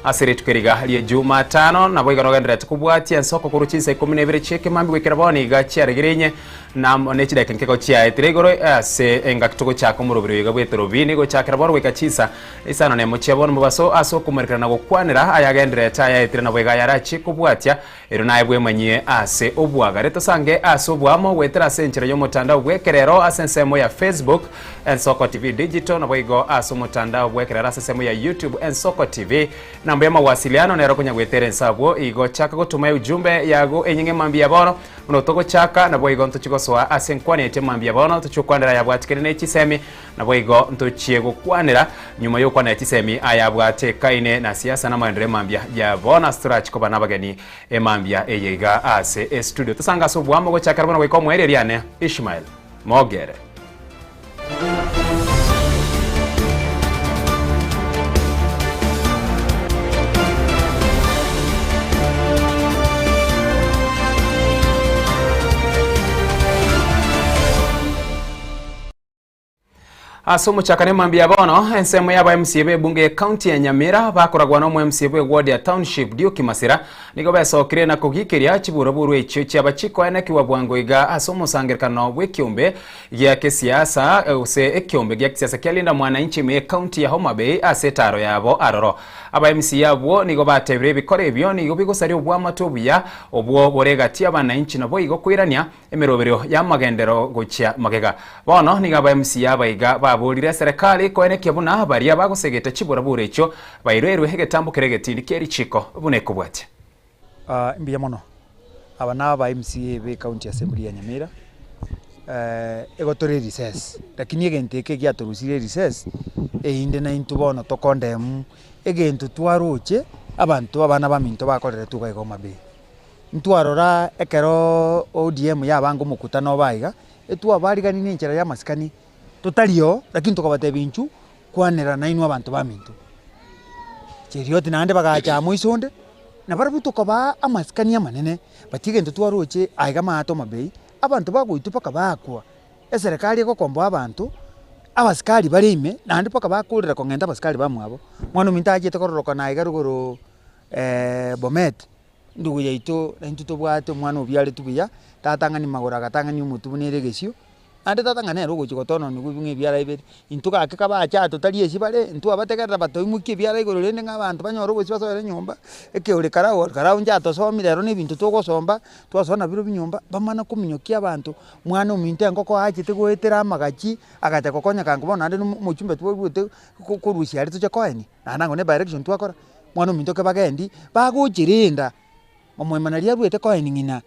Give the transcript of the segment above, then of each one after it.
Ase rituko eri iga rie Jumatano, naboigo nogendererete kobwatia ensoko korwa chinsa ikomi na ibere chi'ekemambia goikera bono iga chiaregire inye, na amo ne chidakika nkego chiaetire igoro ase engaki togochaka omoroberi oyo iga bw'etorobini gochakera bono goika chinsa isano nemo chia bono mobaso ase okomorekera na gokwanera ayagendererete ayaetire naboigo ayarachie kobwatia Erio naye bwemanyie ase obwagare. Tosange ase oboamo goetera ase enchera y'omotandao bw'ekerero ase ensemo ya Facebook, Ensoko TV Digital, naboigo ase omotandao bw'ekerero ase ensemo ya YouTube, Ensoko TV. Namba y'amawasiliano nero konya goetera ense abwo. Igo chaka gotoma eujumbe yago enying'e mambia bono buna togochaka, naboigo ntochie gosoa ase enkwana yaito mambia bono, tochie gokwanera ayabwatikene ne chisemi, Naboigo ntochie gokwanera nyuma y'okwanera chisemi ayabwate Kaine na siasa namagenderero emambia ya bono ase torachi koba nabageni emambia eye iga ase estudio. Tosange ase oboamo gochakera bono goika omoerio riane Ishmael Mogere. Ase omochakano emambia ya bono, ensemo y'aba MCA b'ebunge y'ecounty ya Nyamira bakoragwa na omo MCA bw'eward ya Township Duke Masira nigo besokire na kogikeria chiburaburu echio chiaba chikoenekigwa bwango iga ase omosangerekano bw'ekiombe gia kesiasa gose ekiombe gia kisiasa kia Linda Mwananchi ime y'ecounty ya Homa Bay ase etaro yabo aroro. Aba MCA abwo nigo batebire ebikora ebio nigo bigosaria obwamate obuya obwo bore egati y'abanainchi naboigo koirania Emeroberio y'amagenderero gochia magega. Bono nigo aba MCA abaiga baborire eserekari koenekia buna baria bagosegeta chiburaburo echio bairwerwe egetambo keria egetindi kie richiko buna ekobwatia. Mbuya mono. Aba na aba MCA be county assembly ya Nyamira, igo tore recess, lakini egento eke giatorusirie recess, erinde naintwe bono to condemn egento twaroche abanto abana baminto bakoreretwe iga iga Homa Bay. Ntwarora ekeroo ODM yabanga omokutano obe aiga, etwabarigani na enchera ya amasikani, totari oo, lakini tokabatebia intwe kwanera nainwe abanto baminto. Cherioti naende bagacha amo ase onde, na barabwo tokabaa amasikani amanene, but egento twaroche aiga amato amabei, abanto bagoitwa mpaka bakwa, eserekari egokomboa abanto, abasikari bare ime, naende mpaka bakorera kong'enta abasikari bamwabo. Mwana ominto achete kororokana aiga rogoro Bomet. Ndugu yaito, naintwe tobwate omwana obiaretwe buya, tatang'ani magoro agatang'ani omotwe buna ere egesio, naende tata ng'a nere ogochia gotononigwa ebing'u ebiara ibere. Intwe gaki kabacha aa totari esi bare, ntwabategerera batoimokie ebiara igoro rende ng'a abanto banyore obosie basoere nyomba, ekeore karao karao inche atosomi rero na ebinto togosomba, twasona birobio nyomba, bamana kominyokia abanto, mwana ominto engoko aachete goetera amagachi, agacha gokonyeka nko bono naende na omochumbe twaruete ko korusia aria toche koenia, naende ango na ebirection twakora. Mwana ominto kebagendi, bagocherenda, omoima naria aruete koeni ng'ina,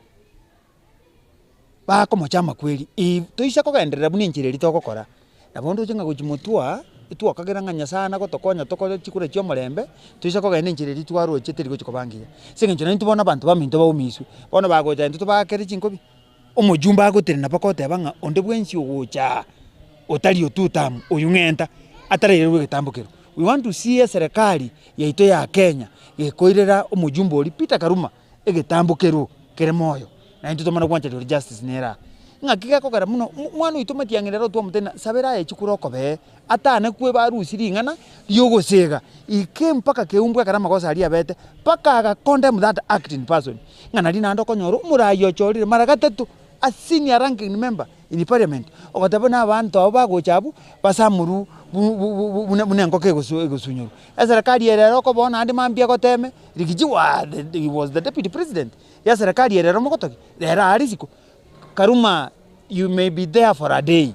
bakomocha amakweri if toisa kogenderera buna enchera eria togokora, nabo ndoche ng'a gochia motwe etwakagera ng'a Nyasaye nagotokonya tokore chikura chia omorembe, toisa kogenda enchera eria twaroche teri gochia koba ngiya. Ase eng'encho naintwe bono abanto baminto baumiswe, bono bagocha intwe tobaakere chinkobi, omojumbe agotenena mpaka oteba ng'a onde bwensi ogocha aa, otari o two term, oywo ng'enta, atarairerwa egetambo keria. We want to see eserekari yaito ya Kenya gekoirera omojumbe oria Peter Karuma egetambo kerwo kere moyo, naintwe tomane gwancha rirorio justice nere aa. Ng'aki gekogera buna omwana oito Matiang'i rero twamotebia ng'a sabera aye chikura okobee, atane kwe barusie ring'ana riogosega, he came mpaka keumbu ekero amagoso aria abete, mpaka aga condemn that act in person, ng'a nario naende okonyora omorai ochorire mara gatato, a senior ranking member in parliament, ogoteba buna abanto abwo bagocha abwo, basamorwu bu buna buna engoko egosu egosunyorwa. Eserekari ere ero okoba naende mambia goteme, Rigiji wa the he was the deputy president ya eserekari ere ero mogotogia, rero aa risiko. Karuma you may be there for a day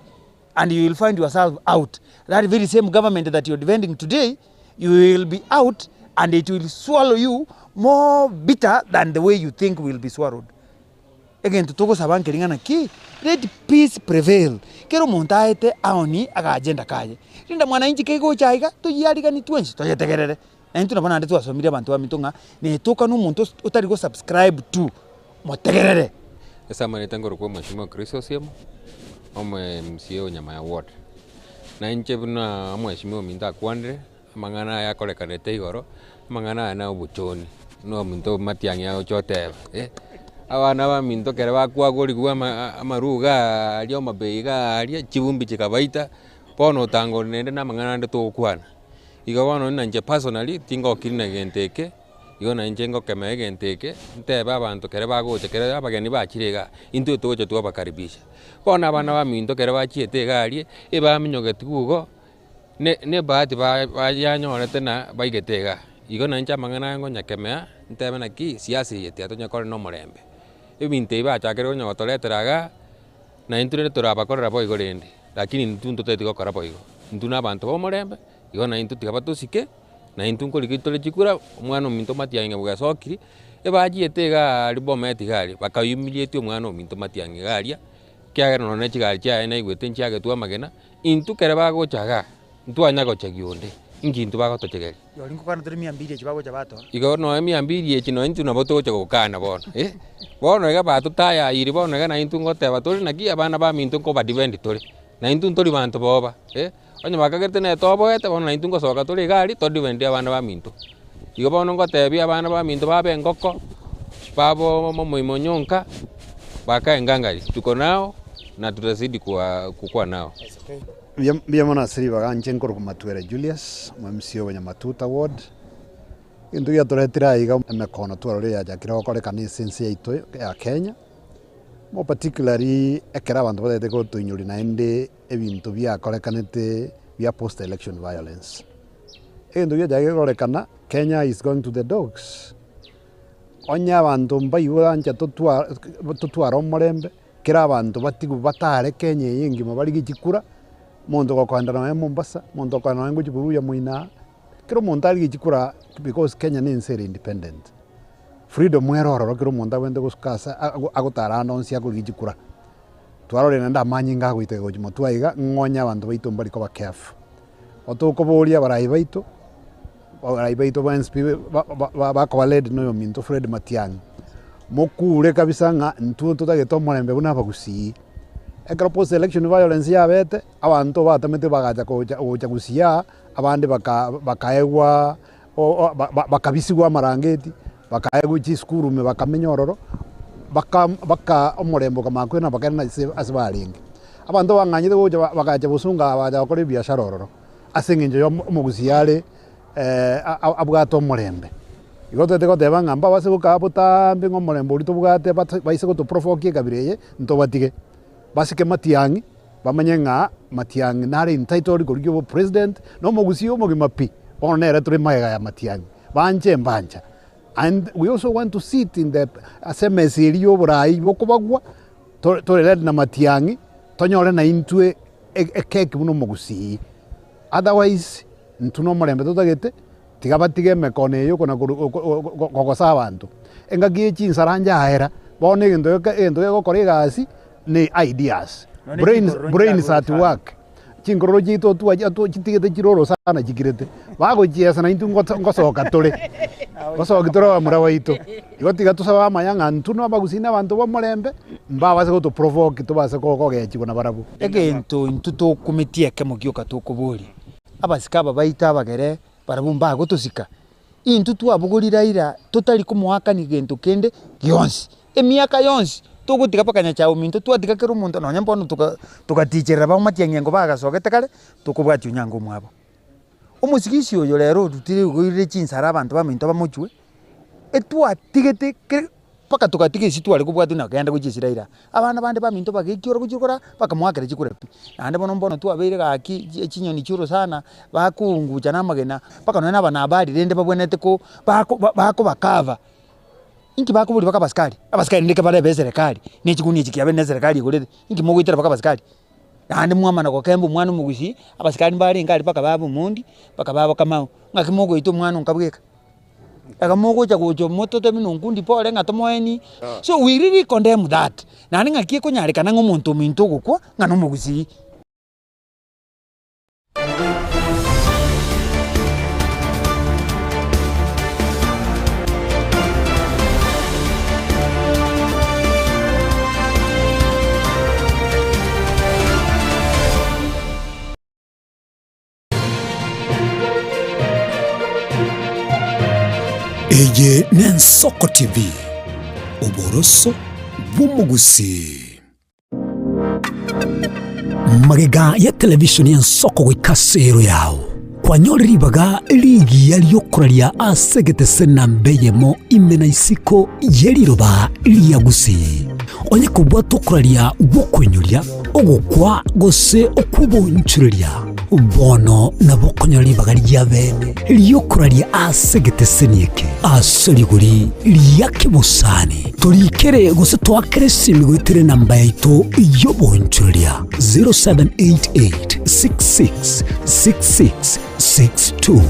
and you will find yourself out, that very same government that you are defending today, you will be out and it will swallow you more bitter than the way you think will be swallowed. Egento togosaba nkeri ng'a naki, let peace prevail, kera omonto aete aoni aga agenda kaye. Rinde mwananchi kegocha aiga, toyiariganie twensi toyetegerere. Na intwe nabo naende twasomirie abanto baminto ng'a netoka na omonto otari go subscribe to, motegerere. Ase amareta nkorokwa Omweshimiwa Chris Osiemo, omo MCA o Nyamaya ward. Na inche buna omweshimiwa ominto akwanire, amang'ana aya akorekanete igoro, amang'ana aya na obochoni, na omonto matiang'i agocha oteba eh, abana baminto ekero bakwagorigwa ama amaru igaa aria Homa Bay igaa aria, chibumbi chikabaita, bono otangori naende na amang'ana ande togokwana. Igo bono na inche personally, tingokiri na egento eke, igo na inche ngokemea egento eke, ntebe abanto kere bagocha kere abageni bachire igaa, intwe togocha twabakaribisha. Bono abana baminto kere bachiete iga aria, ebaminyogetiwu igo, ne ne ebahati ba bayanyorete na baigete igaa. Igo na inche amang'ana aya ngonyakemea, ntebe naki, siasa eye tiga tonyekore na omorembe. Ebinto ebi bachakire konya gotoretera igaa, na intwe rende torabakorera boigo rende, lakini intwe ntotageti gokora boigo. Intwe na abanto ba omorembe, igo na intwe tiga batosike, na intwe nkorigia tore chikura, omwana ominto Matiang'i bwesokiri, ebachiete iga aria Bomet iga aria, bakahumiliate omwana ominto Matiang'i iga aria, ekiagera nonye na chigari chiaye naigwete nchiagetwe amagena, intwe ekere bagocha igaa, ntwanya gochegia onde, inki intwe bagotochegeria? Rirorio nkokwana tore mia mbiri echi bagocha batoa. Igo nonya mia mbiri echi nonya intwe nabo togocha gokana bono eh, bono iga batotayairi bono iga naintwe ngoteba tore naki abana baminto nkobadefend tore, na intwe ntori banto boba eh, onye bakagerete nere toboete bono naintwe ngosoka tore iga aria todefend abana baminto. Igo bono ngotebia abana baminto babe engoko, babe omoimo nyonka, bakae ngangari, tuko nao na tutazidi kuwa kukua nao. Mbuya mono ase ribaga inche nkorokwa Matwere Julius, omo-MC o Banyamatuta Ward. Egento giatoretire aya iga emekono twarorire yachakire gokorekana ase ense yaito ya Kenya, more particularly ekero abanto batagete gotoinyoria naende ebinto biakorekanete bia post election violence. Egento giachakire gokorekana, Kenya is going to the dogs. Onye abanto mbaigwancha totwa totware omorembe. Kera abanto batigwe batare Kenya eye engima barigie chikura, omonto ogokoenda nonya Mombasa, omonto okoenda nonya ngochia Buruya moino aa, kera omonto arigie chikura because Kenya na ense ere independent. Freedom ere ororo kera omonto abwenerete gosuka ase agotara ande onsi akorigia chikura. Twarorire naende amanyinga agoiteka gochia motwe aiga, ng'a onye abanto baito mbari koba careful. Otokoboria abarai baito, abarai baito bonsi pi bakoba led na oyominto Fred Matiang'i, mokure kabisa ng'a intwe ntotagete omorembe buna abagusii. Ekero post election violence yabete, abanto batamete bagacha gocha gocha gusii aa, abande baka bakaegwa bakabisiwa amarangeti, bakaegwa chisukuru ime bakamenya ororo, baka baka omorembe okamanya kwena bakairana ase ase barenge. Abanto bang'anyete gocha bagacha bosongo aa bagacha gokora ebiashara ororo, ase eng'encho ya omogusii are abwate omorembe. Igo toete goteba ng'a mbabase gokaa botambe ng'a omorembe oria tobwate baise gotoprovokia ekabira eye, ntobatige. Basike matiang'i, bamanye ng'a matiang'i nare entitled korigia obopresident, na omogusii omogima pi, bono nere tore magega ya matiang'i, banche mbancha. And we also want to sit in the ase emesa eria ya oborai bokobagwa, tore ready na matiang'i, tonyore naintwe ekeki buna omogusii. Otherwise, intwe na omorembe totagete, tiga batige emekono eye okona kogosa abanto. Engaki ye chinsara njaera, bono egento egento gegokora egasi ne ideas, brains brains at work. Chinkororo chiaito chitigete chire orosana chikirete, bagochiesa naintwe ngosoka tore, ngosoki tore abamura baito. Igo tiga tosabe amaya ng'a intwe na abagusii na abanto b'omorembe, mbabase gotoprovoke tobase kogechigwa nabarabwo. Egento intwe tokumetie ekemo gioka tokoboria, abasike aba baito abagere barabwo mbagotosika, intwe twabogorire aira totari komoakania gento kende gionsi. Emiaka yonsi togotiga mpaka nyachae ominto twatiga kera omonto nonye mbono toka togaticherera bamatiang'i engo bagasogete kare, tokobwatia onyango omwabo. Omosigisi oyo rero orutire oirire chinsara abanto baminto bamochwe, etwatigete ke mpaka togatiga esi tware kobwatwa na kogenda gochia esiraira. Abana bande baminto bagekiora gochia kora, bakamoakera chikura pi. Naende bono mbono twabeire gaki chi chinyoni chia orosana, bakoungucha na amagena, mpaka nonye na abanahabari rende babwenerete ko bako bakobakava. Inki bakoboria mpaka abasikari? Abasikari rende ekero barebe eserekari, na echikuni echi kiabeire na eserekari egorete, inki mogoitera mpaka abasikari? Naende mwamana gokemba omwana omogusii, abasikari mbarenge aria mpaka babe omondi, mpaka babe kamau, ng'aki mogoita omwana onka bweka? Eka mogocha gocha motote buna onkundi pore ng'a tomoenie, so we really condemn that, naende ng'aki ekonyarekana ng'a omonto ominto ogokwa ng'a na omogusii. Eye n'Ensoko TV, oboroso bw'omogusii. Magega ya televishoni y'Ensoko goika ase ero yao. Kwanyore ribaga rigiya ri'okoraria ase egetese namba eyemo ime na isiko ye riroba ria Gusii. Onye kobwata okoraria gw'okoinyoria, ogokwa gose okw'oboonchoreria, bono nabo okonyora ribaga ria bene ri'okoraria ase egeteseni eke ase rigori ria kebosani. Torikere gose toakere esimi goetera enamba yaito y'oboonchoreria 0788 66 66 62.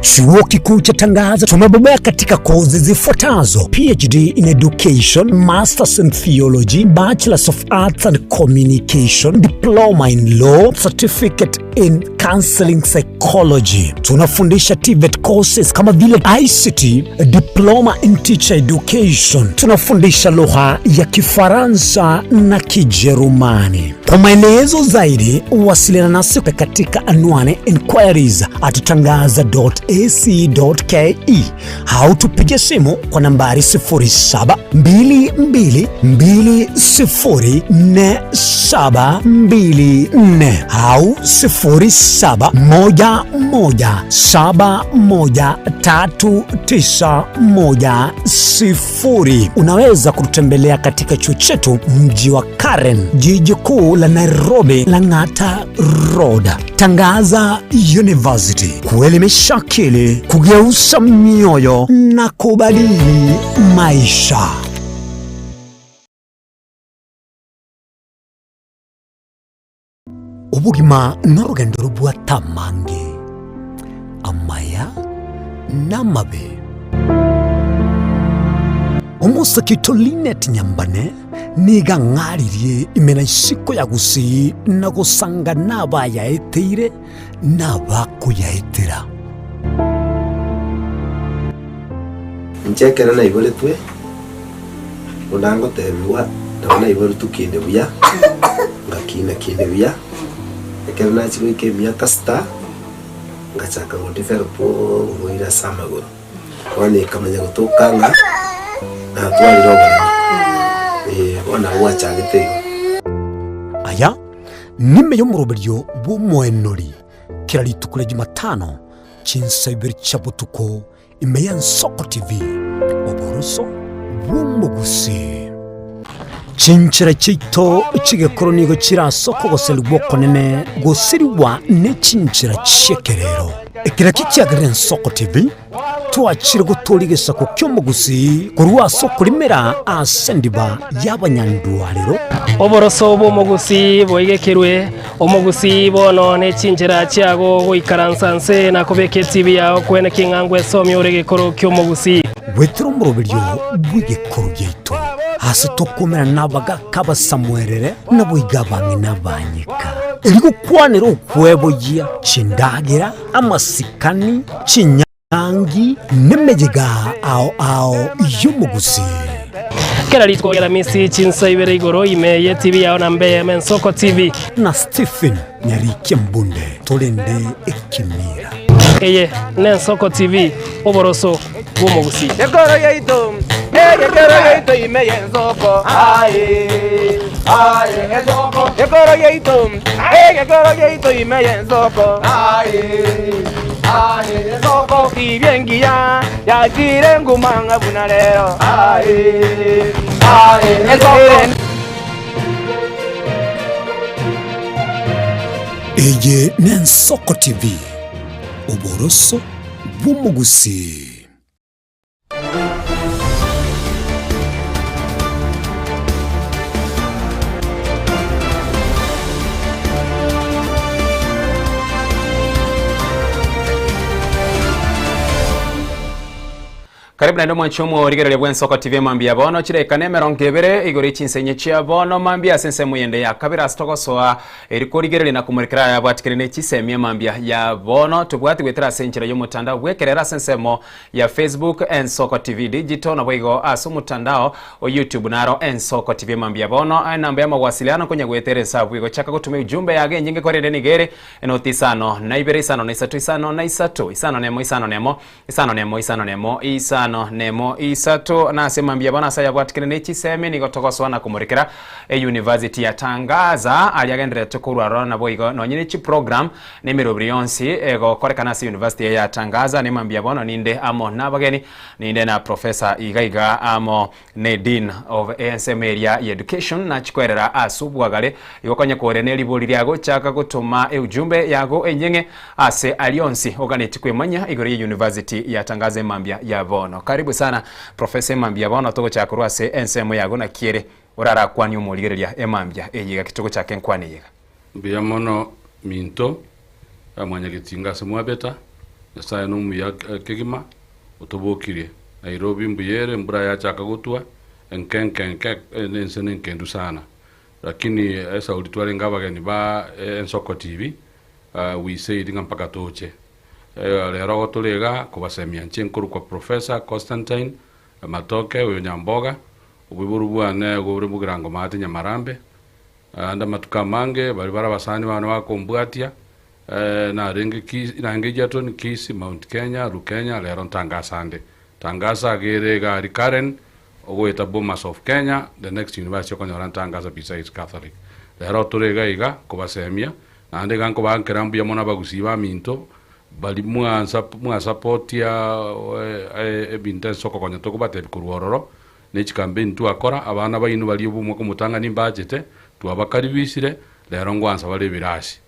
Chuo Kikuu cha Tangaza tumebobea katika kozi zifuatazo: PhD in Education, Masters in Theology, Bachelors of Arts and Communication, Diploma in Law, Certificate in Counseling Psychology. Tunafundisha TVET courses kama vile ICT, Diploma in Teacher Education. Tunafundisha lugha ya Kifaransa na Kijerumani. Kwa maelezo zaidi wasiliana nasi katika anwani inquiries at tangaza.ac.ke au tupige simu kwa nambari 0722204724 au 0711713910. Unaweza kututembelea katika chuo chetu mji wa Karen, jiji kuu la Nairobi, Lang'ata Road. Tangaza University, kuelimisha akili, kugeuza mioyo na kubadili maisha. Obogima norogendo robwate amange, amaya na amabe. Omosake oito Linet Nyambane nigo ang'aririe ime na isiko ya Gusii na gosanga nabayaeteire na abakoyaetera. Inche ekero naiboretwe, buna ngotebigwa, nabo naiboretwe kinde buya, ngakina kinde buya, ekero nachia goika emiaka sita, ngachaka go develop oborwaire ase amagoro. Bono ekamanya gotoka ng'a natwarire oboremo, eh, bono nabo gwachagete igo. Aya nime y'omoroberio bw'omoenori kera rituko ria Jumatano chinsa ibere chia botuko Ime y'Ensoko TV, oboroso bw'omogusii. Chinchera chiaito chi'egekoro nigo chire ase okogoserigwa okonene gosirigwa ne chinchera chi'ekerero. Ekero ekio kiagerire Ensoko TV, twachire gotooria egesaku ki'omogusii korwa ase okorimera ase endiba y'abanyandwarero. Oboroso bw'omogusii boigekerwe Omogusii bono ne chinchera chiago goikaransa nse na kobeka etibi yao kwene king'a ngwesomia ore egekoro ki'omogusii. Gwetera omoroberio bw'egekoro giaito, ase tokomerana nabagaaka abasamuerere, naboigo abang'ina abanyeka, erio gokwanera okweboyia, chindagera, amasikani, chinyangi, nemeyega ao ao y'omogusii. Kera rituko ri'Aramisi chinsa ibere igoro ime y'etibi yao na mbe eyemo Ensoko TV. Na Stephen Nyarikia Mbunde torende ekemira. Eye n'Ensoko TV, oboroso bw'omogusii. Ekoro yaito, egekero yaito ime y'ensoko, aye, aye, ensoko. Ekoro yaito, egekero yaito ime y'ensoko, aye, aye, ensoko. Tibia engiya yachire nguma ng'a buna rero, aye, aye, ensoko. Eye n'Ensoko TV, oboroso bw'omogusii. Karibu naende omwanchi omorigereria bw'Ensoko TV mambia bono chidaeka na emerongo ebere igoro y'echinsenye chia bono mambia ase ensemo yende ya kabere ase togosoa eri korigereria na komorikera aya abwatikire ne chisemi mambia ya bono tobwati goetera ase enchera y'omotandao bw'ekerero ase ensemo ya Facebook Ensoko TV Digital naboigo ase omotandao o YouTube naro Ensoko TV mambia bono enamba y'amawasiliano konya goetera esabu igo chaka gotuma ujumbe yago enyinge korende nigo ere enoti isano na ibere isano na isato isano na isato isano nemo isano nemo isano nemo isano nemo isano. isano nemo isato. Na ase mambia bono ase ayabwatikire ne chisemi nigo togosoa na komorekera University ya Tangaza aria agendererete korwa aroro naboigo nonye ne chiprogram na emeroberi yonsi egokorekana ase University eye ya Tangaza. Ne mambia bono ninde amo nabageni ninde na Professor iga iga amo ne Dean of ensemo eria ya Education nachikoerera ase obwagare igo konye kore ne ribori riago chaka gotoma eujumbe yago enyeng'e ase aria onsi oganetie kwemanya igoro ye University ya Tangaza emambia ya bono. Karibu sana Professor emambia bono togochaka korwa ase ensemo yago naki ere orarakwanie omorigereria emambia eye iga ki togochaka enkwana eye iga. Mbuya mono minto, mwanyagetinga ase mwabeta, Nyasae nomuya kegima, otobokirie. Nairobi mbuya ere, embura yachaka gotwa, enke enke enke, nense nenkendu sana. Lakini esauri twarenge abageni ba Ensoko TV, we said ng'a mpaka toche. Rero igo tore igaa kobasemia inche nkorokwa Professor Constantine Matoke oyo Nyamboga, oboiboru bwane igo bore Bogirango Maate Nyamarambe, Naende amatuko amange baria bare abasani bane bakombwatia, narenge Kisii, narenge Egerton, Kisii, Mount Kenya, Rukenya, rero ntangasa ande. Ntangasa iga ere iga aria Karen, ogoeta Bomas of Kenya, the next university okonyora ntangasa besides Catholic. Rero tore iga iga kobasemia, naende iga nkobaakera mbuya mono abagusii baminto, baria mwansa mwasapotia ebinto ense okokonya tokobatebia korwa ororo, Ne chikampeini twakora, abana baino baria obomwaka omotang'ani mbachete, twabakaribisire, rero ngwansa bare ebirasi.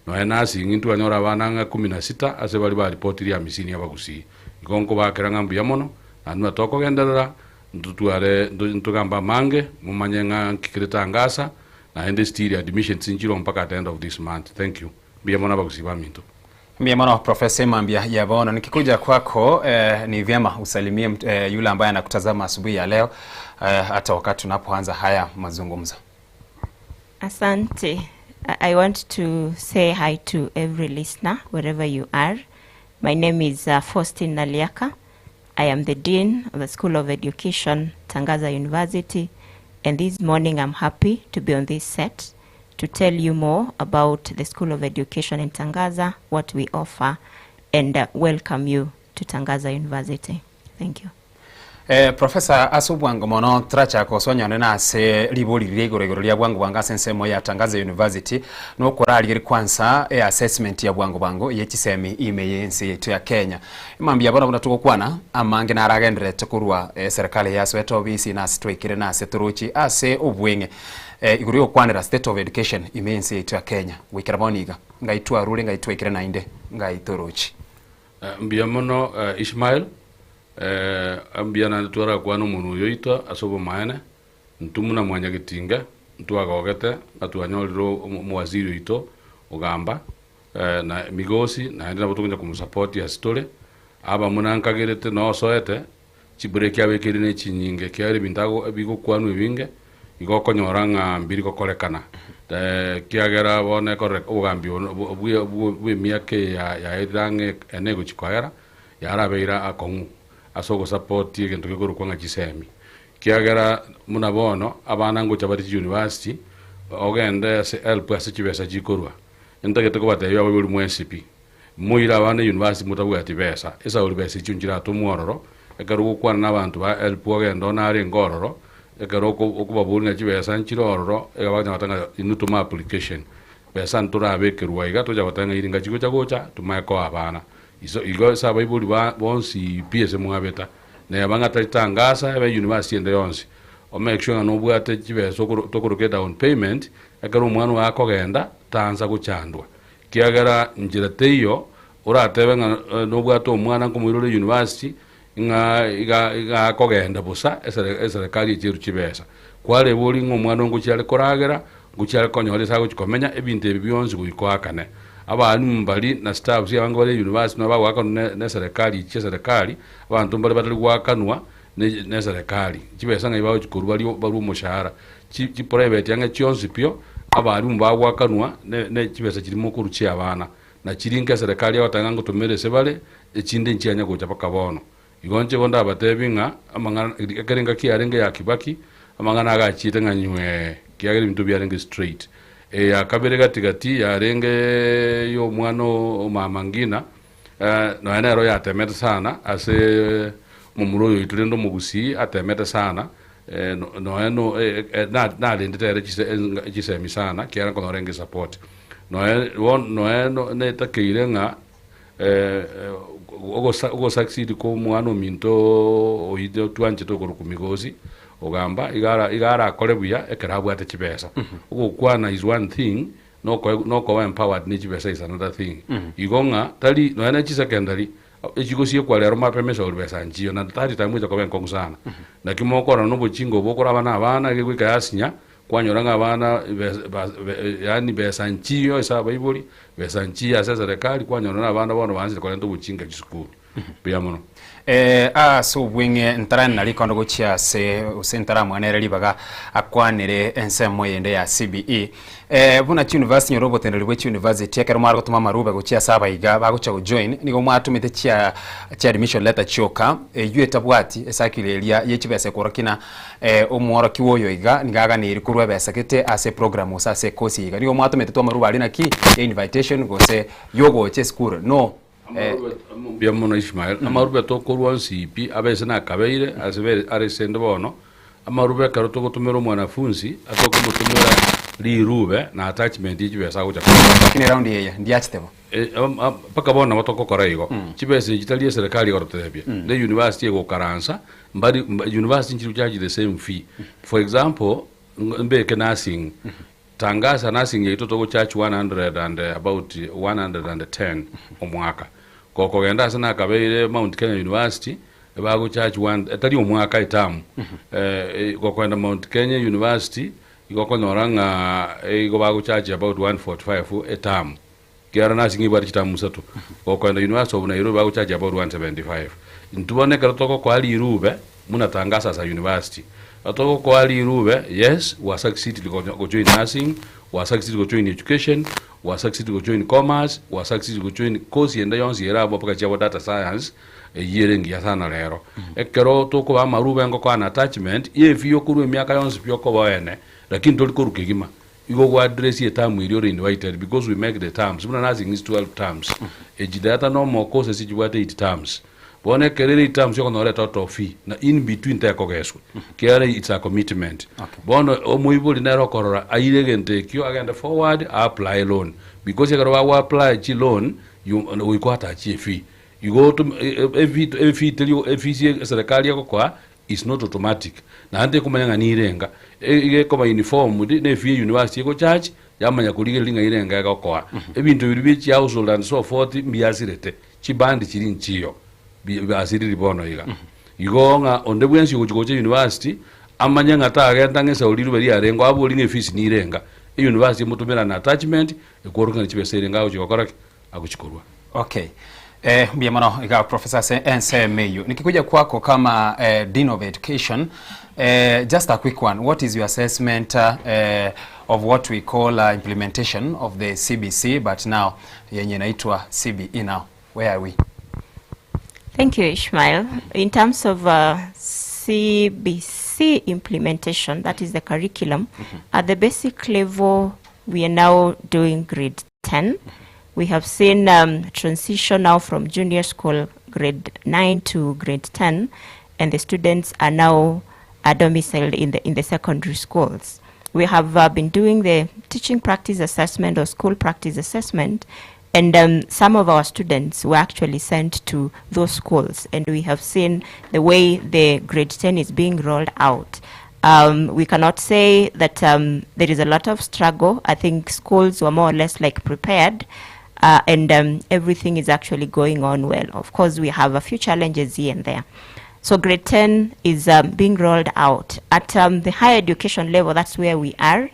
Nonya nasing'i ntwanyora abana ang'e kumi na sita ase baria baripotirie amisini y'abagusii. Igo nkobaakera ng'a mbuya mono, naende buna tokogenderera, ntotware ntogambe amange, momanye ng'a nki kere tangasa, naende still admissions nchireo mpaka at the end of this month. Thank you. Mbuya mono abagusii baminto. Mbuya mono Profesa Emambia ya bono. Nikikuja kwako ni vyema usalimie yule ambaye anakutazama asubuhi ya leo hata wakati tunapoanza haya mazungumzo. Asante. I want to say hi to every listener wherever you are. My name is Faustin Naliaka. I am the Dean of the School of Education, Tangaza University. And this morning I'm happy to be on this set to tell you more about the School of Education in Tangaza, what we offer, and uh, welcome you to Tangaza University. Thank you. Eh, Professor ase obwango mono torachake gosoa nyone na ase ribori riria igoro igoro ria bwango bwango ase ensemo ya Tangaza University nokorarigeria kwansa e assessment ya bwango bwango ye chisemi ime ye ense yaito ya Kenya. Mambia bono buna togokwana amange naragendererete korwa eserikali yasoete obisi na ase twaikire na ase torochi ase obweng'e igoro yogokwanera state of education ime yense yaito ya Kenya goikera bono iga ngai twarure ngai twaikire naende ngai torochi. Mbuya mono Ishmael, mbuya naende twarakwane omonwa oyo oito ase obomaene, intwe buna mwanyagetinga ntwagogete ng'a twanyorire omowaziri oito ogamba, na Migosi naende nabo tokonya komosapoti ase tore, abamwe nankagerete nosoete, Chibreak abekeire ne chinyinge, ekiagera ebinto ago bigokwanwa ebinge, igo okonyora ng'a mbiri gokorekana. Ekiagera bono ekorore obogambi obo bwe bwe bw'emiaka eye ya yaerire ang'e ene egochia koera, yarabeire akong'u ase ogosapoti egento gekorokwa ng'a chisemi. Ekiagera buna bono, abana ngocha bare chiuniversity, ogende ase help ase chibesa chikorwa, ntagete kobatebia abaibori mwensi pi, Moire abana university motabwati besa, esauri besa echio nchiratomwe ororo, ekero ogokwana na abanto ba help ogende one arenge ororo, ekero okobaboria ng'a chibesa nchire ororo, iga bagocha goteba ng'a inwe toma application, besa ntorabekerwa iga tocha goteba ng'a iringa chigocha gocha tomae koa abana. Iso igo ase abaibori ba bonsi pi ase mwabeta, neba ng'a tari tangasa ebe university ende yonsi, o make sure ng'a nobwate chibesa okoro tokoroka edown payment, ekero omwana ogo akogenda, taansa gochandwa. Ekiagera nchera teiyo oratebe ng'a nobwate omwana nkomoirora university ng'a iga iga akogenda bosa esere eserekari echeru chibesa. Kwareba oria ng'a omwana oo ngochia are koragera, ngochia are konyora ase agochia komenya, ebinto ebi bionsi goika oakane. Abalimu mbari na staffs abange bare university nabo bagoakanwa ne ne eserekari echi eserekari, abanto mbare batari goakanwa ne ne eserekari. Chibesa ng'ai bagochia korwa baria barwe omoshahara. Chi chiprivate ang'e chionsi pio, abalimu bagoakanwa ne ne chibesa chiria mokorwa chi'abana, na chiria inke eserekari egoteba ng'a ngotomere ase bare, echinde nchianya gocha mpaka bono. Igo inche igo ndabatebi ng'a amang'ana ekero engaki yarenge ya Kibaki, amang'ana agachiete ng'a nywee, ekiagera ebinto biarenge straight. Eya kabere gati gati yarenge ya omwana o Mama Ngina, Nonya nere oyatemete sana ase Omomura oyo oito rende omogusii atemete sana, nonya no narendete ere chisemi sana ekiagera nkonyora renge esupport. Nonya bono nonya netakeire ng'a ogosucceed kwa omwana ominto oito twanchete okorokwa Migosi ogamba iga iga arakore buya ekero abwate chibesa. Ogokwana is one thing, nokoba empowered ne chibesa is another thing. Igo ng'a tari nonya ne chisecondary Echigosiekwa rero mapema esauri besa nchiyo, na tari tamoicha koba enkong'u sana. Naki mokorora nobochinga obo okoraba nabana, egegoika yasinya, kwanyora ng'a abana yaani besa nchiyo ase abaibori, besa nchiyo ase eserekari, kwanyora na abana bono baansire korenta obochinga chisukuru. Mbuya mono. Ase obweng'e ntaranena rikondo gochia ase gose ntaramwana ere ribaga akwanere ensemo eyende ya CBE. Buna chiuniversity nyora oboteneneri bwe chiuniversity ekero mware gotoma amarube gochia ase abaiga bagochia gojoin nigo mwatomete chia chia admission letter chioka eywo etabwati ecircular eria ye chibesa ekorokia na omworokiwa oyo iga nigo aganeirie korwa ebesa gete ase eprogram gose ase ecourse eye iga. Nigo mwatomete tu amarube aria naki ya invitation gose yogocha esukuru no. Mbuya mono Ishmael, amarube tokorwa onsi pi abese nakabeire ase bere are sende bono, amarube ekero togotomera omwanafunsi atokomotomera rirube na attachment ye chibesa agocha korwa. Lakini eround eye ndiachete bo. Mpaka bono nabo togokora igo. Chibesa echi tari eserekari egototebia, ne university egokaransa, mbari university nchiri charge the same fee. For example, mbeke nursing, Tangasa nursing yaito togo charge 100 and about 110 omwaka. Gokogenda ase nakabeire Mount Kenya University bago charge one etari omwaka eterm. Gokogenda Mount Kenya University igo okonyora ng'a igo bago charge about 145 eterm. Ekiagera nursing ebwate chiterm isato. Gokogenda University of Nairobi bago charge about 175. Intwe bono ekero togokoa rirube Buna Tangasa asa university. Togokoa rirube, yes, wa succeed go join nursing, wa succeed go join education, wa succeed go join commerce, wa succeed go join course ende yonsi ere abwo mpaka chiabo data science, eyio ere engiya sana rero. Ekero tokoba amarube ngokoa na attachment, ye efee okorwa emiaka yonsi pi okoba oene, lakini tori korwa kegima. Igo gwa address eterm eria ore invited because we make the terms, buna nursing is 12 terms, echi data normal courses chibwate 8 terms. Bono ekero ere 8 terms okonyora e total fee na in between tekogeswa ekiagera it's a commitment. Bono omoibori nere okorora aire egento ekio agende forward a apply loan because ekero bago apply chi loan you goika oatachie efee. Igo otome efee teri efees eserekari egokoa is not automatic naende tekomanya ng'a nirenga iga ekoba informed ne efee ye university ego charge yamanya korigereria ng'a irenga egokoa. Ebinto biria bie chi household and so forth mbiasirete chibandi chiria nchiyo biasiriri bono iga. Igo ng'a onde bwensi ogochi gocha university amanye ng'a tagenta ng'a esauri ribe riarenge abori ng'a efees nirenga e university emotomere an attachment ekworokia ng'a chibesa irenga agochi gokora ki? Agochi korwa. Okay. Eh, mbuya mono iga Professor ase ensemo eyio. Nikikuja kwako kama eh, Dean of Education, eh, just a quick one. What is your assessment eh, of what we call uh, implementation of the CBC but now yenye inaitwa CBE now? Where are we? Thank you, Ishmael. In terms of uh, CBC implementation, that is the curriculum, at the basic level, we are now doing grade 10. We have seen um, transition now from junior school grade 9 to grade 10, and the students are now are domiciled in the, in the secondary schools. We have uh, been doing the teaching practice assessment or school practice assessment, and um, some of our students were actually sent to those schools, and we have seen the way the grade 10 is being rolled out. Um, we cannot say that um, there is a lot of struggle. I think schools were more or less like prepared, uh, and um, everything is actually going on well. Of course, we have a few challenges here and there. So grade 10 is um, being rolled out. At um, the higher education level, that's where we are.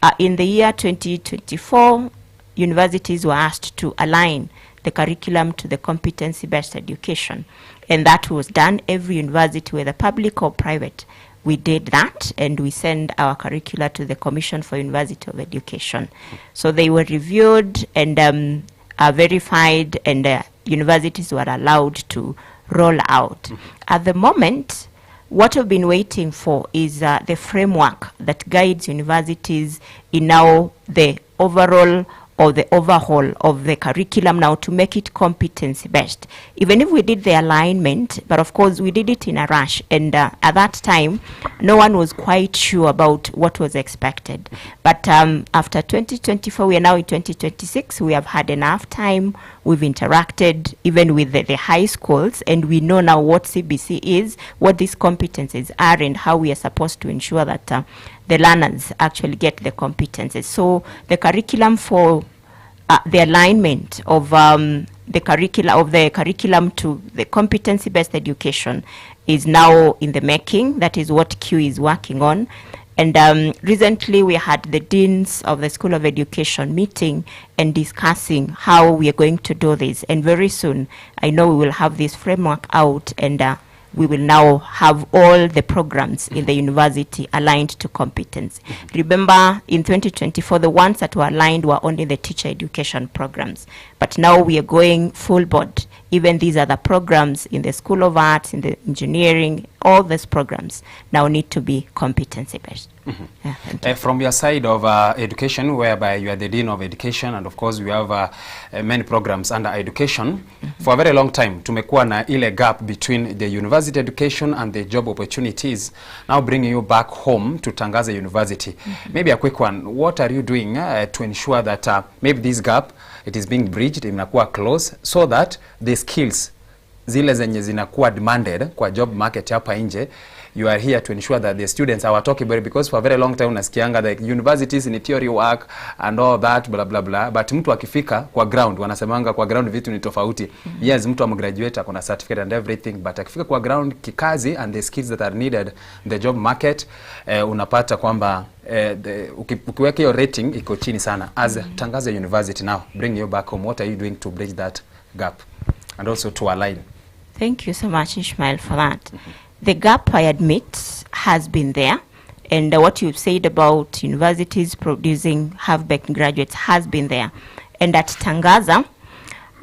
Uh, in the year 2024, universities were asked to align the curriculum to the competency-based education. And that was done. Every university, whether public or private, we did that and we send our curricula to the Commission for University of Education. So they were reviewed and um, uh, verified and uh, universities were allowed to roll out. At the moment, what we've been waiting for is uh, the framework that guides universities in now the overall or the overhaul of the curriculum now to make it competency based. Even if we did the alignment, but of course we did it in a rush, and uh, at that time, no one was quite sure about what was expected. But um, after 2024, we are now in 2026, we have had enough time, we've interacted even with the, the high schools, and we know now what CBC is, what these competencies are, and how we are supposed to ensure that uh, the learners actually get the competencies. So the curriculum for uh, the alignment of um, the curricula of the curriculum to the competency-based education is now in the making. That is what Q is working on. And um, recently we had the deans of the School of Education meeting and discussing how we are going to do this. And very soon, I know we will have this framework out and uh, we will now have all the programs in the university aligned to competence. Remember, in 2024, the ones that were aligned were only the teacher education programs. But now we are going full board. Even these other programs in the School of Arts, in the engineering, all these programs now need to be competency based. Yeah, thank you. From your side of education, whereby you are the Dean of Education, and of course we have many programs under education. For a very long time, tumekuwa na ile gap between the university education and the job opportunities. Now bringing you back home to Tangaza University. Maybe a quick one, what are you doing to ensure that maybe this gap, it is being bridged, inakuwa close, so that the skills zile zenye zinakuwa demanded kwa job market hapa nje you are here to ensure that the students hawatoki bure because for a very long time unasikianga the universities ni theory work and all that blah blah blah but mtu akifika kwa ground wanasemanga kwa ground vitu ni tofauti yes mtu amegraduate akona certificate and everything but akifika kwa ground kikazi and the skills that are needed in the job market eh, unapata kwamba eh, the, uki, ukiweka hiyo rating iko chini sana as Tangaza University now bring you back home what are you doing to bridge that gap and also to align Thank you so much, Ishmael, for that. The gap, I admit, has been there. And what you've said about universities producing half-baked graduates has been there. And at Tangaza,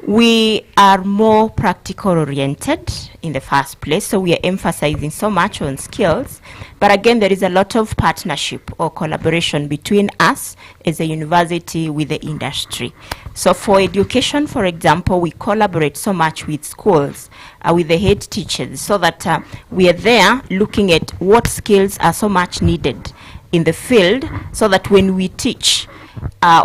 we are more practical oriented in the first place, so we are emphasizing so much on skills. But again, there is a lot of partnership or collaboration between us as a university with the industry. So for education, for example, we collaborate so much with schools, with the head teachers, so that we are there looking at what skills are so much needed in the field, so that when we teach,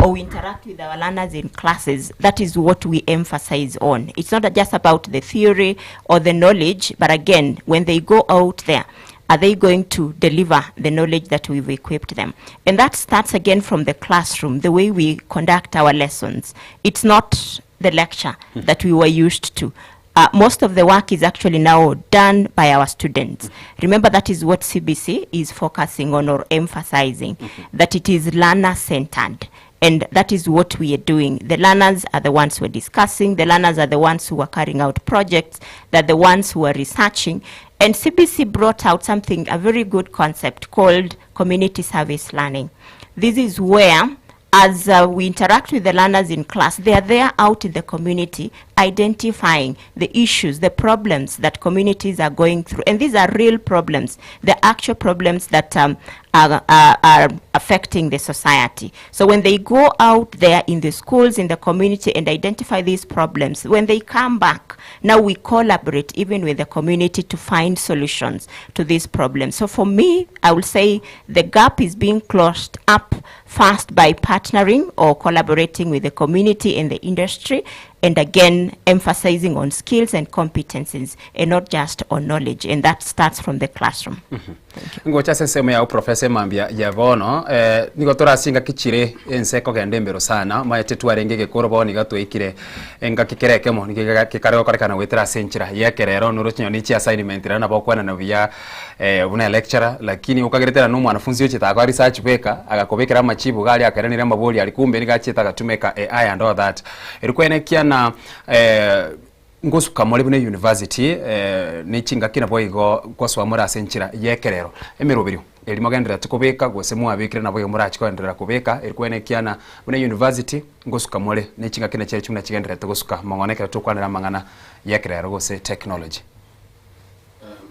or we interact with our learners in classes, that is what we emphasize on. It's not just about the theory or the knowledge, but again, when they go out there, are they going to deliver the knowledge that we've equipped them? And that starts again from the classroom, the way we conduct our lessons. It's not the lecture that we were used to. Most of the work is actually now done by our students. Remember, that is what CBC is focusing on or emphasizing, that it is learner-centered. And that is what we are doing. The learners are the ones who are discussing, the learners are the ones who are carrying out projects, they're the ones who are researching. And CBC brought out something, a very good concept called community service learning. This is where, as we interact with the learners in class, they are there out in the community identifying the issues, the problems that communities are going through. And these are real problems, the actual problems that are affecting the society. So when they go out there in the schools, in the community, and identify these problems, when they come back, now we collaborate even with the community to find solutions to these problems. So for me, I will say the gap is being closed up first by partnering or collaborating with the community and the industry, and again, emphasizing on skills and competencies and not just on knowledge. And that starts from the classroom. Ngocha ase ensemo yao professor mambia ya bono eh, nigo torasinga kichire ense ekogenda embero sana maete twarenge egekoro bono iga twaikire engaki kere ekemo kekare gokorekana goetera ase enchera ya ekerero noro chinyoni chia assignment rero nabo okwanana buya eh, buna lecturer lakini okageretera na omwanafunzi ochete akora research bweka agakobekera amachibu gari akaeranire amabori aria kumbe niga achete agatumeka AI and all that erikwenekia na eh, ngosuka more buna university eh, nechingaki nabo igo gosoa more ase enchera ya ekerero emeroberio eri mogendererete kobeka gose mwabekire nabo igo morachi kogenderera kobeka erikwenekia na buna university ngosuka more nechingaki nachire chimuna chigendererete gosuka mong'one ekero tokwanera amang'ana ya ekerero gose technology.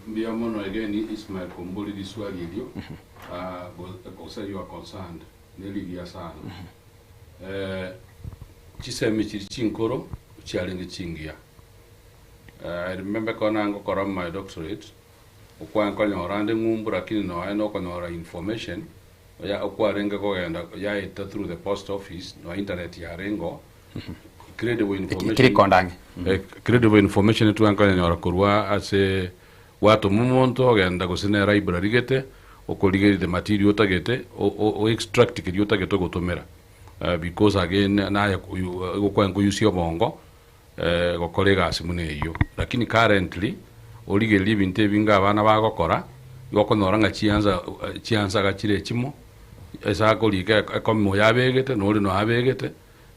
Mbuya mono again Ismael kombori riswali erio gose you are concerned nerigia sana. Chisemi chiria chinkoro chiarenge chingiya. I remember ekero nangokora my doctorate, okwa nkonyora ande ng'umbu lakini nonya nokonyora information oya okwarenge kogenda yaeta through the post office nonya internet yarengeo, credible information Ekirikonda ang'e. Eh, credible information twankonyora korwa ase gwatoma omonto ogenda gose ne library gete okorigereria the material otagete o- o- o extract keria otagete ogotomera because again naye egokwa nkoyusia obongo gokora egasi buna eyio. Lakini currently origererie ebinto ebinge abana bagokora igo okonyora ng'a chiansa chiansaga chire echimo ase akorika ekomi oyo abegete na oria noyo abegete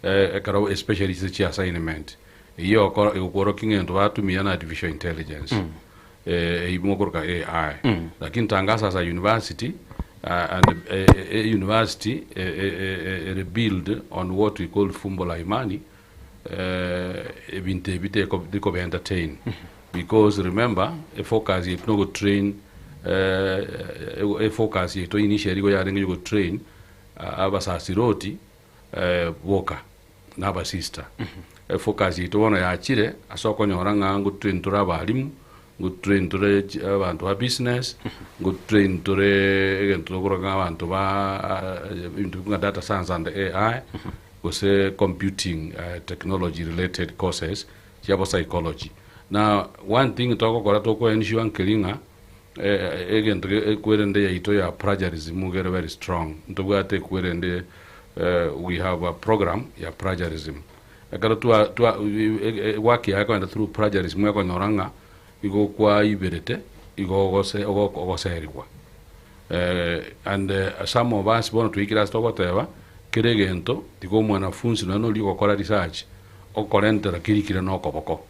ekero especially chise chia assignment. Eyio egokora egokworokia ng'a egento batumia na artificial intelligence eyio mokoroka AI. Lakini Tangaza as a university and e university ere build on what we call fumbo la imani ebinto ebi teko tikoba entertain because remember efocus yaito nogo train efocus yaito initially igo yarenge yogo train abasasiroti boka na abasista. Efocus yaito bono yachire ase okonyora ng'a ngotrain tore abalimu, ngotrain tore abanto ba business, ngotrain tore egento tokoroka ng'a abanto ba ebinto buna data science and AI, gose computing technology related courses chiabo psychology. Now one thing togokora toko ensure nkeri ng'a egento ekwerende yaito ya plagiarism iga ere very strong. Ntobwate ekwerende we have a program ya plagiarism. Ekero twa twa gwakiaye kogenda through plagiarism ekonyora ng'a igo kwaiberete igo ogose ogoserigwa. And some of us bono twaikire ase togoteba kera egento tiga omwanafunsi nonya noria ogokora research okorentera kerikire na okoboko.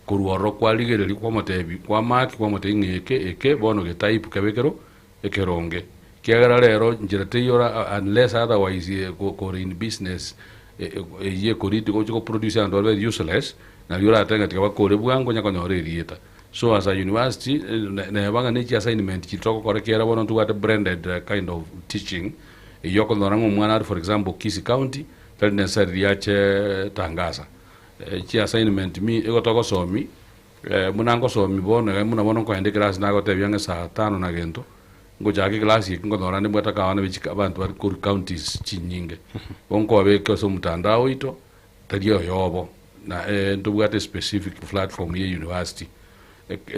Korwa ororo kwarigereria kwamotebia kwamaki kwamotebia ng'a eke eke bono getype kebe ekero ekeronge. Ekiagera rero nchera teiyo ora unless otherwise kore in business eyio ekoridi gocha goproduce abanto bare very useless nario oratebe ng'a tiga bakore bwango onye konyora erieta. So as a university neba ng'a ne chiassignment chiria togokora ekiagera bono ntobwate blended kind of teaching eyio okonyora ng'a omwana are for example Kisii county tari necessarily ache Tangaza. Chiassignment mi igo togosomi buna ngosomi bono iga buna bono nkoenda eclass nagotebia ng'a saa tano na gento ngochaka eclass eke nkonyora nimbwate akabana be chika abanto bare korwa counties chinyinge. Bo nkobabeka ase omotandao oito tari oyobo na ntobwate specific platform ya university.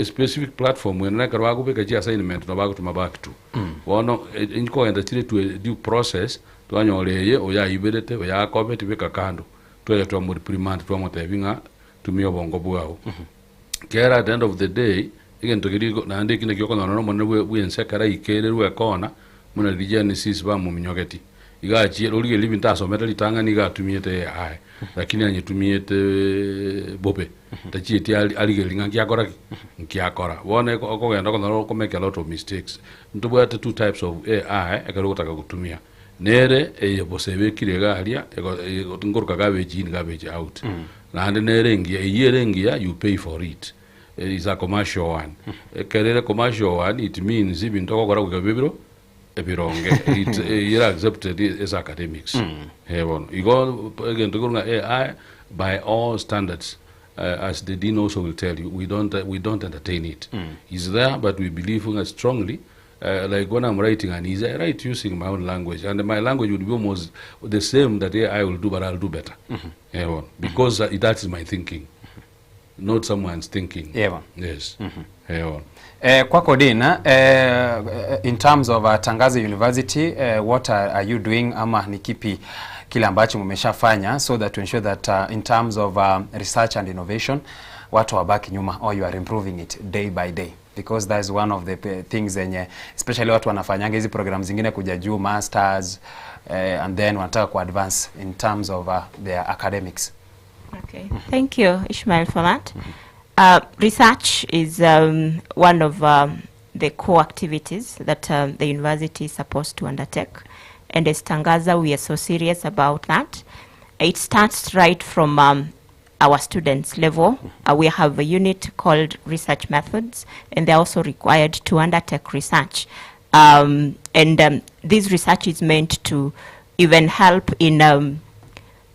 Specific platform ere nekero bagobeka chiassignment nabo bagotoma back to. Bono nkogenda chire to a due process twanyora eye oyo aiberete oyo akobeti beka kando. Twacha twamoreprimand twamotebia ng'a tumia obongo bwao. Kera at the end of the day, egento keria igo naende eki nakio okonyora na omonene bwe bwense ekero aikererwe ekona, buna riria Genesis bamominyogeti. Iga achie origereria ebinto asomete ritang'ani iga atumiete AI, lakini anyetumiete bobe. Tachieti ari arigereria ng'a nki akora ki? Nki akora. Bono eko okogenda okonyora okomake a lot of mistakes. Ntobwate two types of AI ekero ogotaka gotumia. Nere eye bosa ebekire iga aria, ego nkoroka garbage in garbage out. Naende nere engiya, eyio ere engiya you pay for it. Is a commercial one. Ekero ere commercial one it means ebinto ogokora goika bibe biro ebironge. It ere accepted as academics. Eh bono. Igo egento ekorwa ng'a AI by all standards as the dean also will tell you, we don't we don't entertain it. Is there but we believe ng'a strongly Like when I'm writing an essay, I write using my own language, and my language would be almost the same that AI will do, but I'll do better. Eh, bono. Because that is my thinking, not someone's thinking. Yeah, bono. Yes. Eh, bono. Eh, kwako Dina, eh, in terms of Tangaza University, eh, what are, are you doing ama ni kipi kile ambacho mmeshafanya so that to ensure that in terms of research and innovation watu wabaki nyuma or you are improving it day by day? Because that is one of the things zenye especially watu wanafanyanga hizi program zingine kuja juu masters eh, and then wanataka ku advance in terms of their academics. Okay, thank you Ishmael for that. Research is one of the core activities that the university is supposed to undertake and as Tangaza we are so serious about that. It starts right from our students level. We have a unit called research methods and they're also required to undertake research. Um, and um, this research is meant to even help in um,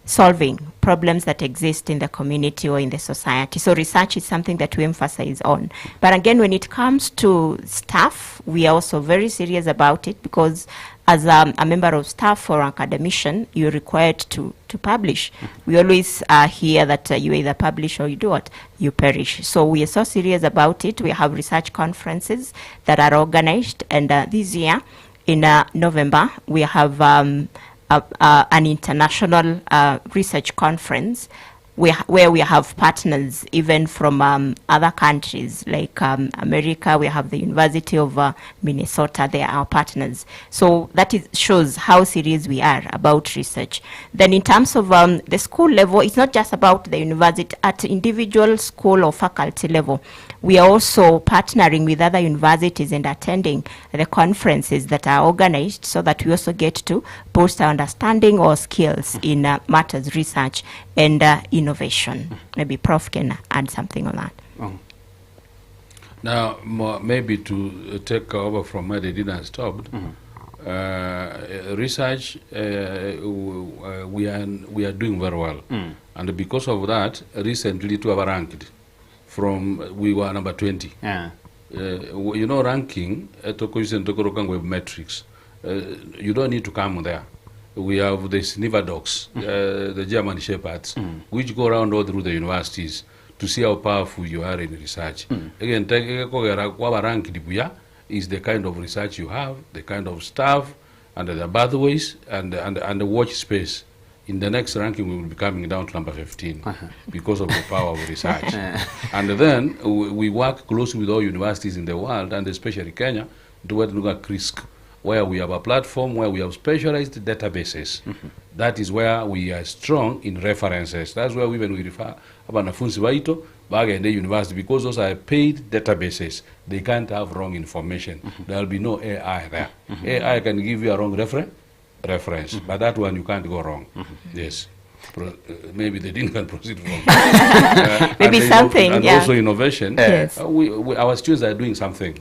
solving problems that exist in the community or in the society. So research is something that we emphasize on. But again, when it comes to staff, we are also very serious about it because as a, a member of staff or academician, you're required to, to publish. We always hear that you either publish or you do what? You perish. So we are so serious about it. We have research conferences that are organized, and this year, in November, we have a, an international research conference where we have partners even from other countries like America. We have the University of Minnesota, they are our partners. So that is, shows how serious we are about research. Then in terms of the school level, it's not just about the university. At individual school or faculty level, we are also partnering with other universities and attending the conferences that are organized so that we also get to boost our understanding or skills in matters research and innovation. Maybe Prof can add something on that. Now, maybe to take over from where the dean has stopped, research, we are doing very well. And because of that, recently to have ranked from, we were number 20. You know, ranking, tokoroka web metrics. You don't need to come there. We have the sniffer dogs, the German shepherds, which go around all through the universities to see how powerful you are in research. Again, kogera kwaba ranked buya is the kind of research you have, the kind of staff, and the pathways, and the watch space. In the next ranking, we will be coming down to number 15 because of the power of research. And then we work closely with all universities in the world, and especially Kenya, to what look at CRISC, where we have a platform where we have specialized databases. That is where we are strong in references. That's where we even we refer abanafunzi baito bagende university because those are paid databases. They can't have wrong information. There will be no AI there. AI can give you a wrong reference, but that one you can't go wrong. Yes. Maybe the dean can proceed from. Maybe something, and yeah. also innovation. Yes. We, our students are doing something.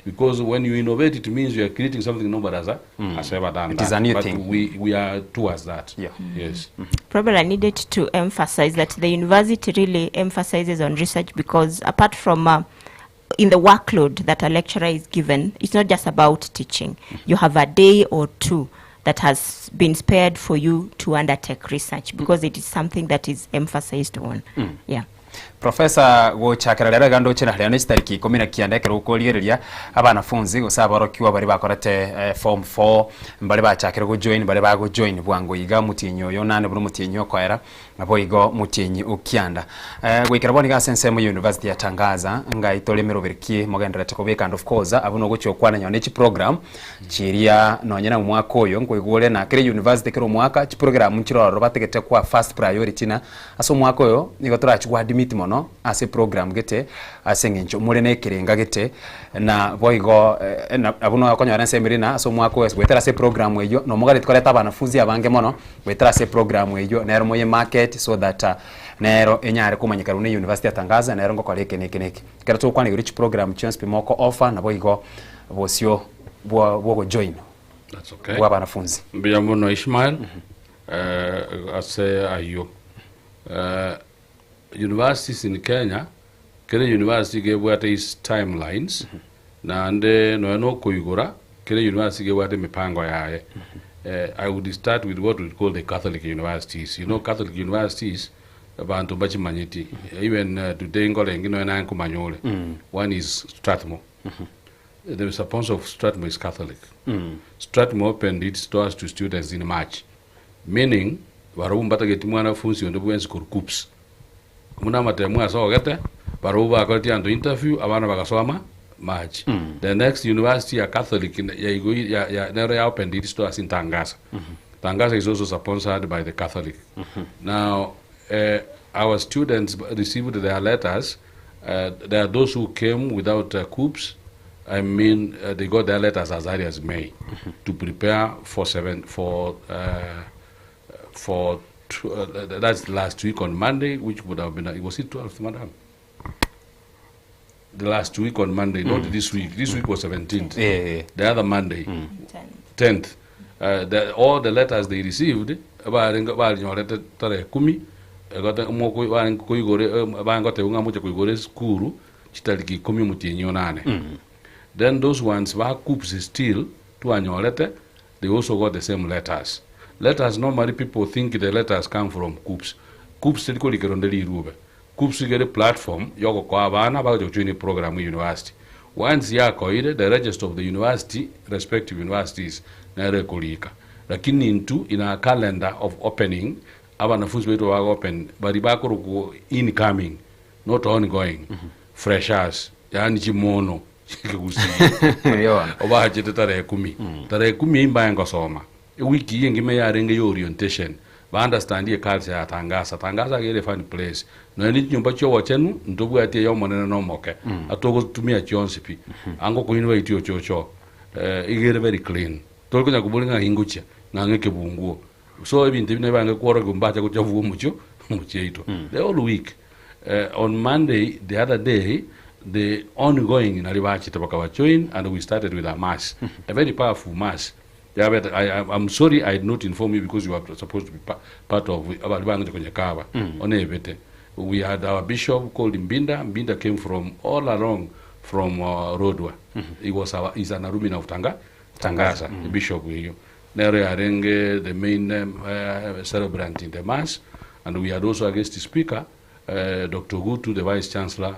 Because when you innovate, it means you are creating something nobody has ever done. It that. is a new But thing. we are towards that. Yes. Probably I needed to emphasize that the university really emphasizes on research because apart from in the workload that a lecturer is given, it's not just about teaching. You have a day or two that has been spared for you to undertake research because it is something that is emphasized on. Yeah. Professor gochakera rero iga ndoche na rero chitariki 19 ekero okorigereria abanafunzi gose abarokiwa bari bakorete form 4 mbari bachakire gojoin bari bagojoin bwango iga mutienyi oyo nane buri mutienyi okoera nabo igo mutienyi okianda goikera bono iga ase ensemo ya University ya Tangaza nga itore emeroberi ki mogenderete kobeka. And of course abo nogochia okwana nonye chiprogram chiria nonye na omwaka oyo nkoigure na kere university kere omwaka chiprogram nchirororo bategete kwa first priority na ase omwaka oyo nigo torachi admit mono ase program gete ase eng'encho more na ekerenga gete na boigo abo nokonyora ensemo ere na ase omwaka oyo gwetera ase program eyo nomogareti koreta abanafunzi abange mono gwetera ase program eyo nero moye market so that nero enyare komanyekana buna university ya Tangaza nero ngokora eke na eke na eke ekero togokwana igoro chiprogram chionsi pi moko offer nabo igo bosio bwa bwogojoin That's okay. bwa abanafunzi. Mbuya muno Ishmael. Ase ayo. Universities in Kenya, kere university gebwate its timelines nande noya nokoigora kere university gebwate mipango yaye. I would start with what we call the Catholic universities. You know, Catholic universities bantu bachimanyiti. Even today ngolengi noya nankumanyole. One is Strathmore. The sponsor of Strathmore is Catholic. Strathmore opened its doors to students in March, meaning barobu mbatageti mwanafunzi onde bwensi kor KUCCPS muna matemu asogete barobu bakoreti antu interview abana bagasoma March. The next university ya Catholic ya, ya, nero ya opened its doors in Tangaza. Tangaza is also sponsored by the Catholic. Now, our students received their letters. There are those who came without KUCCPS. I mean, they got their letters as early as May to prepare for seven for that's last week on Monday, which would have been, was it 12th, madam? The last week on Monday, not this week. This week was 17th. Yeah. The other Monday, 10th. The all the letters they received barenge barinyorete tarehe kumi egote omoko barenge koigora barenge gotebwa ng'a moche koigora esukuru chitariki ikomi omotienyi onane. Then those ones ba KUCCPS still twanyorete they also got the same letters. Letters normally people think the letters come from KUCCPS. KUCCPS teri korikera onde rirube. KUCCPS iga ere platform yogokoa abana bagocha gojoin eprogram ya university. Once yakoire, the register of the university, respective universities, nero ekorika. Lakini intwe in our calendar of opening, abanafunzi baito bago open, baria bakorokwa incoming, not ongoing, freshers, yaani chimono chi'ekegusii, obachete tarehe kumi. Tarehe kumi eyio mbaye ngosoma. Ewiki eyio engima yarenge ya orientation, ba understand eculture ya Tangasa. Tangasa iga ere funny place. Nonya ne chinyomba chia obochenu, ntobwati eya omonene na omoke, atogotumia chionsi pi. Ango okoinvite oche oche oo. Iga ere very clean. Tori konya koboria ng'a ingochia, ng'a ng'a ekebunguo. So ebinto ebi nabio bange kworokia mbache gochafua omochie omochie oito. The whole week. On Monday the other day, the ongoing naria bachete bakaba join and we started with a mass, a very powerful mass. Yabete I, I, I'm sorry I did not inform you because you are supposed to be pa, part of abari bangocha konyekaba mm. Onebete. We had our bishop called Mbinda. Mbinda came from all along from Rodwa. He was our, he's an alumni of Tanga, Tangaza, bishop eyo. Nero yarenge the main celebrant in the mass and we had also a guest speaker Dr. Ogutu, the vice chancellor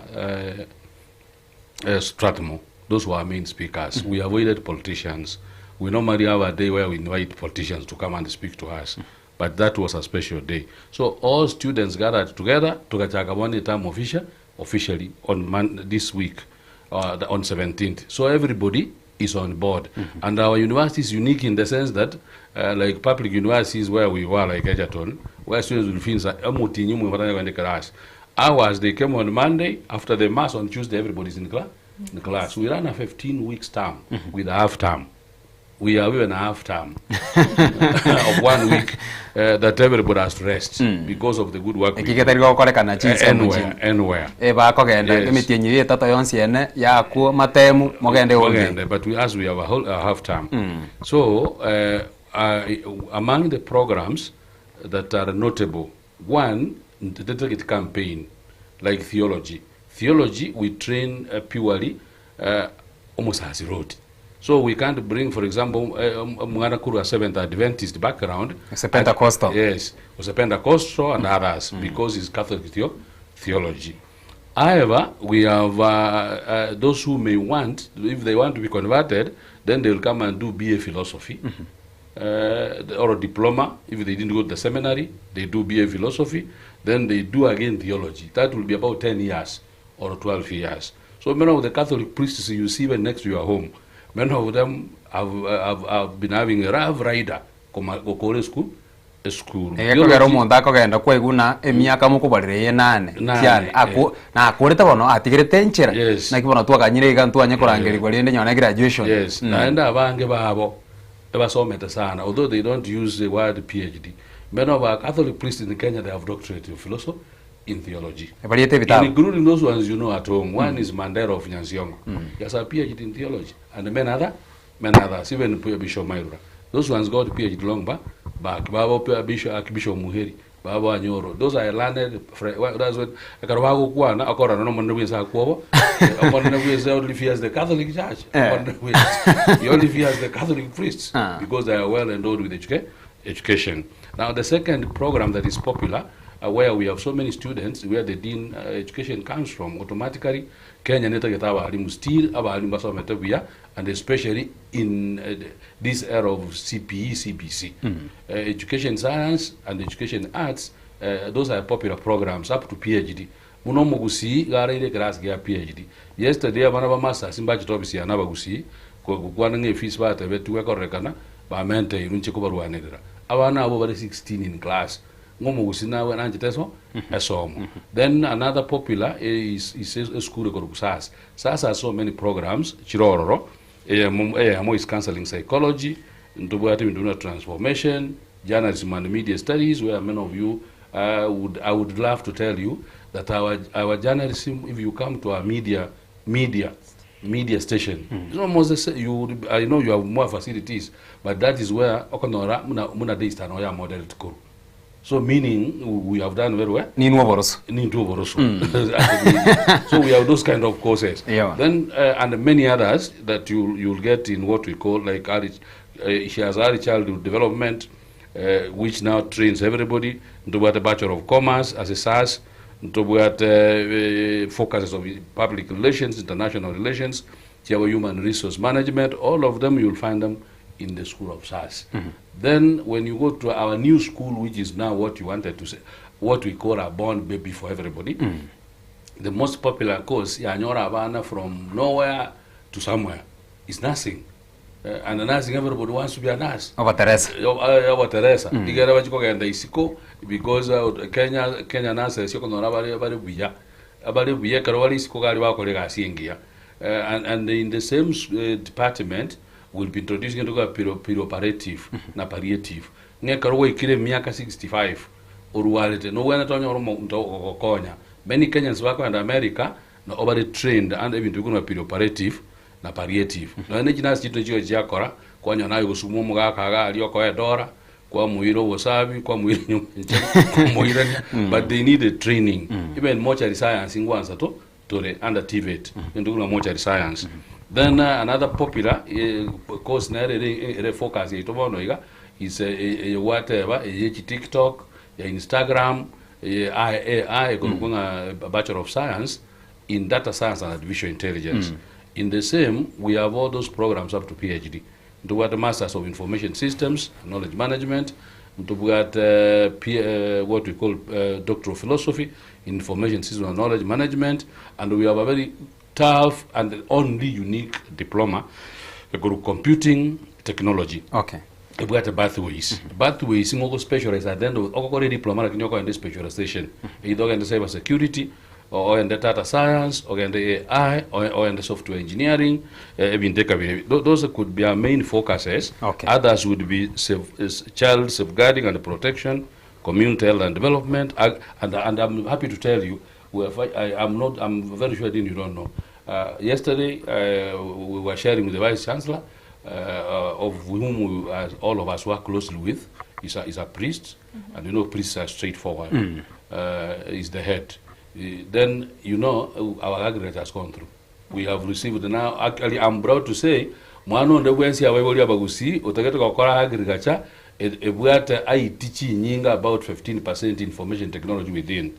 Strathmore. Those were our main speakers. We avoided politicians. We normally have a day where we invite politicians to come and speak to us. But that was a special day. So all students gathered together, togachaka bono eterm official, officially on mon this week, the on 17th. So everybody is on board. And our university is unique in the sense that, like public universities where we were, like Egerton, where students will feel omotinyi omwe batanya kogenda eclass. Ours, they came on Monday, after the mass on Tuesday, everybody's in class. In class. We run a 15 weeks term with a half term. We have even a half term of 1 week that everybody has to rest because of the good work we Eki do. getari gokorekana chinsemo Anywhere, chinde. anywhere. Ebakogenda Yes. emetienyi eye etato yonsi ene yakwo matemu mogende holiday. Mogende, but we, as we have a, whole, a half term. So among the programs that are notable, one, the target campaign, like theology. Theology, we train purely omosasiroti. So we can't bring, for example, mwana kurwa Seventh Adventist background. Ose Pentecostal. Yes, ose Pentecostal and others, because it's Catholic theology. However, we have those who may want, if they want to be converted, then they will come and do BA philosophy. Or a diploma. If they didn't go to the seminary, they do BA philosophy, then they do again theology. That will be about 10 years or 12 years. So many of the Catholic priests you see even next to your home, many of them have been having a rough rider gokore school, school. Egekogera omonto akogenda kwaigwa emiaka mokobarera eye nane Nane, kiane ako nakorete bono atigerete enchera Yes. naki bono twakanyire iga ntwanye korangerigwa rende nyone graduation. Yes, naende abange babo ebasomete sana, although they don't use the word PhD. Many of our Catholic priests in Kenya, they have doctorate in philosophy, in theology. Ebariete ebitabu. Including those ones you know at home. One is Mandela of Nyansiongo. He has a PhD in theology. And many other, many others, even Bishop Mairura. Those ones got PhD long back. Baba Bishop, Archbishop Muheri, Baba Anyoro. Those are learned, well, that's what, ekero bagokwana, akorana na omonene bwense akwobo. Omonene bwense only fears the Catholic Church. Omonene bwense. He only fears the Catholic priests because they are well endowed with education. Now, the second program that is popular, where we have so many students, where the dean education comes from, automatically, Kenya netagete abalimu still, abalimu basomete buya, and especially in this era of CPE, CBC. Education science and education arts, those are popular programs up to PhD. Muno mugusii garaire class ya PhD. Yesterday abana ba masters mbachitobisia nabagusii gokwana ng'a efees batebetiwe ekorekana bamente irunche kobarwanerera. Abana abo bari 16 in class. Ng'omogusi nawe nanchete eso esomo. Then another popular is a school called SAS. SAS has so many programs chirororo. Eyemo is counseling psychology, ntobwate bintu buna transformation, journalism and media studies, where many of you would, I would love to tell you that our journalism, if you come to our media, media, Media station it's almost the same, you would, I know you have more facilities but that is where okonyora muna muna Daystar noyo amodelete korwa. So meaning we have done very well. Ninwe oboroso. Nintwe oboroso. So we have those kind of courses. Yeah. Then and many others that you you'll get in what we call like early, she has early childhood development which now trains everybody. Ntobwate Bachelor of Commerce as a SAS, ntobwate focuses of public relations, international relations, chiabo human resource management, all of them you'll find them in the school of SAS. Then when you go to our new school, which is now what you wanted to say, what we call a born baby for everybody, the most popular course yanyora abana from nowhere to somewhere is nursing. And nursing everybody wants to be a nurse. Obateresa. Obateresa. Igere bachi kogenda isiko because Kenya Kenya nurses okonyora bare bare buya. Abare buya ekero bare isiko gari bakora egasi engiya. And in the same department we'll be introducing into a perioperative na palliative. Ng'a ekero gwaikire emiaka 65 orwarete nobwenerete onyore omonto ogogokonya. Many Kenyans bakoenda America nabo bare trained and ebinto bikorwa perioperative na palliative. Nonya ne chinurse chiaito chigochi chiakora, kwanyora naye ogosuma omogaka iga aria okoa edora, kwamoira obosabi, kwamoira nyomba enchenu, kwamoirania, but they need a training. Even mortuary science ngwansa to tore under TVET, egento buna mortuary science. Then another popular course nere ere ere focus yaito bono iga is eye gwateba eye chi TikTok, ya Instagram, eye AI ekorokwa ng'a Bachelor of Science in Data Science and Artificial Intelligence. In the same, we have all those programs up to PhD. Ntobwate Masters of Information Systems and Knowledge Management, ntobwate P, what we call Doctor of Philosophy in Information Systems and Knowledge Management, and we have a very tough and only unique diploma ekorwa Computing Technology. Ebwate pathways. Pathways ng'o ogo specialize at the end of ogokora ediploma lakini okogenda especialization. Either ogende cyber security, ogende data science, ogende AI, ogende software engineering, ebinto eka bire. Those could be our main focuses. Others would be child safeguarding and protection, community health and development, and I'm happy to tell you, we are, I, I'm not, I'm very sure you don't know. Yesterday, we were sharing with the Vice Chancellor, of whom all of us work closely with. He's a priest, and you know priests are straightforward. He's the head. Then, you know, our agriculture has gone through. We have received now, actually, I'm proud to say, mwana onde bwensi abaibori abagusi, otagete gokora agriculture, ebwate IT chinyinga about 15% information technology within.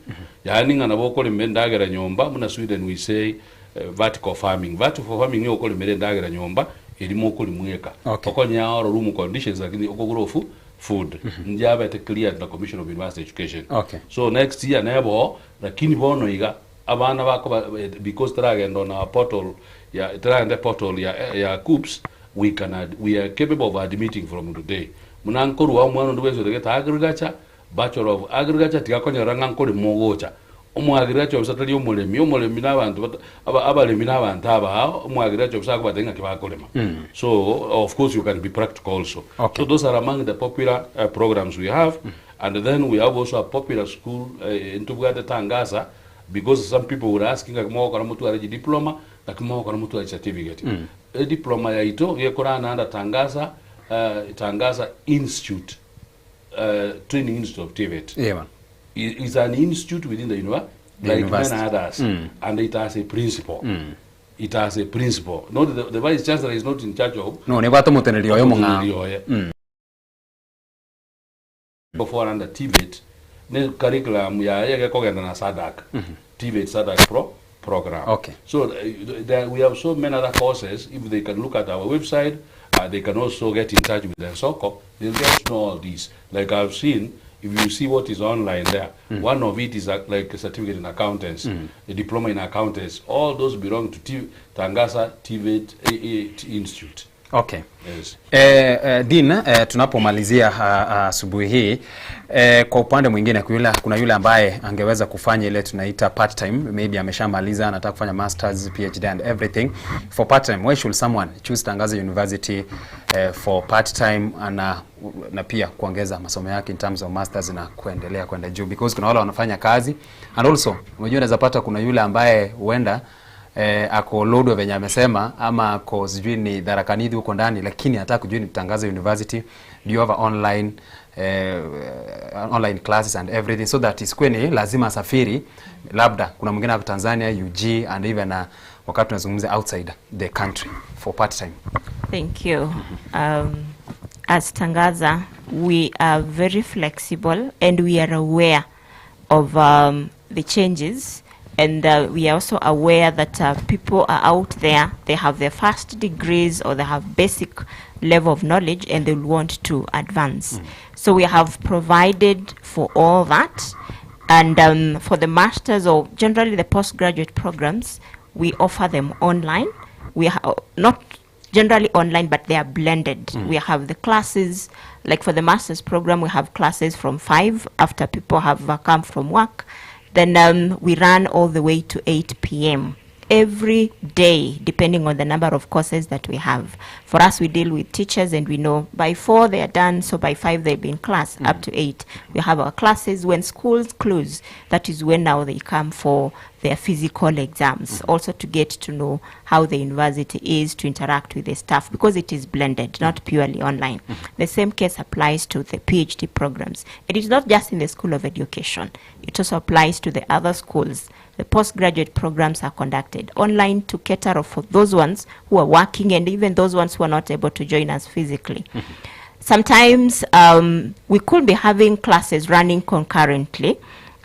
Yaani ng'a nabo okorema endagera nyomba, muna Sweden we say vertical farming. Vertical farming niyo okoremera endagera nyomba, erimo okorimweka. Okonya oro room conditions, lakini okogura ofu food. Njabete clear na Commission of University Education. So next year nebo, lakini bono iga, abana bako because taragenda on our portal, ya taragenda portal ya KUCCPS, we are capable of admitting from today. Munankoru wa mwana ndu wese agriculture, Bachelor of Agriculture, tigakonyora ng'a nkore mogocha. Omo agriculture officer tari omoremi, omoremi n'abantu abaremi n'abantu aba, omo agriculture officer akobate ng'a kibakorema. So of course you can be practical also. So those are among the popular programs we have. And then we have also a popular school ntubwate Tangaza, because some people were asking ng'a mogokora motware diploma, ng'a mogokora motware certificate. A diploma yaito gekorana under Tangaza, Tangaza Institute, Training Institute of TVET. Yeah, man. Is an institute within the The like university. many others, and it has a principal. It has a principal. Not the vice chancellor is not in charge of. No, ne bwato muteneri oyo mung'ao. Muteneri oye. Before under TVET, ne curriculum ya yege kogenda na SADC. TVET SADC Pro program. So there, we have so many other courses. If they can look at our website, they can also get in touch with Nsoko. They'll get to know all these. Like I've seen, if you see what is online there, one of it is like a certificate in accountants, a diploma in accountants. All those belong to Tangaza TVET Institute. Yes. Dean, tunapomalizia asubuhi hii, kwa upande mwingine kuna yule ambaye angeweza kufanya ile tunaita part time, maybe ameshamaliza anataka kufanya masters, PhD and everything. For part time, why should someone choose Tangaza University for part time na pia kuongeza masomo yake in terms of masters na kuendelea kwenda juu, because kuna wale wanafanya kazi and also unajua unaweza pata kuna yule ambaye huenda Eh, ako Lodwar venye amesema ama ako sijui ni Tharaka Nithi huko ndani lakini anataka kujoin Tangaza University. Do you have a online eh, online classes and everything so that isikuwe ni lazima asafiri, labda kuna mwingine ako Tanzania, UG and even uh, wakati tunazungumzia outside the country for part time. Thank you. Um, as Tangaza, we are very flexible and we are aware of um, the changes. And uh, we are also aware that uh, people are out there, they have their first degrees or they have basic level of knowledge and they want to advance. So we have provided for all that. And um, for the masters or generally the postgraduate programs, we offer them online. We ha- not generally online, but they are blended. We have the classes, like for the master's program, we have classes from 5 after people have uh, come from work. Then um, we run all the way to 8 p.m. every day, depending on the number of courses that we have. For us, we deal with teachers and we know by 4 they are done, so by 5 they'll be in class, up to 8. We have our classes when schools close, that is when now they come for their physical exams, also to get to know how the university is, to interact with the staff, because it is blended, not purely online. The same case applies to the PhD programs. It is not just in the School of Education, it also applies to the other schools. The postgraduate programs are conducted online to cater for those ones who are working and even those ones who are not able to join us physically. Sometimes um, we could be having classes running concurrently.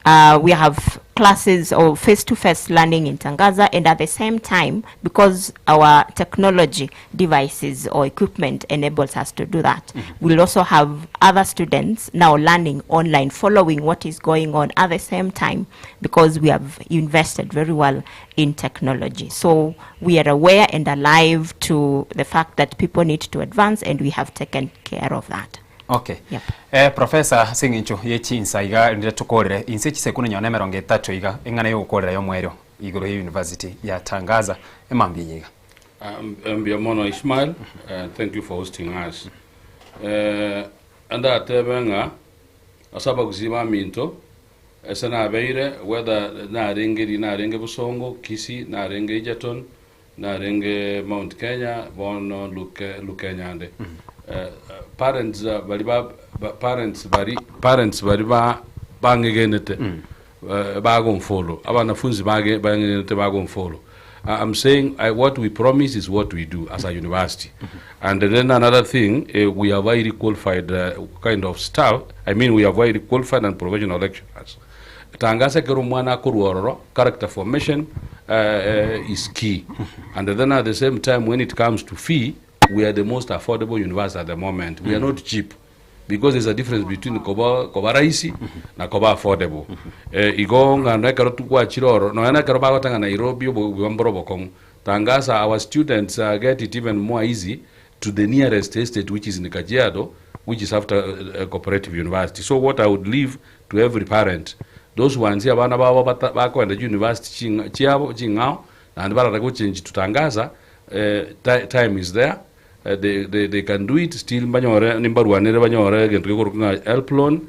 Uh, we have classes or face-to-face learning in Tangaza, and at the same time, because our technology devices or equipment enables us to do that, we'll also have other students now learning online, following what is going on at the same time, because we have invested very well in technology. So we are aware and alive to the fact that people need to advance, and we have taken care of that. Okay. Yep. Eh, professor ase eng'encho ye chinsa iga rinde tokorere inse chisekunda nonye na emerongo etato iga eng'ana yogokorera yomoerio igoro ye university ya Tangaza emambia eye iga. Mbuya mono Ishmael, thank you for hosting us. Eh, ndatebe ng'a ase abagusii baminto ase nabeire whether narenge ri narenge Bosongo, Kisii, narenge Egerton, narenge Mount Kenya, bono Luke Lukenya ande. Eh, parents bari ba parents bari parents bari ba bang'egenete bagonfollow, abanafunzi bage bang'egenete bagonfollow. I'm saying I, what we promise is what we do as a university. And then another thing, we have highly qualified kind of staff. I mean, we have highly qualified and professional lecturers. Tangasa ekero omwana akorwa ororo, character formation is key. And then at the same time, when it comes to fee, we are the most affordable university at the moment. We are not cheap because there's a difference between koba koba rahisi na koba affordable. Eh, igo ng'a ekero twachire oro nonya na ekero bagotanga Nairobi obo mboro obokong'u Tangasa our students get it even more easy to the nearest estate which is in Kajiado which is after Cooperative University. So what I would leave to every parent those ones abana babo bakoenda university chiabo ching'ao naende barara gochange to Tangaza eh, time is there eh, they, they, they can do it still banyore nimbarwanere banyore egento gekorokwa ng'a help loan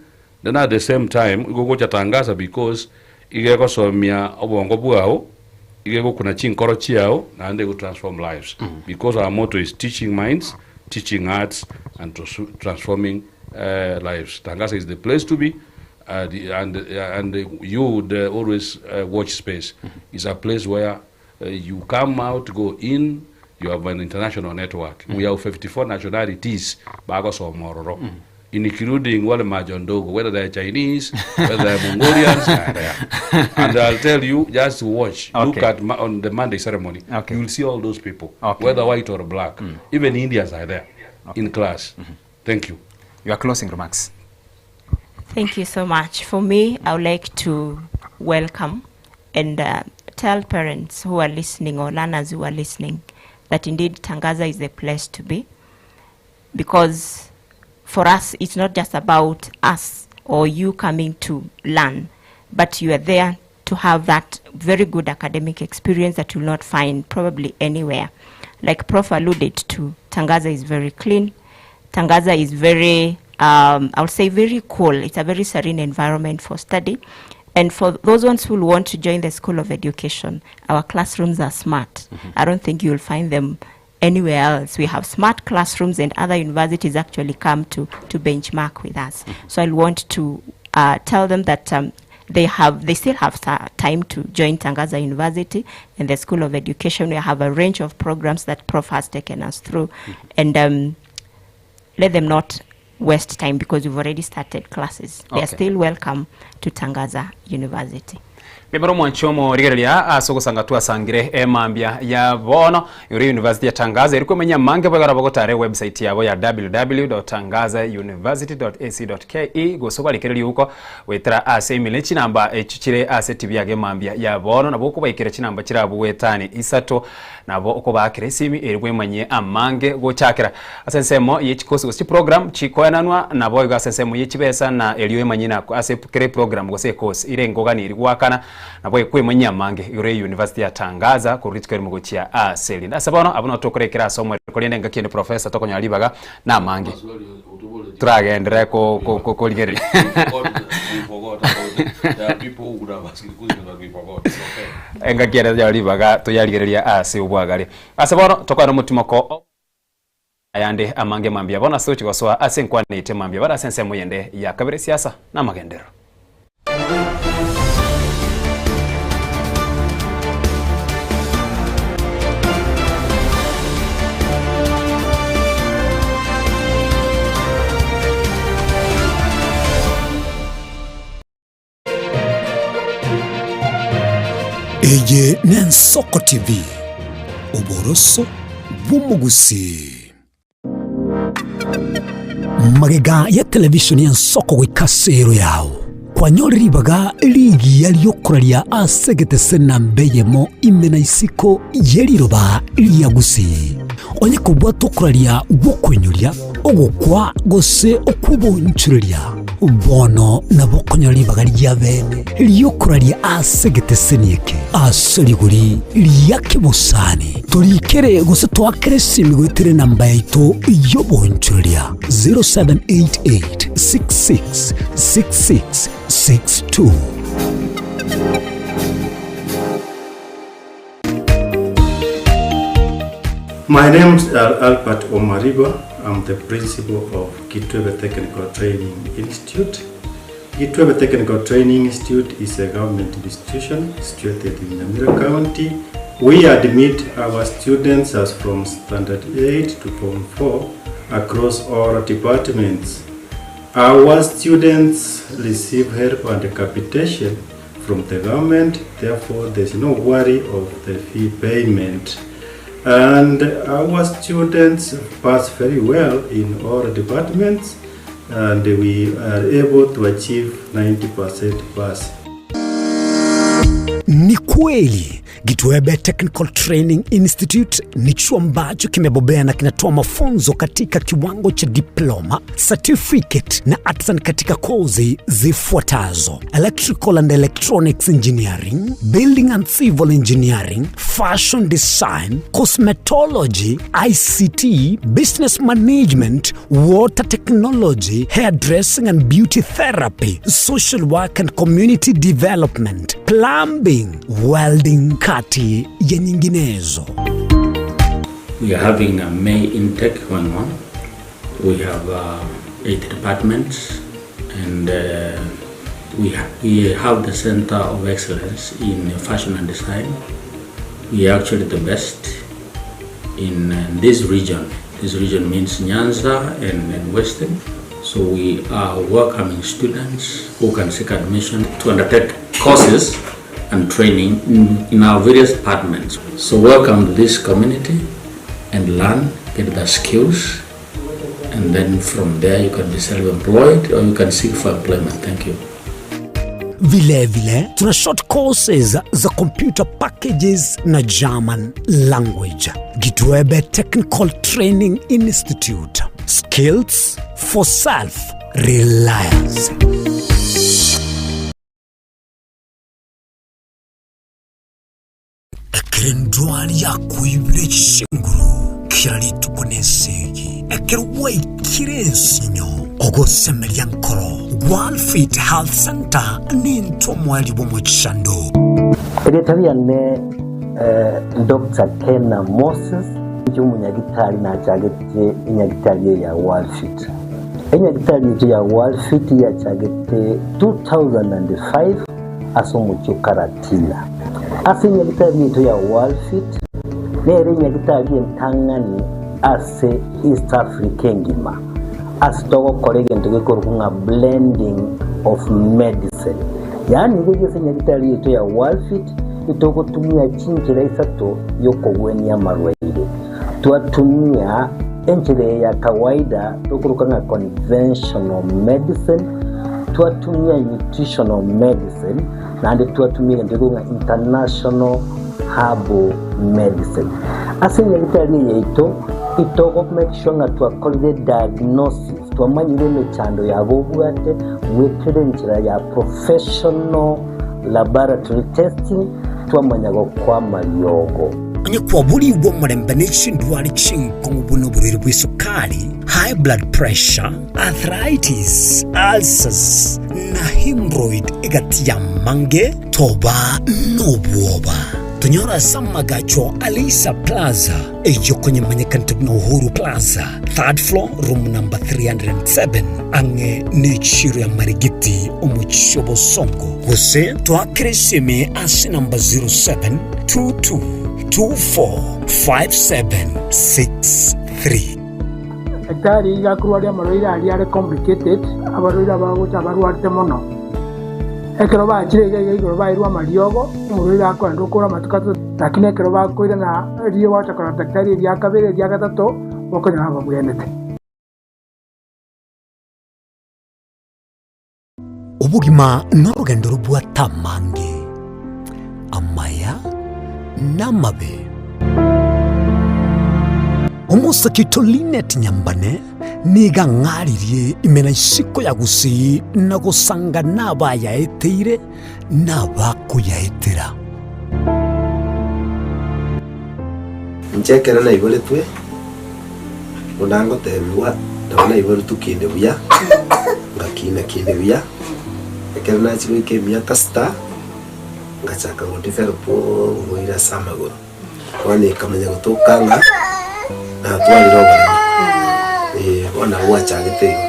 then at the same time igo gocha Tangaza because igegosomia obongo bwao igegokuna chinkoro chiao naende ego transform lives because our motto is teaching minds teaching hearts and transforming uh, lives Tangaza is the place to be uh, the, and, uh, and you would uh, always uh, watch space it's a place where uh, you come out go in you have an international network we have 54 nationalities bagosoma ororo including wale majondogo whether they're Chinese whether they're Mongolians they are there. and I'll tell you just watch look Okay. at ma- on the Monday ceremony Okay. you will see all those people Okay. whether white or black even Indians are there in class thank you Your closing remarks. Thank you so much. For me, I would like to welcome and uh, tell parents who are listening or learners who are listening that indeed Tangaza is the place to be because for us, it's not just about us or you coming to learn, but you are there to have that very good academic experience that you'll not find probably anywhere. Like Prof alluded to, Tangaza is very clean. Tangaza is very, um, I would say, very cool. It's a very serene environment for study. And for those ones who want to join the School of Education, our classrooms are smart. I don't think you'll find them anywhere else. We have smart classrooms, and other universities actually come to, to benchmark with us. So I want to uh, tell them that um, they have they still have time to join Tangaza University and the School of Education. We have a range of programs that Prof has taken us through, and um, let them not waste time because we've already started classes. They are still welcome to Tangaza University. Rimero omwanchi omorigereria ase ogosanga twasangire emambia ya bono igoro University ya Tangaza eri komenya amange boigo arabo gotara ewebsite yabo ya www.tangazauniversity.ac.ke gose obarikererie uko goetera ase email ne chinamba echio chire ase TV yago emambia ya bono nabo okobaikera chinamba chirabwo goetani isato Nabo okobaakera esimi eri bwemanyie amange gochakera ase ensemo ye chikosi gose chiprogram chikoenanwa, naboigo ase ensemo ye chibesa na erio emanyie na ase kera eprogram gose ekosi ere engogani eri goakana, naboigo kwemanyia amange igoro ye university ya Tangaza korwa rituko erimo gochia ase erinde. Ase bono abwo nabo tokorekera ase omorero korende engaki ende Professor tokonyora ribaga na amange toragenderere ko ko ko korigereria. Engaki ere tonyore ribaga toyarigereria ase obwagare. Ase bono tokore nomotimoko o ayande amange mambia bono ase togochia gosoa ase enkwana yaito mambia bare ase ensemo yende ya kabere siasa na amagenderero. Eye n'Ensoko TV, oboroso bw'omogusii. Magega ya television y'Ensoko goika ase ero yao, kwanyore ribaga rigiya ri'okoraria ase egetese namba eyemo ime na isiko ye riroba ria Gusii. Onye kobwata okoraria gw'okoinyoria, ogokwa gose okw'obonchoreria, bono nabo okonyora ribaga ria bene ri'okoraria ase egeteseni eke ase rigori ria kebosani. Torikere gose toakere esimi goetera enamba yaito y'obonchoreria 0788 66 66 62. My name is Albert Omariba. I'm the principal of Kitwebe Technical Training Institute. Kitwebe Technical Training Institute is a government institution situated in Nyamira County. We admit our students as from Standard 8 to Form 4 across all departments. Our students receive help and capitation from the government, therefore there's no worry of the fee payment. And our students pass very well in all departments and we are able to achieve 90% pass. Ni kweli Gitwebe Technical Training Institute ni chuo ambacho kimebobea na kinatoa mafunzo katika kiwango cha diploma, certificate na artisan katika kozi zifuatazo: Electrical and Electronics Engineering, Building and Civil Engineering, Fashion Design, Cosmetology, ICT, Business Management, Water Technology, Hairdressing and Beauty Therapy, Social Work and Community Development, Plumbing, Welding kati ya nyinginezo. We are having a May intake going on. We have uh, eight departments and uh, we, ha we have the Center of Excellence in Fashion and Design. We are actually the best in uh, this region. This region means Nyanza and, and Western. So we are welcoming students who can seek admission to undertake courses and training in, in our various departments. So welcome to this community and learn, get the skills, and then from there you can be self-employed or you can seek for employment. Thank you. Vile vile tuna short courses za computer packages na German language. Gitwebe Technical Training Institute. Skills for self reliance. Ekero endwari yakoibire chinguru kera rituko nesegi, ekero gwaikire ensinyo, ogosemeria nkoro. Walfit Health Centre nintwe omoerio bw'omochando. Erieta riane Doctor Kena Moses, inche omonyagitari nachagete enyagitari eye ya Walfit. Enyagitari yaito ya Walfit yachagete 2005 ase omochie o Karatina. Ase enyagitari yaito ya Walfit nere enyagitari entang'ani ase East Africa engima ase togokora egento gekorokwa ng'a blending of medicine. Yaani riria ase enyagitari yaito ya Walfit itogotumia chinchera isato yokogwenia amarwaire. Twatumia enchera eye ya kawaida tokoroka ng'a conventional medicine, twatumia nutritional medicine, naende twatumia egento gekorokwa ng'a international herbal medicine. Ase enyagitari eye yaito, itogo make sure ng'a twakorire diagnosis, twamanyire emechando yabo obwate goetera enchera ya professional laboratory testing, twamanya gokoa amariogo. Onye kwaborigwe omorembe ne chindwari chinkong'u buna oborwaire bw'esukari, high blood pressure, arthritis, ulcers, na hemorrhoid egati y'amange, toba nobwoba. Tonyore ase amagacho a Leisa Plaza, eyio konyemanyekanete buna Uhuru Plaza, third floor, room number 307, ang'e n'echiro ya Marigiti, omochie o Bosongo. Gose toakere esimi ase namba 0722245763. Daktari iga akorwaria amarwaire aria are complicated, abarwaire abagocha abarwarete mono. Ekero bachire iga iga igoro bairwe amariogo, omorwaire akoenda okore amatuko atato, lakini ekero bakoirana riria gwacha korora daktari eria kabere eria gatato, bokonyora babwenerete. Obogima norogendo robwate amange, amaya na amabe. Omosake oito Linet Nyambane nigo ang'aririe ime na isiko ya Gusii na gosanga nabayaeteire na abakoyaetera. Inche ekero naiboretwe, buna ngotebigwa, nabo naiboretwe kinde buya, ngakina kinde buya, ekero nachia goika emiaka sita, ngachaka go develop oborwaire ase amagoro. Bono ekamanya gotoka ng'a natwarire oboremo, eh, bono nabo gwachagete igo.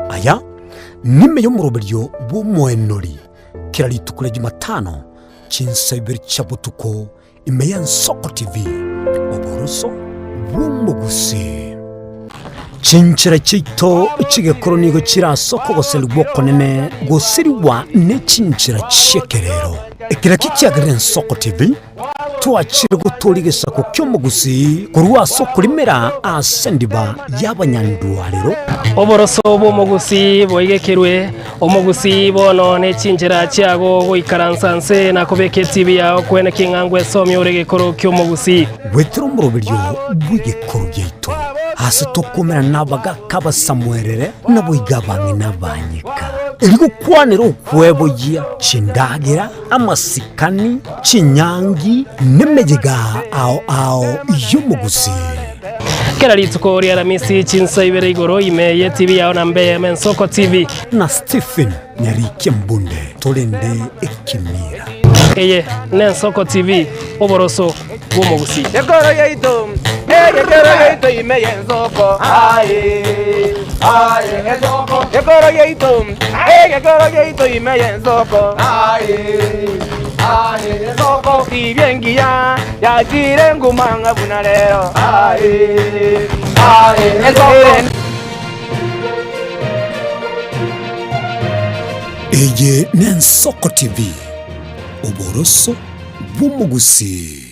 Aya nime y'omoroberio bw'omoenori kera rituko ria Jumatano chinsa ibere chia botuko ime y'Ensoko TV, oboroso bw'omogusii. Chinchera chiaito chi'egekoro nigo chire ase okogoserigwa okonene gosirigwa ne chinchera chi'ekerero. Ekero ekio kiagerire Ensoko TV twachire gotoria egesaku ki'omogusii korwa ase okorimera ase endiba y'abanyandwarero. Oboroso bw'omogusii boigekerwe, omogusii bono ne chinchera chiago goikaransa nse na kobeka etibi yao kwene king'a ngwesomia ore egekoro ki'omogusii. Goetera omoroberio bw'egekoro giaito, aase tokomerana nabagaaka abasamuerere, naboigo abang'ina abanyeka, erio gokwanera okweboyia chindagera, amasikani, chinyangi, nemeyega ao ao y'omogusii. Kera rituko ri'Aramisi chinsa ibere igoro ime y'etibi yao na mbe Mensoko TV. Na Stephen Nyarikia Mbunde torende ekemira. Eye n'Ensoko TV, oboroso bw'omogusii. Ekoro yaito, egekero yaito ime y'ensoko. Aye, aye, ensoko. Ekoro yaito, egekero yaito ime y'ensoko. Aye, aye, ensoko. Tibia engiya yachire nguma ng'a buna rero. Aye, aye, ensoko. Eye n'Ensoko TV, oboroso bw'omogusii.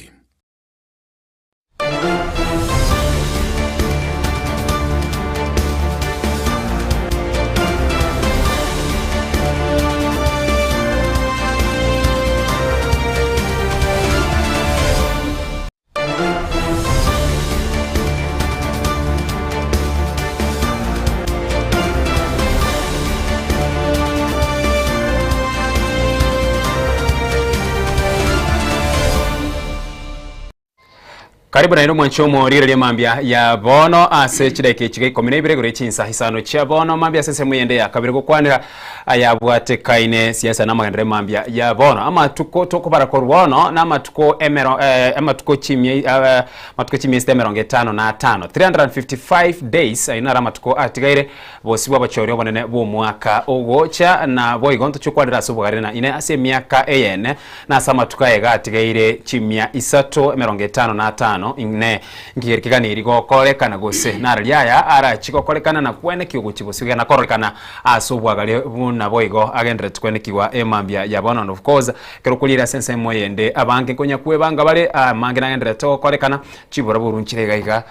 Karibu naende omwanchi omorigereria mambia ya bono ase chidaika echi iga ikomi na ibere igoro ye chinsa isano chia bono mambia ase ensemo eyende ya kabere gokwanera ayabwatekaine siasa na amagenderero mambia ya bono. Amatuko tokobara korwa bono na amatuko emero eh, amatuko chimia eh, amatuko chimiesita emerongo etano na atano 355 days ayio naro amatuko atigaire Bosio bw'abachori obonene bw'omwaka ogocha, na boigo ntochie kwarera ase obogare na ine ase emiaka eyene, na ase amatuko aye gatigaire chimia isato 55, Inee! Nkigeri keganiri gokorekana gose narari aya arachie gokorekana na kwenekigwa gochia bosio gena kororekana ase obwagare buna boigo agendererete kwenekigwa emambia ya bono? And of course, ekero okoriera ase ensemo eyende abange nkonya kwebanga bare amange nagendererete gokorekana. Chibura borunchire iga iga,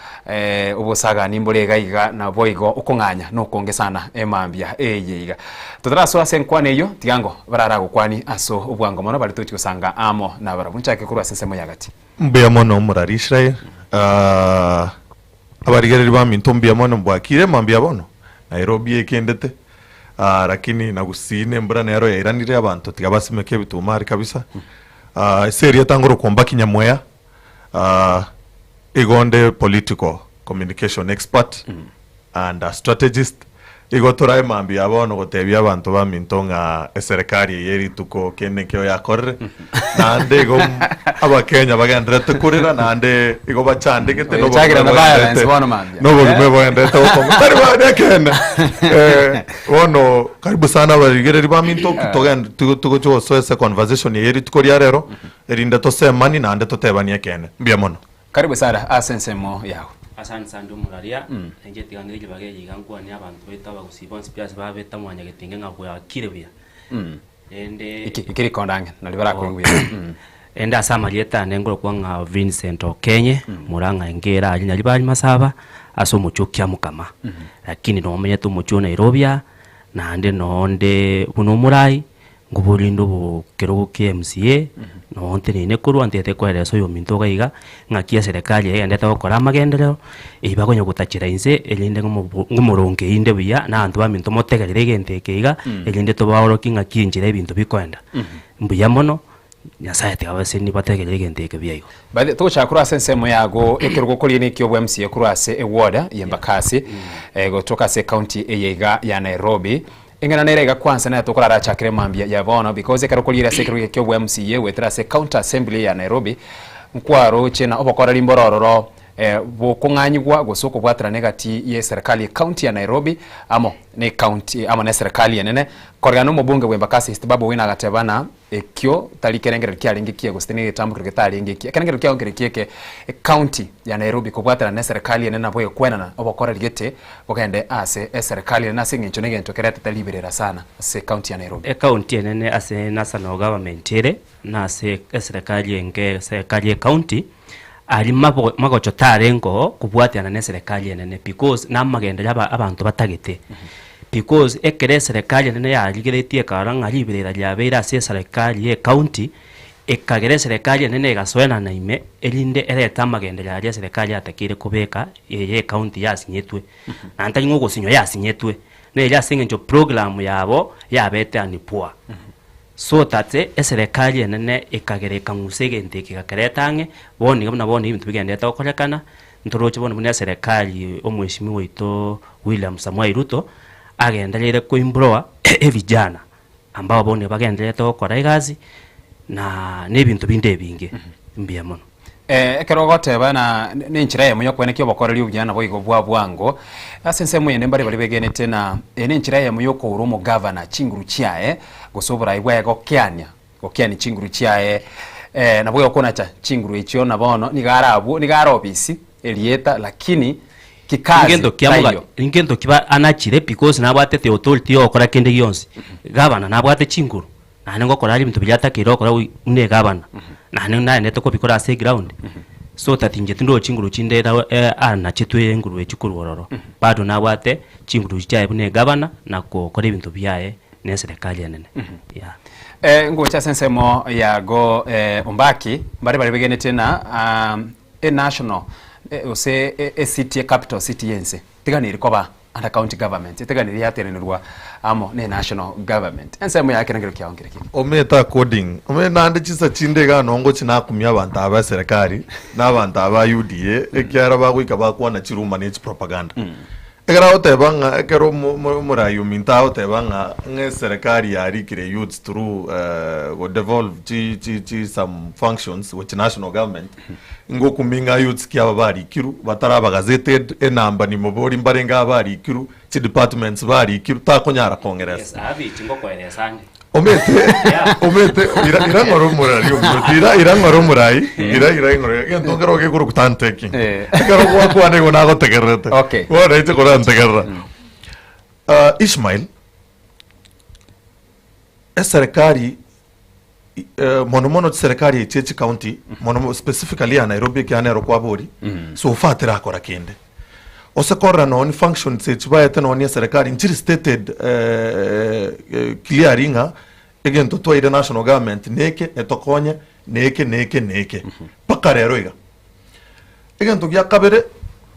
obosagani mbore iga iga, naboigo okong'anya nokonge sana emambia eye iga. Totarasoa ase enkwana eyio, tiga ngo bararagokwani ase obwango mono baria tochi gosanga amo nabarabwo. Nchake korwa ase ensemo ya gati. Mbuya mono omorari Israel. Ah, abarigereria baminto mbuya mono mbwakire mambia bono Nairobi ekendete ah, lakini na Gusii na embura nero yairanire abanto tiga basimeke ebituma aria kabisa. Ah, ase erieta ngorokwa Mbaki Nyamweya. Igo nde political communication expert and a strategist. Igo torae mambia ya bono gotebia abanto baminto ng'a eserekari eye rituko kende nkio yakorire naende igo abakenya bagendererete korera naende igo bachandegete Oyo chakera na violence bono mambia. nobogima bogendererete gokong'a tari bono ekeene bono karibu sana abarigereri baminto togende togochi gosoa ase conversation eye rituko ria rero Erinde tosemanie naende totebanie ekeene. Mbuya mono. Karibu Sarah ase ensemo yao. Asante sana omoraria, nainche tiga ng'ire ribaga eri iga nkwanie abanto baito abagusii bonsi pi ase babeta mwanyagetinge ng'a bwakire buya. Rende Iki iki rikonda ang'e nari barakoigwe buya. Rende ase amarieta ane nkorokwa ng'a Vincent Okenye, Murang'a Engera aria Nyaribari Masaba, ase omochie o Kiamokama. Lakini nomenyete omochie o Nairobi aa, naende nonde buna omorai, Nkoborinde obokerogo kia MCA, noo nteneine korwa ntete koeresa oyominto iga iga, ng'aki eserekari egendete gokora amagenderero, eywo bakonya gotachera inse erinde ngomo ngomoronge inde buya na abanto baminto motegerere egento eke iga, erinde tobaorokie ng'aki enchera ebinto bikoenda. Mbuya mono, Nyasaye tiga abaseni bategerere egento eke buya igo. By the togochaka korwa ase ensemo yago ekerogo koria neki obwa MCA korwa ase eward ya Embakasi, gotoka ase ecounty eye iga ya Nairobi. Eng'ana nere iga kwansa nere tokorarachakere mambia ya bono because ekero okorigereria ase ekerogo eke kia obwa MCA goetera ase county assembly ya Nairobi nkwaroche na obokoreri mboro ororo bokong'anyigwa gose okobwaterana egati ye serikali ye county ya Nairobi amo ne county amo ne serikali enene korogana na omobunge bwa Embakasi East Babu Owino agateba ng'a Ekio tari kerengererio kiarenge kiaye gose negetambokero getarenge ekiya. Ekerengererio kiago nkere kieke ecounty ya Nairobi kobwaterana neserekari enene nabo egokwenana obokoreri gete bogende ase eserekari enene ase eng'encho negento keretete riberera sana ase ecounty ya Nairobi. Ecounty enene ase national government ere na ase eserekari enge eserekari ye county aria mabo magocho tarenge oo kobwatiana na eserekari enene because namagenderero aba abanto batagete. Because ekero eserekari enene yarigeretie ekarora ng'a riberera riabeire ase eserekari ye ecounty, ekagera eserekari enene egasoenana ime erinde erete amagenderero aria eserekari yatakeire kobeka eye ecounty yasinyetwe. Naende tari ng'a ogosinywa yasinyetwe, nere ase eng'encho program yabo yabete ani poor. So that eserekari enene ekagera ekang'usa egento eke egakereta ang'e, bono iga buna bono ebinto bigenderete gokorekana, Ntoroche bono buna eserekari omweshimiwa oito William Samoei Ruto agendereire koimbroa evijana ambao bono bagendererete gokora egasi na nebinto binde ebinge. Mbuya mono. Ekero ogoteba na nenchera eyemo yokoenekia obokoreri obuya naboigo bwa bwango, ase ensemo eyende mbare baria begenete na eye nenchera eyemo yokoura omogavana chinguru chiaye gose oborai bwaye gokeania Gokiani chinguru chiaye, naboigo konacha chinguru echio na bono nigo are abwo, nigo are obisi erieta lakini kikazi Ngento kia moga taiyo. ngento ki ba anachire because nabwate the authority yogokora kende gionsi. Gavana nabwate chinguru, naende ngokora are ebinto biria atakeire gokora buna egavana, naende naendete kobikora ase eground. So that inche tindochi chinguru chinde anachetwe enguru echio korwa ororo. Bado nabwate chinguru chiaye buna egavana na gokora ebinto biaye na eserekari enene. Yeah. Ngocha ase ensemo yago Ombaki, mbare baria begenete ng'a e national gose e city, e capital city y'ense tiganeri koba Under county government eteganeri yatenenerwa amo ne national government. Ensemo yaye ekerengero kiao nkere ki? Omete according, omanyete naende chinsa chinde iga nongo chinakumia abanto aba eserekari na abanto aba UDA ekiagera bagoika bakwana chiruma ne chipropaganda. Ekero agoteba ng'a ekero omo omo omorai ominto agoteba ng'a ng'a eserekari yarikire youths through go devolve chi chi chi some functions gochia national government, Ngokumia ng'a youths ki aba barikirwe, batari aba gazetted, enamba nimobori mbarenge aba barikirwe, chidepartments barikirwe, takonyara kong'eresa. Yes, abichi ngokoeresa ande. Omete, omete, ira, ira ng'ora omorari omoroti, ira, ira ng'ora omorai, ira, ira ng'ora, egento nkero gekorokwa turn taking. Ekero gwakwana igo nagotegererete. Okay. Bono inche korantegerera. Ah, Ishmael, eserekari mono mono chiserekari echi echi county mono mo- specifically ya Nairobi ekiagera nero kwabori so far terakora kende ose korora nonye functions echi baete nonye eserekari nchiri stated clearly ng'a egento twaire national government neke etokonye neke neke neke mpaka rero iga. Egento gia kabere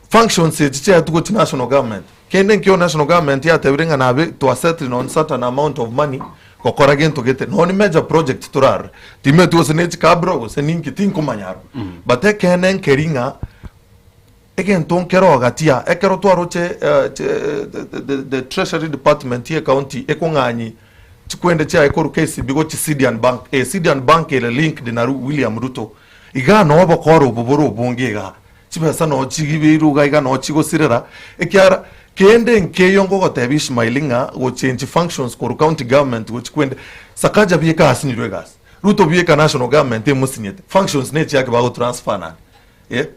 functions echi chiaetwe gochia national government Kende nkio national government yatebire ng'a nabe twasettle nonye certain amount of money gokora gento gete nonye major project torarore timanyeti gose ne chikabro gose ninki tinkomanya aro but ekeene nkeri ng'a egento nkero gati aa ekero twaroche the the treasury department ye county ekong'anyi chikwende chiaye korwa KCB gochia Sidian bank eh Sidian bank ere linked na William Ruto igaa noo obokora obo bore obonge igaa. Chibesa noo chigibeirwe iga iga noo chigosirera, ekiagera kende nkeiyo nkogotebia Ishmael ng'a gochengi functions korwa county government gochia kwende, Sakaja bieka asinyirwe egasi, Ruto bieka national government emosinyete, functions nechiake bagotransfer naende eh.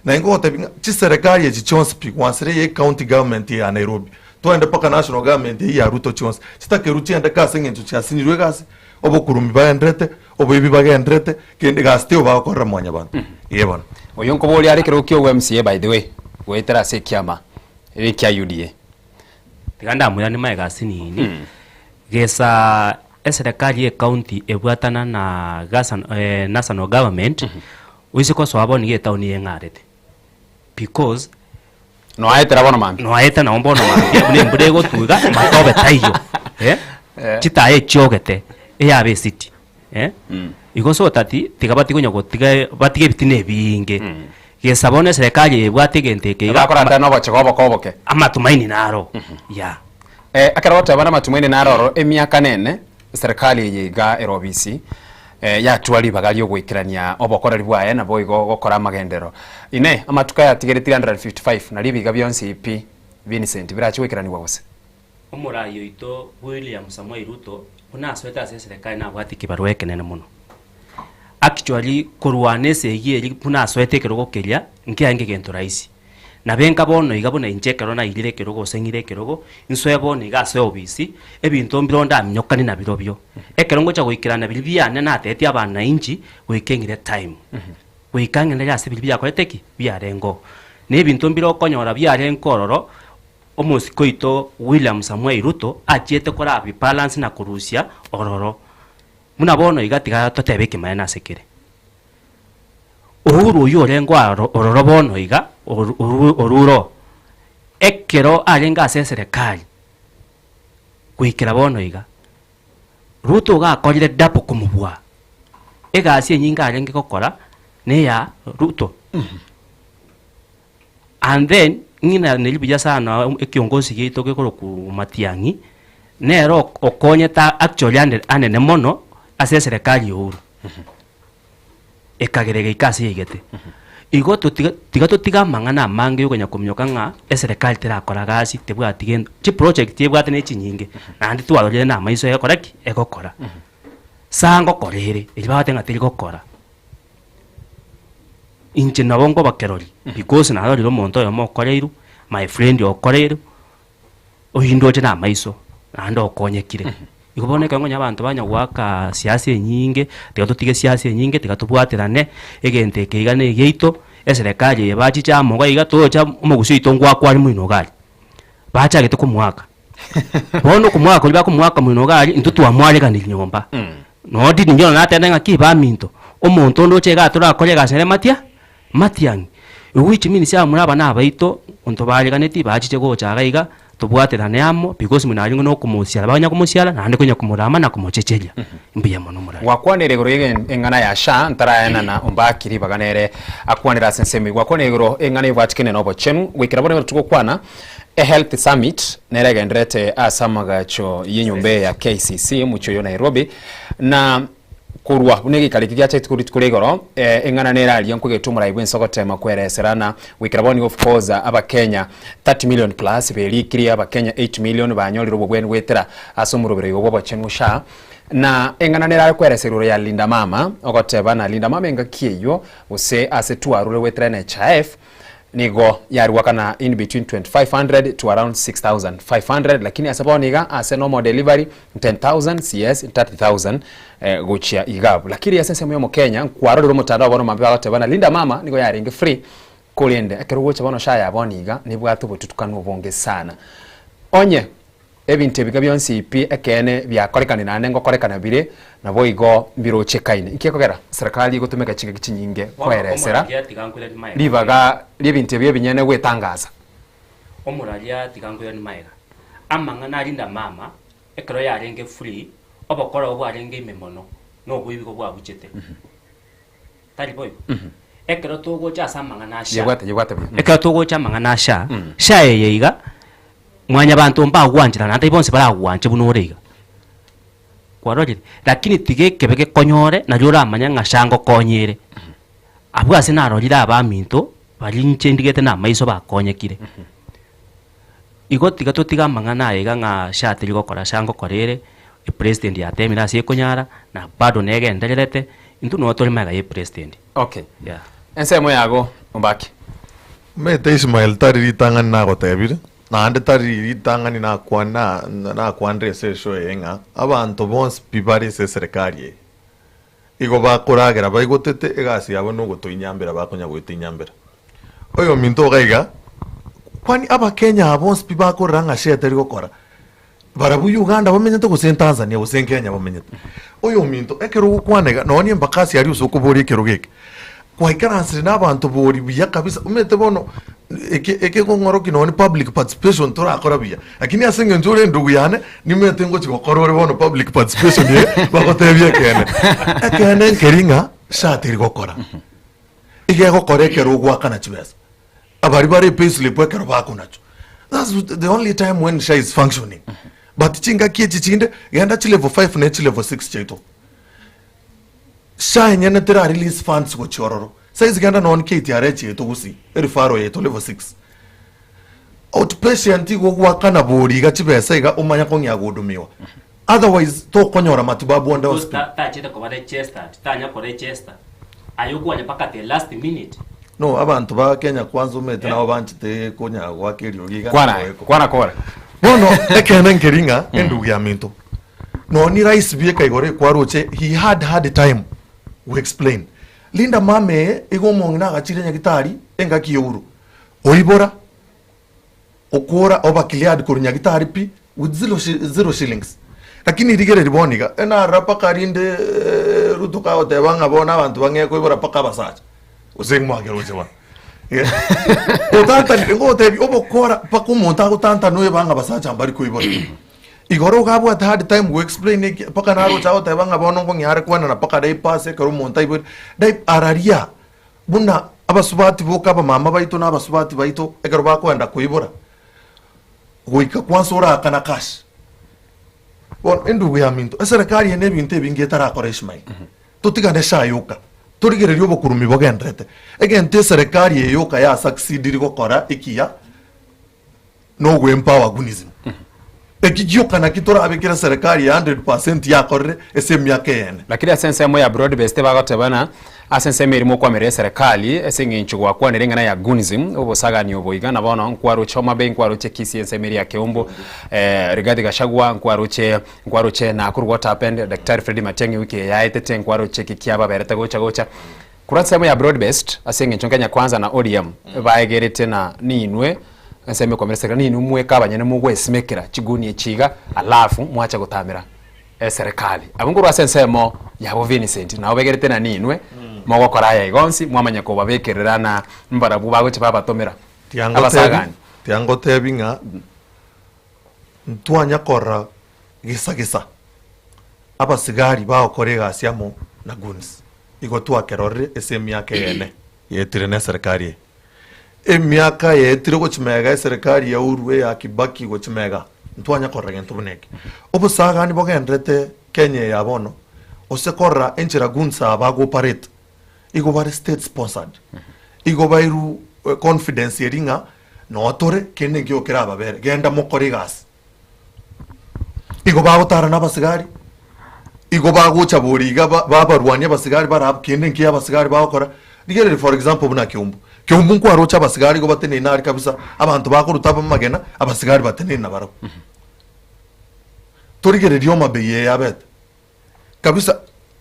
Naye nkogotebia ng'a chiserekari echi chionsi pi gwansera eye county government eye ya Nairobi, twende mpaka national government eyio ya Ruto chionsi, chitakerwe chiende ase eng'encho chiasinyirwe egasi, obokurumi baenderete, oboibi bagenderete, kende gasi teiyo bagokorera mwanyabanto. Ee bono. Oyo nkoboria are ekerogo kia obo-MCA by the way, goetera ase ekiama ere ekia UDA. Tiga ndamoiranie magega ase nini, gesa eserekari ye county ebwatana na gasa national government, oise kosoa bono iga etown eye eng'arete because. Noaetera bono mambia. Noaete nabo bono mambia buna embura egotwa iga matobe taiyo eh, chitaya echiogete eyabe esiti eh, igo so that tiga batige konya gotiga batige ebitina ebinge gesa bono eserekari eye ebwate egento eke iga Bakorata na obochega oboke oboke. amatumaini naro yeah. Eh, ekero goteba na amatumaini naro oro emiaka nene serikali eye iga ere obisi eh, yatwa ribaga riogoikerania obokoreri bwaye naboigo gokora amagenderero. Inee, amatuko aya atigere 355 nario ebiga bionsi pi Vincent birache goikeranigwa gose? Omorai oito William Samoei Ruto buna asoete ase eserekari nabwate ekebarua ekenene mono. Actually korwana esegi eria buna asoete ekerogo keria nkiarenge gento rahisi. Nabe nka bono iga buna inche ekero nairire ekerogo gose ng'ire ekerogo, nsoe bono iga ase obisi, ebinto mbire ondaminyokanie nabirobio. Ekero ngocha goikerana biria biane natebetie abanainchi, goika eng'ire time. Goika ng'enderere ase biria biakorete ki? Biarengeo. Na ebinto mbire okonyora biarenge ororo, omosike oito William Samoei Ruto achiete korabibalance na korusia ororo. Buna bono iga tiga totebe ekemanene ase kere. Uhuru oyio orenge aro ororo bono iga, oru oru oruro, ekero arenge ase eserekari, goikera bono iga, Ruto iga akorire double komobua. Egasi enyinge arenge gokora, na eya Ruto. And then, ng'ina neri buya sana ekiongosi giaito gekorokwa Matiang'i, nere ok okonyete actually ande anene mono, ase eserekari ya Uhuru. Ekagera egaika ase yaigete. Igo totiga tiga totige amang'ana amange yokonya kominyoka ng'a eserekari terakora gasi, tebwati gento, chiproject ebwate ne chinyinge, naende twarorire na amaiso egokora ki? Egokora. Saa ngokora ere, erio bagoteba ng'a teri gokora. Inche nabo nkoba kerori, because narorire omonto oyomo okoreirwe, my friend okoreirwe, oyio ndoche na amaiso, naende okonyekire. Igo bono ekero nkonya abanto banya goaka siasa enyinge, tiga totige siasa enyinge, tiga tobwaterane, egento eke iga na egiaito, eserekari eye bachiche amo iga iga, tocha omogusii oito ngoakwa are moino iga aria, bachagete komoaka. Bono okomoaka koria bakomoaka moino iga aria, intwe twamwareganirie nyomba. Noo dini bono natebete ng'aki baminto, omonto onde oche igaa torakore egasi nere matia matiang'i. Which means abamura aba nabaito, onto bareganetie bachiche gocha iga iga. Tobwaterane amo because buna arenge nokomosiara bakonya komosiara naende konya komorama na komochecheria. Mbuya mono morari. Gwakwanire igoro y'eng'ana ya Sha ntaraenana ombaki ribaga nere akwanire ase ensemo eyio. Gwakwanire igoro eng'ana ebwatikene na obochenu goikera bono igoro togokwana eHealth Summit nere egendererete ase amagacho y'enyomba eye ya KICC omochie oyo Nairobi na Korwa buna egeikaro eke giachagete korwa rituko ria igoro, eng'ana nere aria nkogetwa omorai bw'ense ogotema kwereserana goikera bono of course abakenya 30 million plus berikirie abakenya 8 million banyorire obobweni goetera ase omorobero oyo bw'obochenu SHA. Na eng'ana nere are kweresera igoro ya Linda Mama ogoteba na Linda Mama engaki eyio gose ase twarure goetera NHIF Nigo yarwakana in between 2500 to around 6500 lakini ase bono iga ase normal delivery 10000 CS 30000 eh, gochia igabu lakini ase ensemo ya omokenya nkwarorire omotandao bono mambia bagoteba na Linda Mama nigo yarenge free korende ekero ogocha bono sha ya bono iga nebwate obotutukanu obonge sana onye Ebinto ebiga bionsi pi ekeene biakorekanire naende ngokorekana bire, naboigo mbirochekaine. Inki gekogera serikali egotumeka chingaki chinyinge Bono koeresera omoraria tiga nkoiranie magega ribaga ri'ebinto ebio ebinyene gwetangasa? Omoraria tiga nkoiranie magega. Amang'ana arinda mama ekero yarenge free, obokora obo bwarenge ime mono, na oboibi igo bwabuchete. Tari boigo? Ekero togocha ase amang'ana a SHA, Yebwate, yebwate buya. ekero togocha amang'ana a SHA, SHA eye iga, mwanyabanto mbagwancherana naende tari bonsi baragwanche buna ore iga. Kwarorire? Lakini tiga ekebe gekonyore nario oramanye ng'a SHA ngokonye ere. Abwo ase narorire abaminto, baria inche ndigete na amaiso bakonyekire. Igo tiga totige amang'ana aya iga ng'a SHA teri gokora, SHA ngokora ere, epresident yatemire ase ekonyara, na bado negendererete, intwe noo tore magega ya epresident. Okay. Yeah. Ensemo yago Ombaki. Omanyete Ishmael tari ritang'ani nagotebire, naende tari ritang'ani nakwana nakwanire ase eshow eye ng'a abanto bonsi pi bare ase eserekari eye, igo bakoragera baigotete egasi yabo nogotoinyambera bakonya goetinyambera. Oyominto iga iga, kwani abakenya aba bonsi pi bakorera ng'a share teri gokora, barabwo Uganda bamenyete gose Tanzania gose Kenya bamenyete. Oyominto ekero ogokwana iga nonye embakasi aria ase okoboria ekerogo eke, gwaikaransire na abanto bori buya kabisa, omanyete bono eke ekegong'oroki nonye public participation torakora buya, lakini ase eng'encho ore endugu yane, nimanyete ngochi gokora ore bono public participation eye, bagotebie ekeene. Ekeene nkeri ng'a SHA teri gokora. Iga egokora ekero ogoakana chibesa. Abari bare payslip ekero bakonachwa. That's the only time when SHA is functioning. But chingaki echi chinde, genda chi level 5 ne chi level 6 chiaito. SHA enyene tera release funds gochia ororo. Saizi genda nonye KTRH yaito gusii, ereferral yaito level 6. Outpatient igo ogoakana bori iga chibesa iga omanye kong'ea gohudumiwa. Otherwise tokonyora matibabu onde Because onsi pi. ta tachete koba registered, tanya koregister, aye okwanya mpaka the last minute. No abanto ba Kenya kwanza omanyete nabo banchete konya goaka eriogi iga Kwana, nagoeko. kwana kore. Bono ekeene nkeri ng'a endugu ya minto nonye rais bieka igoro ekwaroche he had hard time go explain. Linda mama eye igo omong'ina agachire nyagitari engaki ya Uhuru oibora okora oba cleared korwa nyagitari pi with zero, zero shillings. Lakini rigereria bono iga enarora mpaka rinde Ruto kagoteba ng'a bono abanto bang'ee koibora mpaka abasacha gose mwakeroche bono. Otantanire ngotebia obokora mpaka omonto agotantana oeba ng'a abasacha mbari koibora. Igoro iga abwate hard time go explain eki mpaka naroche agoteba ng'a bono ngong'ea are kwenana mpaka diapers ekero omonto aiboire. Diap araria buna abasubati boka abamama baito na abasubati baito ekero bakoenda koibora, goika kwansa orakana cash. Bono endugu yaminto, eserekari eye na ebinto ebinge etarakora Ishmael. Totigane SHA yoka, torigererie obokurumi bogenderete. Egento eserekari eye yoka ya succeediri gokora ekiya, na ogoempower gunism. Eki gioka naki torabekere serikali ya 100% yakorire ase emiaka eyene. Lakini ase ensemo ya broad based bagoteba ng'a ase ensemo eria mokwamerera eserekali ase eng'encho gwakwanire eng'ana ya gunism obosagani obo iga na bono nkwaroche Homa Bay nkwaroche Kisii ensemo eria ya Keumbu eh, Rigathi Gachagua nkwaroche nkwaroche Nakuru what happened Daktari Freddy Matiang'i wiki eye yaetete nkwaroche ki kiababerete gocha gocha Korwa ensemo ya broad based ase eng'encho Kenya Kwanza na ODM baegerete na ninwe ensemo ekwamera eserekari ninwe mweka abanyene mogwesimekera chiguni echi iga alafu mwacha gotamera eserekari. Abwo nkorwa ase ensemo yabo Vincent nabo begerete na ninwe mogokora aya iga onsi mwamanya kobabekerera na mbarabwo bagocha babatomera Tiangotebi abasagani. tiangotebi ng'a. Ntwanya korora gesa gesa abasigari bagokora egasi amo na goons. Igo twakerorire ase emiaka eyene yaetire na eserekari eye. Emiaka yaetire gochia mega eserekari ya Uhuru eya Kibaki gochia mega ntwanya korora gento buna eke. Obosagani bogenderete Kenya eye ya bono ose korora enchera goons aba bago operate igo bare state sponsored. Igo bairwu confidence eria ng'a noo tore kende nkio kerababere genda mokore egasi. Igo bagotara na abasigari, igo bagocha bori iga ba- babarwania abasigari bare abwo kende nkiya abasigari bagokora. Rigereria for example buna Keumbu, Keumbu nkwaroche abasigari igo bateneine aria kabisa, abanto bakoruta amagena, abasigari bateneine nabarabwo. Torigererie Homa Bay eye yabete, kabisa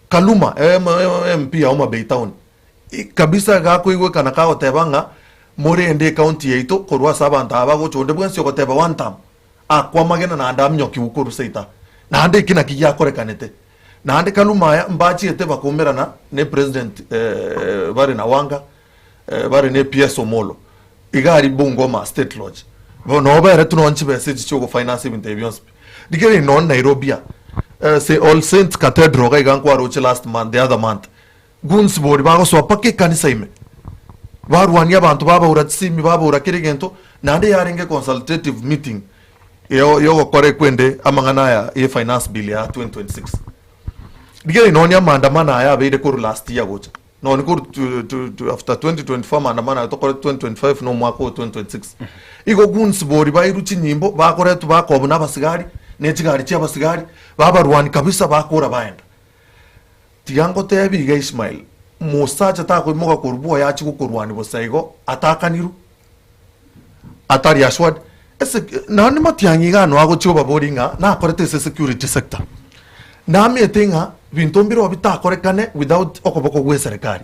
Kaluma MP ya Homa Bay town, kabisa gakoigwekana kagoteba ng'a morende ecounty yaito korwa ase abanto aba bagocha onde bwensi ogoteba one term. Akwa amagena naende aminyokigwe korwa seita, naende eki nakio giakorekanete. Naende Kaluma aya mbachiete bakaumerana ne president bare na Wanga, bare ne PS Omollo, iga aria Bungoma State Lodge. Bono nabo baeretwe nonye chibesa echi chia ogofinance ebinto ebi bionsi pi. Rigereria nonye Nairobi aa, se All Saints Cathedral iga iga nkwaroche last month, the other month, goons bori bagosoa mpaka ekanisa ime, barwania abanto babaura chisimi babaura kera egento, naende yarenge consultative meeting yo yogokora ekwende amang'ana aya ye finance bill ya 2026. Rigereria nonye amaandamano aya abeire korwa last year gocha, nonye korwa after 2024 amaandamano aya tokorete 2025 na omwaka oyo 2026. Igo goons bori bairwe chinyimbo bakoretwa bakobwa na abasigari, ne chigari chia abasigari, babarwani kabisa bakora baenda. Tiga ngoteebie iga Ishmael, mosacha takoimoka korwa bwoye achie gokorwania bosa igo atakanirwe, atari assured. Ese naende matiang'i iga noa agochia obaborie ng'a nakorete ase security sector. Namete ng'a binto mbireo bitakorekane without okoboko gwe eserekari.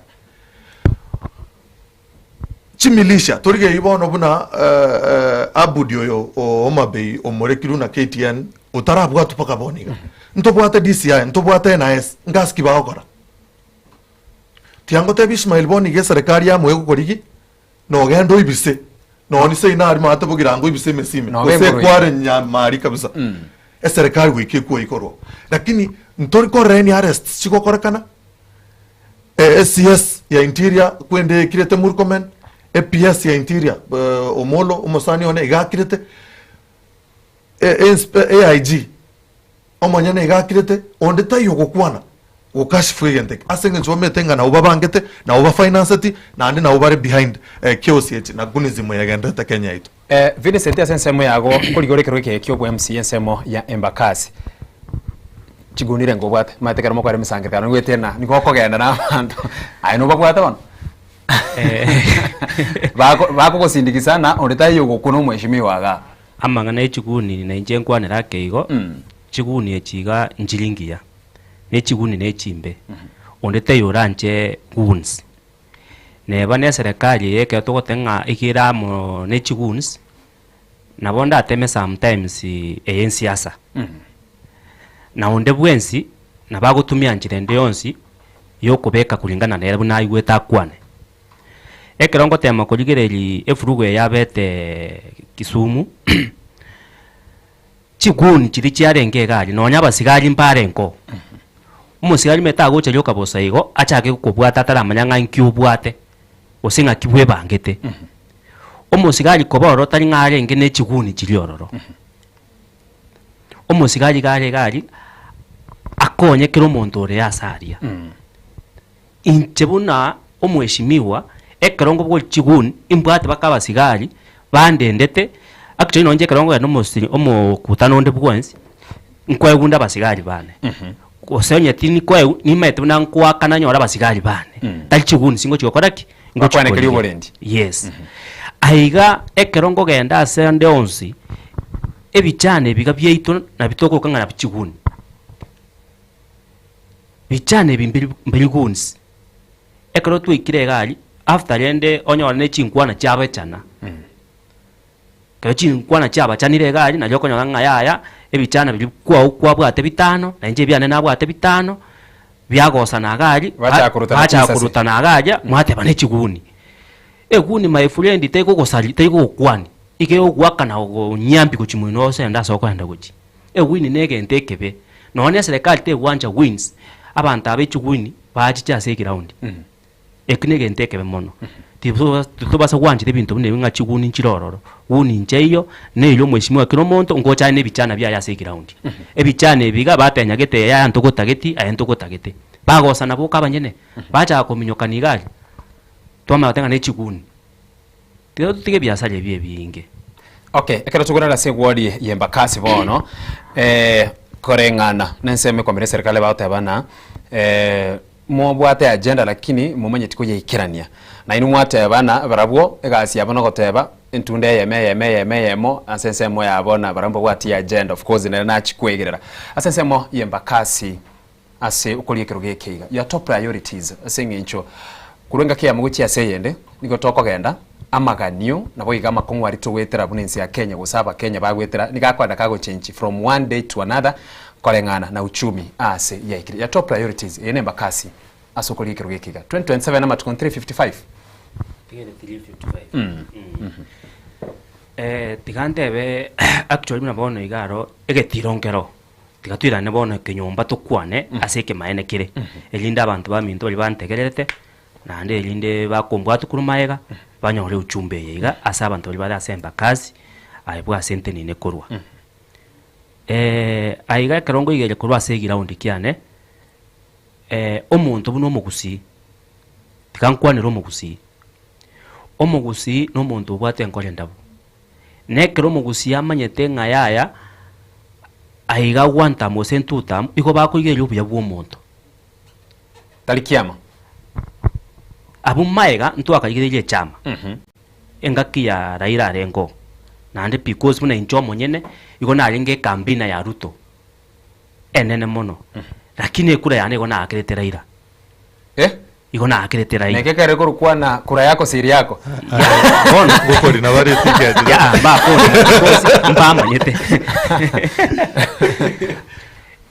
Chimilisha, torigererie bono buna Abudi oyo o Homa Bay omorekirwe na KTN otarabwatwa mpaka bono iga. Ntobwate DCI, ntobwate NIS, ngasi ki bagokora? Tiga ngotebie Ishmael bono iga eserekari yamo egokorigia, nogende oibise, nonye seino aria maate bogirango oibise emesime, Nobe gose engoro ekware nyamari kabisa. Eserekari goika ekwoyi korwa. Lakini ntori korora any arrests chigokorekana, ACS ya Interior kwende ekirete Murkomen, APS ya Interior Omollo omosani one iga akirete, AIG omonyene iga akirete, onde taiyo ogokwana gokashifu egento eke ase eng'encho bamanyete ng'a nabo babangete, nabo bafinanseti, naende nabo bare behind chaos echi na gunism egendererete Kenya yaito. Vincent ase ensemo yago nkorigia ore ekerogo eke kia obwa MC ensemo ya Embakasi. Chigunire ngobwate, omanyete ekero mokora emesangererekano nigo etena, nigo okogenda na abanto, aye nobabwate bono? Bako bakogosindikisa na onde taiyo ogokuna omweshimiwa igaa. Amang'ana echiguni na inche nkwanere ake igo, chiguni echi iga nchiri ngiya, ne echiguni ne echimbe, onde taiyo oranche goons. Neba ne eserekari eye ekero togoteba ng'a iga ere amo ne chigoons, nabo ndateme sometimes eye ensiasa. Na onde bwensi nabo agotumia nchera ende yonsi yokobeka kulingana nere buna aigwete akwane. Ekero ngotema korigereria efurugu eye yabete Kisumu, chigoon chiria chiarenge iga aria, nonya abasigari mbarenge oo. Omosigari omanyete agocha rioka bosa igo, achake gokobwata ataramanya ng'a nki obwate, gose ng'aki bwebangete. Omosigari koba ororo tari ng'a arenge ne chiguni chiria ororo. Omosigari iga are iga aria, akonye kera omonto ore ase aria. Inche buna omweshimiwa, ekero nkobua chiguni, imbwate baka abasigari, bandendete, actually nonye ekero nkogenda omosiri omokutano onde bwensi, nkoegwa nde abasigari bane. Gose onye tinikoegwa, nimanyete buna nkoakana nyore abasigari bane. Tari chiguni singochi gokora ki? Ngochi Bakwanekeria korigia. oborendi. Yes. Aiga ekero nkogenda ase ande onsi, ebichana ebi iga biaito nabio togoka ng'a nabio chiguni. Bichana ebi mbiri mbiri goons. Ekero twaikire iga aria, after rende onyore ne chinkwana chiabechana. Ekero chinkwana chiabachanire iga aria, nario okonyora ng'a yaya, ebichana biria kwao kwabwate bitano, na inche ebiane nabwate bitano, biagosana iga aria, Bachaka korutana bachaka chisase. korutana iga aria, mwateba ne chiguni. Eguni my friend tegogosaria, tegogokwani. Iga egogoaka na gogonyambia gochia moino osende ase okoenda gochia. Ewini na egento ekebe, nonya na eserekari tegwancha wins, abanto aba echiwini bachiche ase eground. Eki na egento ekebe mono. Titobasa gwanchera ebinto buna ebi ng'a chiguni nchire ororo. Guni ncheiyo, na erio omweshimiwa kera omonto ngocha are na ebichana biaye ase eground. Ebichana ebi iga batenyagete yaya ntogotageti aye ntogotagete. Bagosana boka abanyene, bachaka kominyokana iga aria, twamanya goteba ng'a ne chiguni. Tiga totige ebiasara ebi ebinge. Okay, ekero tokorara ase egwori y'Embakasi bono, eh, koreng'ana na ensemo ekomera eserikali bagoteba ng'a eh, mobwate agenda lakini momanyeti koyeikerania. Nainwe mwateba ng'a barabwo egasi yabo nogoteba entunda eyemo eyemo eyemo eyemo ase ensemo yabo na barabwo mbabwati agenda of course nere nachia koegerera. Ase ensemo y'Embakasi ase okoria ekerogo eke iga, your top priorities ase eng'encho korwa engaki eyemo gochia ase eyende nigo tokogenda amaganio naboigo amakong'u aria togoetera buna ense ya Kenya gose abakenya bagoetera nigo akoenda kagochengi from one day to another koreng'ana na uchumi aase yaikire. Your top priorities eye ne embakasi ase okoria ekerogo eke iga 2027 amatuko 355. Tigere 355. Mm. Eh, tiga ntebe actually buna bono iga aro egetiro nkero. Tiga toirane bono ekenyomba tokwane ase ekemaene kere, erinde abanto baminto baria bantegererete, naende erinde bakombwata korwa magega, banyore uchumbe eye iga ase abanto baria bare ase embakasi, aye bwa ase ntenene korwa. Aiga ekero nkoigereria korwa ase eground kiane, omonto buna omogusii, tiga nkwanere omogusii, omogusii na omonto obwate enkoro endabu. Na ekero omogusii amanyete ng'a yaya aiga one term gose two term, igo bakoigereria obuya bwa omonto. Tari kiama. Abwo maega ntwakarigereria echama, engaki ya Raila arenge oo, naende because buna inche omonyene, igo narenge ecampaigner ya Ruto, enene mono, lakini ekura yane igo naakerete Raila. Eh? Igo naakerete Raila. Neke kere korokwana kura yako siri yako. Bono Gokori na bare ticket. Ya, mbakori, because mbamanyete.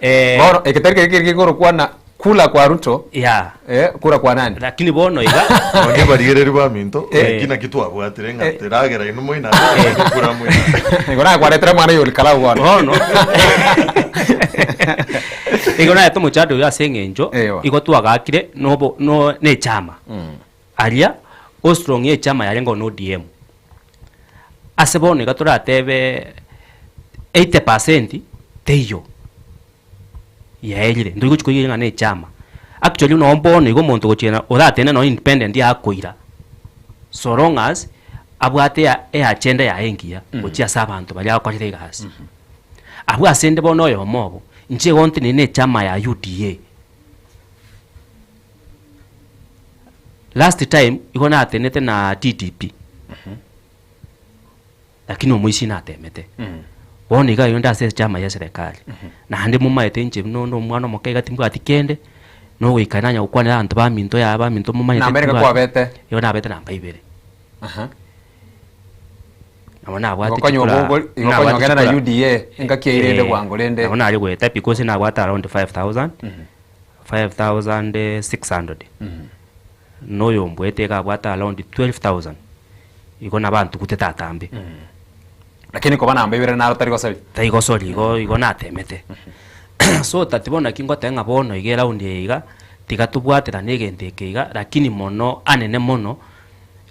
Eh, Bono eketari kere kere korokwana kula kwa Ruto. Ya. Eh, kura kwa nani? Lakini bono iga Nonye barigereri baminto, Eh. eki naki twabwatire ng'a teragera inwe moina kura moina. Igo nakwaretera mwana oyo Olkalau bono. Bono igo naete omochando oyo ase eng'encho Ewa. igo twagakire nobo no nechama aria ostrong ya echama yarenge ono ODM ase bono iga toratebe 80% teiyo yaerire ntori gochi koigereria ng'a nechama actually nonye bono igo omonto ogochiena oratene nonye independent akoira so long as abwate ea eagenda yaye engiya gochia ase abanto baria agokorera egasi. Abwo ase 'nde bono oyomo obo, inche igo ntenene nechama ya UDA. Last time igo natenete na DDP, lakini omoisia natemete. Bono iga inde ase echama ya eserekari, naende momaete inche buna onde omwana omoke iga timbwati kende, nogoika nanya gokwanera abanto baminto yaya baminto momanyete Namba erenge timbwati- kwabete? Igo nabete namba ibere. Aha. Nabo nabwate Igo chikura- igo nabwate konya ogenda na chikura- UDA engaki eyio rende Eh, bwango rende. Nabo nare goeta because nabwate around 5000 5600 na oyombwete iga abwate around 12000 igo nabo antugutete atambe. Lakini koba namba ibere naro tari gosori. Tari gosori igo igo natemete. So tati bono naki ngoteba ng'a bono iga eround eye iga tiga tobwaterane egento eke iga lakini mono anene mono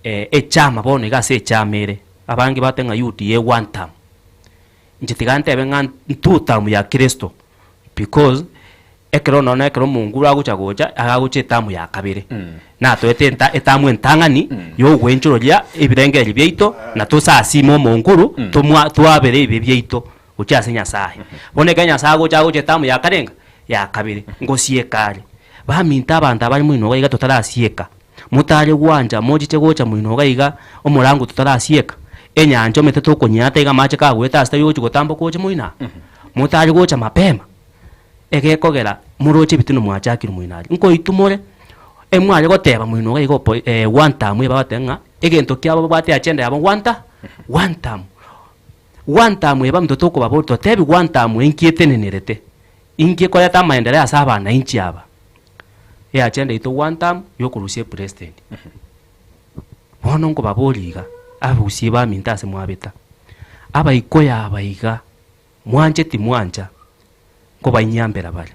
Echama bono iga ase echama ere, abange bateba ng'a UDA one term. Inche tiga ntebe ng'a two term ya Kristo because ekero nonya ekero omonguru agocha gocha, agagocha etamu ya kabere. Natoete enta etamu entang'ani ya ogwenchororia ebirengererio biaito na tosasime omonguru tomwa twabere ebibe biaito gochia ase Nyasaye. Bono ekero Nyasaye agocha agocha etamu ya karenga? Ya kabere. Ngosieka are. Baminto abanto abare moino iga iga totarasieka. Motare gwancha mochiche gocha moino iga iga, omorango totarasieka, enyancha omete tokonyeata iga amache kagoeta ase tari ogochia gotamboka oche moino aa. Motare gocha mapema, egekogera moroche ebitunwa mwachakire moino aria. Nkoitwa more, emware goteba moino iga iga opo one term ebagoteba ng'a egento kiabo babwate agenda yabo one ta one term. One term eba intwe tokobaboria totebi one term inki etenenerete, inki ekoreta amaendeleo ase abanainchi aba. Eagenda yaito one term yokorusia epresident. Bono nkobaboria iga, abagusie baminto ase mwabeta. Abaikoyo aba iga, mwanche timwancha, nkobainyambera bare.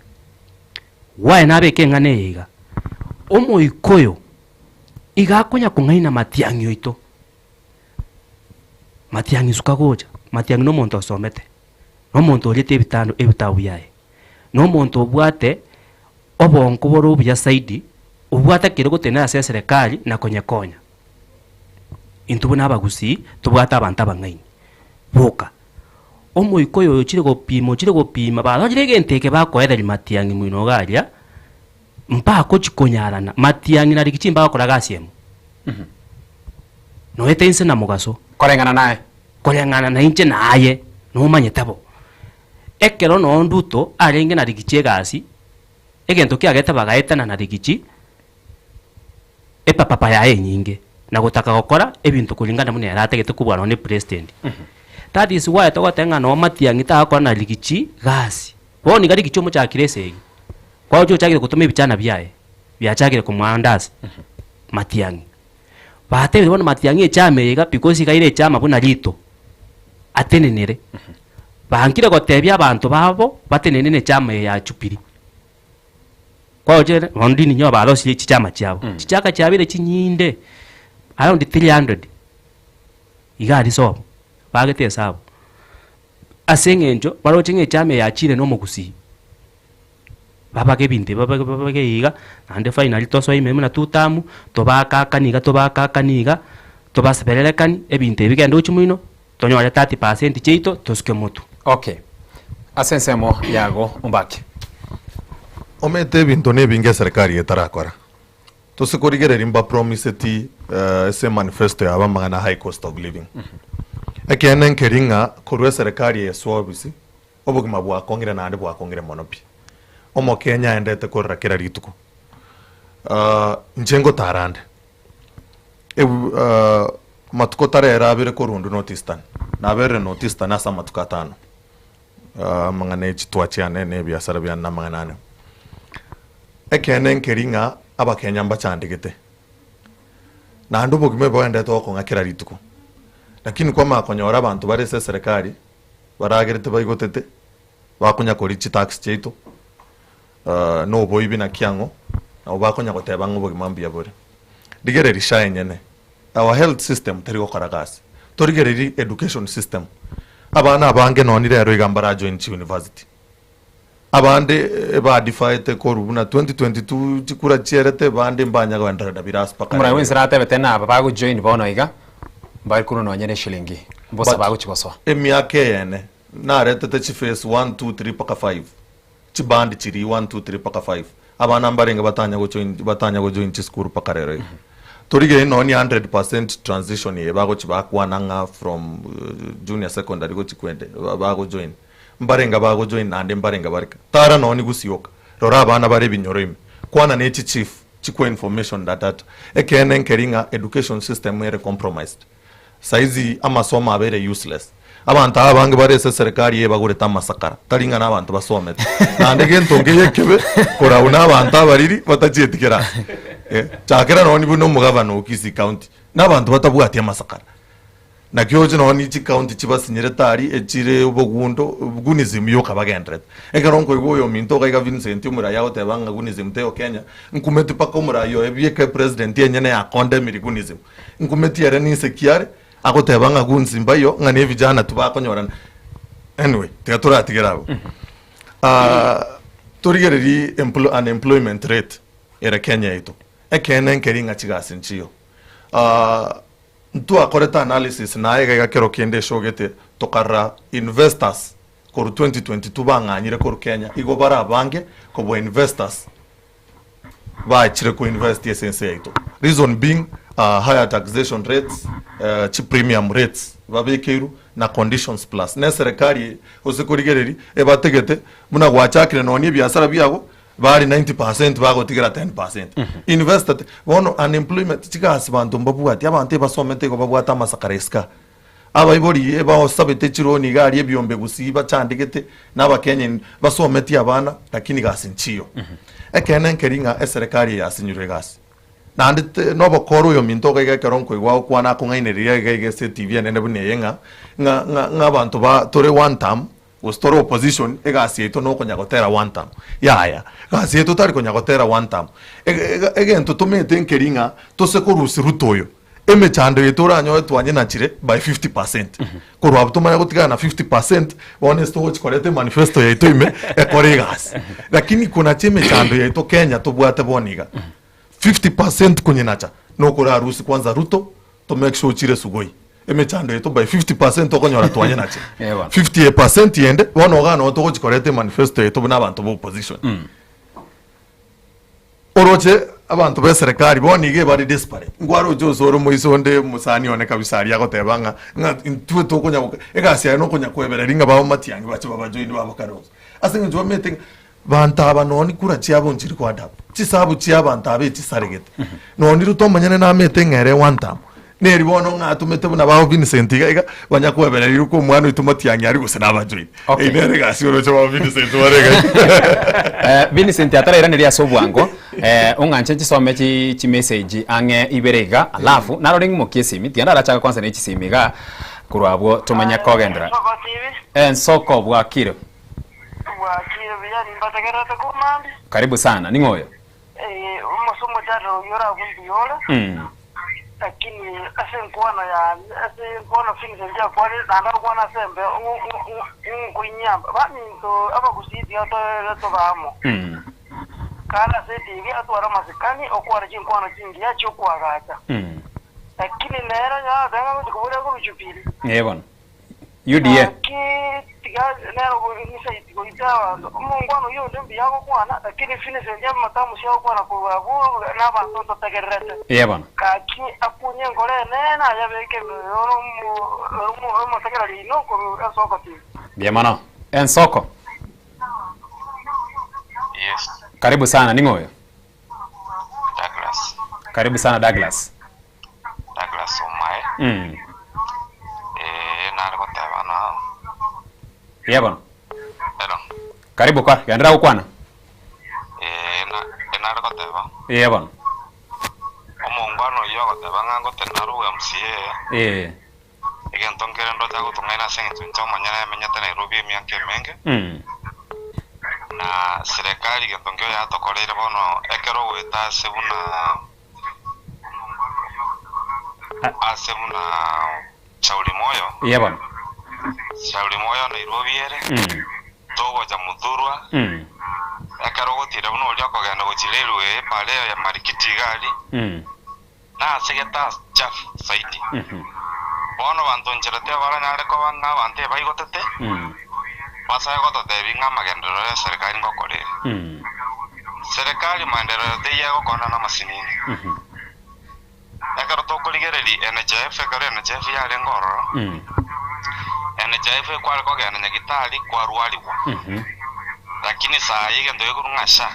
Gwaye nabeke eng'ana eye iga, Omoikoyo iga akonya kong'aina matiang'i oito. Matiang'i suka gocha, matiang'i nomonto osomete, nomonto oriete ebitando ebitabu biaye, nomonto obwate obonko bore obuya zaidi, obwate kere gotenena ase eserekari na konyekonya. Intwe buna abagusii tobwate abanto abang'aini boka. Omoika oyo ochire gopima ochire gopima barorire egento eke bakoereria matiang'i moino iga aria, mbagochi konyarana, matiang'i na rigichi mbagokora gasi emo. Noete inse na mogaso. Koreng'ana naye. Koreng'ana nainche naye, nomanyete bo. Ekero noo Ruto arenge na rigichi egasi, egento kiagete bagaetana na rigichi, epapapa yaye enyinge, na gotaka gokora ebinto kulingana buna ere atagete kobua nonye ne president. That is why togoteba ng'a noo Matiang'i tagokora na rigichi gasi. Bono iga rigichi omochakire esegi, kwagochia ochakire gotoma ebichana biaye, biachakire komoandasa Matiang'i. Batebire bono Matiang'i echama eye iga because iga ere echama buna rito, atenenere. Bankire gotebia abanto babo batenene na echama eye ya Jubilee. Kwagochire bono dini nyo barosirie chichama chiabo, chichaka chiabeire chinyinde around 300 iga aria sobo, bagete esabu. Ase eng'encho baroche ng'a echama eye yachire na omogusii, babage ebinto ebi babage babage iga, naende finally tosoe ime buna two term, tobakakani iga tobakakani iga, tobasebererekani, ebinto ebi bigende gochia moino, tonyore 30 percent chiaito tosuke motwe. Okay, ase ensemo yago ombake. Omanyete ebinto nebinge eserekari etarakora. Tose korigereria mbapromiseti ase emanifesto yabo amang'ana high cost of living. Ekeene nkeri ng'a korwa eserekari eye esoa obisi, obogima bwakong'ire naende bwakong'ire mono pi. Omokenya aendete korera kera rituko. Inche ngotara nde, amatuko tarere abere korwa undwe North Eastern, naberire North Eastern ase amatuko atano, amang'ana ya chitwa chiane na ebiasara biane na amang'ana ane. Ekeene nkeri ng'a abakenya mbachandegete, naende obogima eboendete gokong'a kera rituko, lakini kwamanya konyora abanto bare ase eserekari baragerete baigotete, bakonya koria chitax chiaito, na oboibi naki ang'o, nabo bakonya goteba ng'a obogima mbuya bore. Rigereria SHA enyene, our health system teri gokora gasi, torigererie education system, abana abange nonye rero iga mbara join chiuniversity, abande ebadifaete korwa buna 2022 chikura chierete bande mbanya goenderera dabirasi mpaka Omorai rero. bw'ense natebete ng'a aba bagojoin bono iga, mbari korwa nonye na eshilingi, mbosa But bagochia gosoa. emiaka eyene naretete chiphase 1, 2, 3 mpaka 5 chiband chiria 1, 2, 3 mpaka 5 abana mbarenge batanya gojoin batanya gojoin chisukuru mpaka rero iga. Torigereria nonye 100% transition eye bagochi bakwana ng'a from junior secondary gochi kwende bagojoin. Mbarenge bagojoin naende mbarenge bare ka. Tara nonye gosioka, rora abana bare ebinyoro ime, kwana ne chichief chikwe information that ekeene nkeri ng'a education system ere compromised. Saizi amasomo abeire useless. Abanto aba abange bare ase eserekari eye bagorete amasakara, tari ng'a nabanto basomete. Naende gento nkeiyo ekebe korau na abanto abariri batachieti kerasi. Eh, chakera nonye buna omogavana o Kisii County, nabanto batabwati amasakara. Naki oche nonye chicounty chibasinyerete aria echire obogundo, gunism yoka bagenderete. Ekero nkoigwa oyominto iga iga Vincent omoraia agoteba ng'a gunism teiyo Kenya, nkumeti mpaka omoraia oye bieka epresident enyene ya condemned gunism. Nkumeti ere ninse ki are, agoteba ng'a guns mbaiyo, ng'a na evijana tibakonyorana. Anyway, tiga toratigere abwo. Torigererie emplo unemployment rate ere Kenya yaito. Ekeene nkeri ng'a chigasi nchiyo. Ntwakorete analysis naye iga iga kero kende eshogete tokarora investors korwa 2022 bang'anyire korwa Kenya igo bare abange kobua investors bachire ko invest ase ense yaito. Reason being higher taxation rates, chi premium rates babekeirwe na conditions plus ne eserekari gose korigereria ebategete buna gwachakire nonya ebiasara biago Bare 90 percent bagotigera 10 percent. Investor te bono unemployment chigasi banto mbabwati, abanto ebasomete igo babwate amasakara esika. Abaibori ebasabete chironi iga aria ebiombe gusii bachandegete na abakenya basometi abana lakini gasi nchiyo. Ekeene nkeri ng'a eserekari eye yasinyirwe egasi. Naende te nobokora oyominto iga iga ekero nkoigwa agokwana akong'ainereria iga iga ase etibi enene buna eye ng'a, ng'a ng'a ng'a abanto ba tore one term, gose tore opposition, egasi yaito nokonya gotera one term. Yaya, egasi yaito tari konya gotera one term. Ege ega egento tomanyete nkeri ng'a, tose korusia Ruto oyo, emechando yaito oranyore twanyenachire by 50 percent. Korwa abwo tomanye gotigana na 50 percent, bono ase togochi koreta emanifesto yaito ime, ekore egasi. Lakini konacha emechando yaito Kenya tobwate bono iga, 50 percent konyenacha, nokorarusia kwanza Ruto, to make sure ochire sugoi. Emechando yaito by 50 percent okonyora twanyenachire. 50 percent ende, bono iga noo togochi koreta emanifesto yaito buna abanto ba opposition. Oroche abanto b'eserekari bono iga ebare desperate, nkwaroche ase ore omoiso onde omosani one kabisa aria agoteba ng'a ng'a intwe tokonya goka egasi yaye nokonya koebereria ng'a baba matiang'i bache babajoini babakare onsi. Ase eng'encho bamanyete ng'a banto aba nonye kura chiabo nchiri koadapt, chisabu chia abanto aba echisaregete. Nonye Ruto omonyene namanyete ng'a ere one term, neri bono ng'a atomete buna babo Vincent iga iga, banya koebereria riko omwana oito matiang'i aria gose nabajoini. Okay. Eyio nere egasi oroche babo Vincent bare iga. Eh, Vincent atarairaneria ase obwango eh, ong'anche chisome chi chimessage ang'e ibere iga alafu narore ng'imokie esimi tiga ndarachaka kwanza ne chisimi iga korwa abwo tomanye kogendera ensoko bwakire Bwakire buya nimbategererete korwa mambia. Karibu sana ning'o oyo? Eh, omosungo tari oyio orabue mbuya ore, lakini ase enkwana yane, ase enkwana Vincent akwanire, naende agokwana ase embeo, nkoinyamba. Baminto abagusii tiga tobe tobe amo. Kare ase etibi atware amasikani, okwane chinkwana chingiya chi'okoagacha. Lakini nere onye agoteba ng'a ngochia koboria korwa Jubilee. Ee bono. UDA. Gaki tiga nere ogoisaiti goita abanto. Omongwana oyio onde mbuya agokwana, lakini Vincent amatamusi agokwana korwa abwo nabanto ntotegererete. Ee bono. Gaki akunye enkoro enene ayabeke ime ore omotegereri oino korwa ensoko tiri. Mbuya mono. Ensoko. Yes. Karibu sana, ning'o oyo? Douglas. Karibu sana Douglas. Douglas Omae. Ee, nare goteba na. Eya bono. Hello. Karibu kwa, genderera gokwana. Ee, na, nare goteba. Eya bono. Omongwana oyio agoteba ng'a ngotenena are obo MCA. Ee. Egento nkere ndoche agotong'aina ase eng'encho inche omonyene emenyete Nairobi emiaka emenge. Na serikali egento nkio yatokoreire bono ekero ogoeta ase buna ase buna Shauri Moyo. Eya bono. Shauri Moyo Nairobi ere, togocha Muthurwa, ekero ogotira buna oria okogenda gochia railway epara eyo ya Marikiti iga aria, nase gete achafu zaidi. Bono banto nchera tibaranyare koba ng'a abanto ebaigotete, basae gototebia ng'a amagenderero y'eserikari ngokora ere. Serikari maenderero teiyo egokona namasinini. Ekero tokorigereria NHIF, ekero NHIF yarenge ororo, NHIF ekware kogenda nyagitari kwarwarigwa, lakini saa hii egento gekorwa ng'a SHA,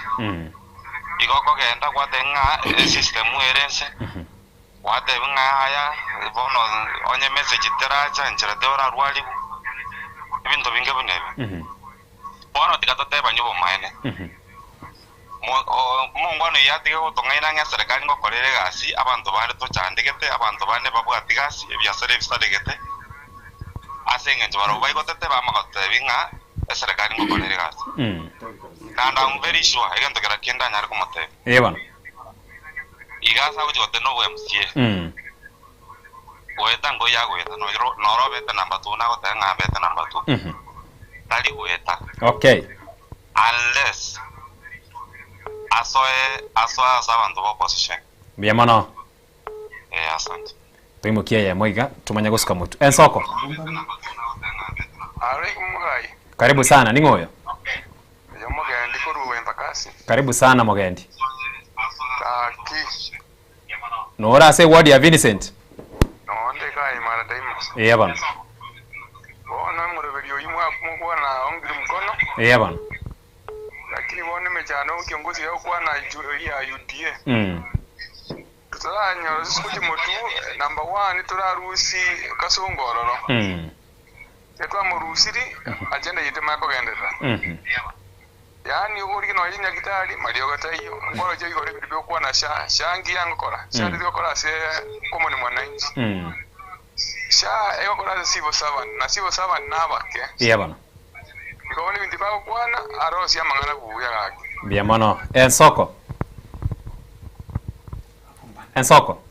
igo okogenda gwateba ng'a esystem ere ense, gwatebia ng'a yaya bono onye message teracha enchera tiorarwarigwe, ebinto binge buna ebi. Bono tiga totebanie obomaene. Omongwana oyio atige gotong'aina ng'a eserekari ngokora ere egasi, abanto bande tochandegete, abanto bande babwati gasi, ebiasara ebisaregete, ase engencho barabwo baigotete bamanya gototebia ng'a eserekari ngokora ere egasi. Naende I'm very sure egento kera kende anyare komotebia. Ee bono. Iga ase agochia goteba nobo MCA. Goeta nkoiyo agoeta, noro obete number two nagoteba ng'a abete number two. Tari goeta. Okay. Unless asoe asoe ase abanto ba opposition. Mbuya mono. Eh, asante. Toimokie eyemo iga tomanye gosuka motwe. Ensoko. Alaikum Mugai. Karibu sana, ning'o oyo? Oyo Mogendi korwa Embakasi. Karibu sana Mogendi. Gaki. Nore ase eward ya Vincent? Nonde iga Imara Daima. Eya bono. Bono omoroberi oyio mwakwana ongire mkono. Eya bono. Lakini bono emechando kiongozi yagokwana ya UDA. Totaranyora sisikuti motu number one torarusi Kasongo ororo. Ekero twamorusiri agenda yaito emanye kogenderera. Yaani orige nonya chinyagitari, mariogo taiyo, nkoroche igoro ebinto bi'okwana sha, sha ngiya ngokora, sha teri gokora ase common mwananchi. Sha egokora ase civil servant, na civil servant nabake. Mbuya mono. Igo bono ebinto bagokwana, arosie amang'ana buya gaki. Mbuya mono. Ensoko. Ensoko.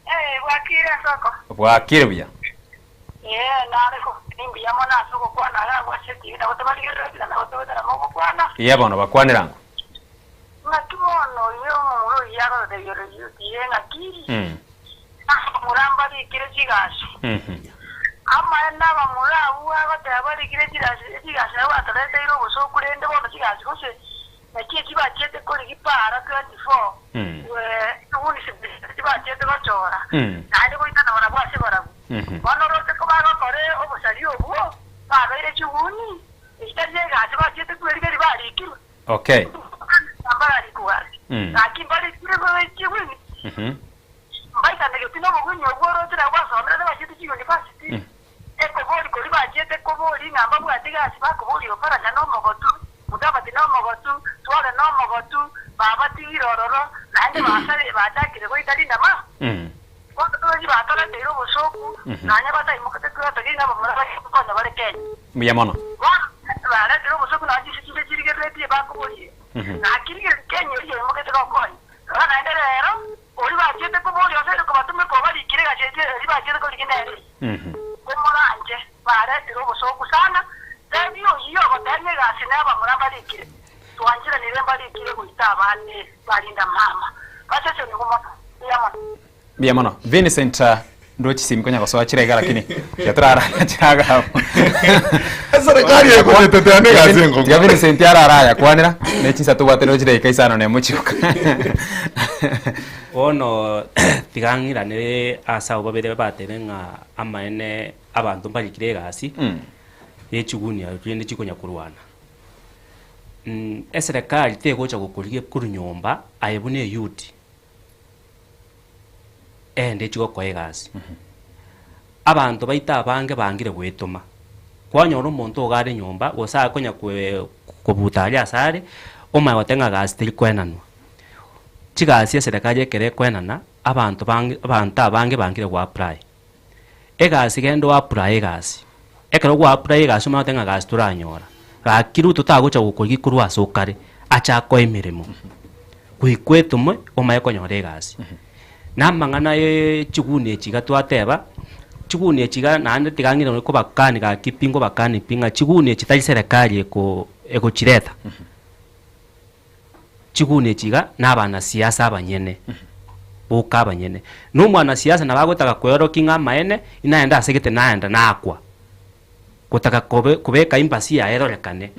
Eh, bwakire ensoko. Bwakire buya. Ee, nare kogania mbuya mono ase ogokwana iga agwo ase etibi, na gotobarigereria na gotobetera mogokwana. Iye bono bakwanera ng'o? Ng'aki bono oyio omomura oyio agototebia ore tiye ng'aki? Abamura mbarikire chigasi. Amaene abamura abwo agoteba barikire chigasi, chigasi nabo batoreteire obosooku rende bono chigasi gose Naki eki bachiete korigia para 24 buna tibachiete gochora, naende goitana barabwo ase barabwo. Bono oroche kobagokora obosaria obwo, babeire chiguni, echitari egasi bachiete kwerigeria barikirwe. Okay. Mbararikwe gasi. Gaki mbarikire chiguni, mbaisanegeti noboguni obwo oroche nabwo basomerete bachiete chiuniversity. Ekobori koria bachiete koboria ng'a mbabwate gasi bakoboria Oparanya nomogotu, Mudavadi nomogotu, Twale nomogotu, babatigire ororo, naende basare bachakire goita rinama. Bono torochi batoreteire obosooku, nonya bataimokete twatogia ng'a abamura baria nkonya bare Kenya. Mbuya mono. Bono baretire obosooku nonya chinse chinde chirigereretie bakoboria, Naki rigereria Kenya eria yaimokete gokonya? Rora naende rero, Oria bachiete koboria ase kobatumeka obarikire egasi eria eria bachiete korigia nere eyio. Komoranche baretire obosooku sana, tebia oyio ogoteemia egasi na abamura mbarikire, twancheranire mbarikire goita abande barinda mama. Basesenigwe mono. Mbuya mono. Mbuya mono. Vincent ndochi simi konya gosoa chire iga lakini tiga toraraya chiraga abwo. Eserekari ekotetetea na egasi enkong'u. Tiga Vincent araraya kwanera ne chinsa tobwate ndoche chidaika isano na emo chioka. Bono tiga ng'iranere ase abwo babere batebe ng'a amaene abanto mbarikire egasi, ne chigunia rende chikonya korwana. Eserekari tegocha gokorigia korwa nyomba aye buna eyouth. Ende chigokoa egasi. Abanto baito abange bangire goetoma. Kwanyora omonto iga are nyomba, gose akonya kobuta aria ase are, omanye goteba ng'a gasi teri koenanwa. Chigasi eserekari ekero ekoenana, abanto bange abanto abange bangire go apply. Egasi genda o apply egasi, ekero gwa apply egasi omanye goteba ng'a gasi toranyora. Gaki Ruto tagocha gokorigia korwa ase okare, ache akoe emeremo. Goika oetome omanye konyora egasi. Na amang'ana ye chiguni echi iga twateba, chiguni echi iga naende tiga ng'ire nonye kobakani gaki pi nkobakani pi ng'a chiguni echi tari serekari eko ekochireta. Chiguni echi iga na abanasiasa abanyene, boka abanyene. Na omwanasiasa nabo agotaka kweorokia ng'a amaene, inaende ase gete naenda nakwa, gotaka kobe kobeka embassy yaye erorekane.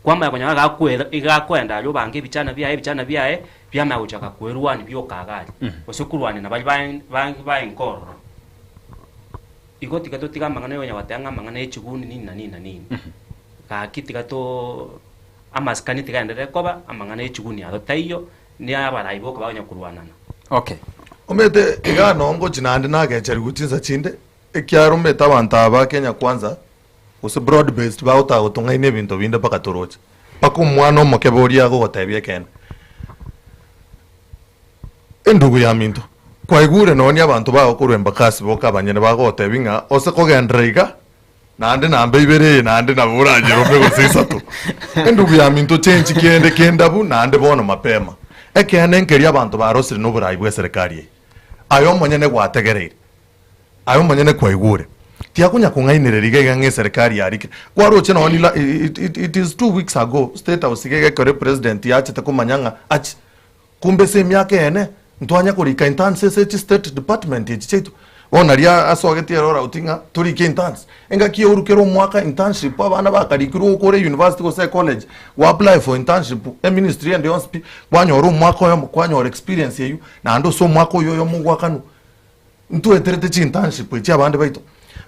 Kwamanya konyora gakwera iga akoenda aria obange ebichana biaye ebichana biaye, biamanya gochaka kwerwania bioka iga aria, gose korwania na baria bae bae baenka ororo. Igo tiga totige amang'ana ya onya goteba ng'a amang'ana ya echiguni nini na nini na nini. Gaki tiga too amasikani tiga aenderere koba, amang'ana ya echiguni aro taiyo, ne abarai boka bakonya korwanana. Okay. Omanyete iga noo ngochi naende nagecherigwe chinsa chinde, ekiagera omanyete abanto aba ba Kenya Kwanza, Gose broad based bagotaka gotong'aina ebinto binde mpaka toroche. Mpaka omwana omokebe oria agogotebia ekeene. Endugu yaminto, kwaigure nonya abanto bago korwa Embakasi boka abanyene bagogotebia ng'a ose kogenderera iga, naende namba ibere eye naende nabo oranyerome gose isato. Endugu yaminto chenchi kende kendabu naende bono mapema. Ekeene nkeria abanto barosire noborai bw'eserekari eye. Aye omonyene gwategereire. Aye omonyene kwaigure, tiakonya kong'ainereria iga iga ng'a eserekari yarikire. Kwaroche nonye nila it, it, it is 2 weeks ago, State House iga iga ekero epresident yachete komanya ng'a achi, kumbe ase emiaka ene, ntwanya korika interns ase echi state department echi chiaito. Bono naria asogetie ere orauti ng'a torike interns. Engaki ya Uhuru kera omwaka internship abana bakarikirwe gokora euniversity gose ecollege, gwa apply for internship, eministry ende yonsi pi, kwanyora omwaka oyomo, kwanyora experience eywo, naende ase omwaka oyo oyomo ogwakanwa. Ntweterete chiinternship echi abande baito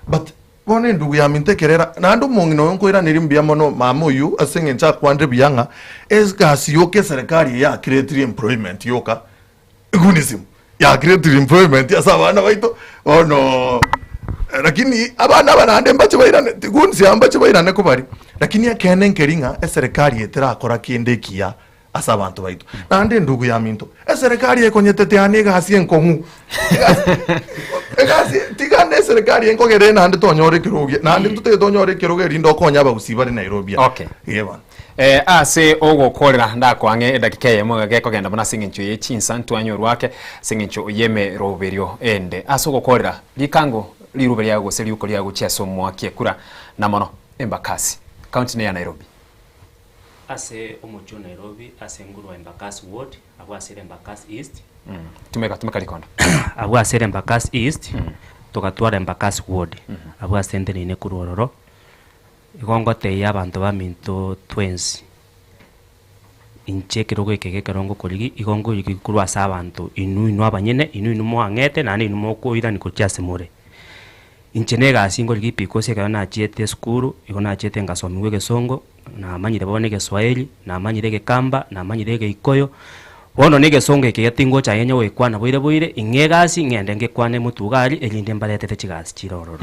but bono endugu yaminto ekero era naende omong'ina oyo nkoiraneria mbuya mono mama oyio ase eng'encho akwanire buya ng'a egasi yoka eserekari eye yakiretire employment yoka gunism yakiretire employment ase abana baito bono lakini abana aba naende mbache bairane goons aba mbache bairane kobari. Lakini ekeene nkeri ng'a eserekari eye terakora kende ekiya ase abanto baito. Naende endugu yaminto, eserekari ekonyetetea negasi enkong'u. Egasi tiga na eserekari enkogere naende tonyore ekerogo naende ntotagete tonyore ekerogo erinde okonye abagusii bare Nairobi aa. Okay. Ee bono. Eh, ase ogokorera ndakoang'e edakika eyemo iga gekogenda buna ase eng'encho ye chinsa ntwanyorwa ake ase eng'encho y'emeroberio ende. Ase ogokorera rikango rirube riago gose riuko riago gochia ase omoaki ekura na mono Embakasi, county neya Nairobi. Ase omochie o Nairobi ase ngurua Embakasi ward abwo ase ere Embakasi East. Tumeka tumeka rikondo. Abwo ase ere Embakasi East togatwara Embakasi ward abwo ase nteneine korwa ororo. Igo ngotebia abanto baminto twensi, inche ekerogo eke gekero ngokorigia, igo nkorigia korwa ase abanto inwe inwe abanyene, inwe inwe mwang'ete naende inwe mokoirania gochia ase more. Inche na egasi nkorigia because ekero nachiete esukuru, igo nachiete ngasomiwa egesongo, namanyire bono egeswahili, namanyire egekamba, namanyire egeikoyo, bono na egesongo eke iga tingocha aye onye goekwana boire boire, ing'e egasi ng'ende ngekwane motwe iga aria erinde mbaretete chigasi chire ororo.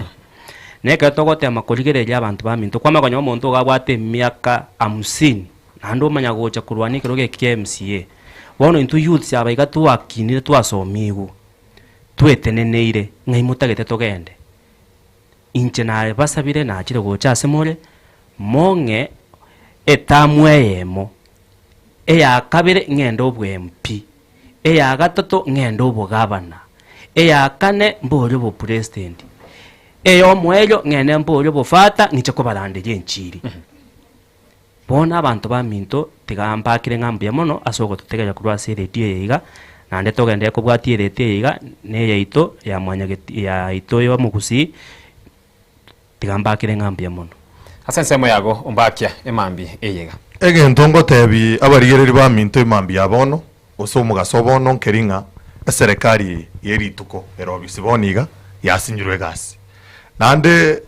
Na ekero togotema korigereria abanto baminto, kwamanya konya omonto iga abwate emiaka hamsini, naende omanya gocha korwania ekerogo eke kia MCA. Bono intwe youths aba iga twakinire twasomigwe, tweteneneire, ng'ai motagete togende? Inche nabasabire nachire gocha ase more, mong'e etamu eyemo, eya kabere ng'ende obwe MP, eya gatato ng'ende obogavana, eya kane mbore obopresident, eyomoerio ng'ende mbore obofata ng'iche kobaranderia enchiri. Bono abanto baminto, tiga mbakire ng'a mbuya mono ase ogototegereria korwa ase eredio eye iga, naende togenderere kobwatia eredio eye iga, na eyaito ya mwanyageti yaito ya omogusii, tiga mbakire ng'a mbuya mono. Ase ensemo yago ombakia emambia eye iga. Egento ngotebi abarigereria baminto emambia ya bono, gose omogaso o bono nkeri ng'a eserekari eye ye rituko ere obisi bono iga yasinyirwe egasi. Naende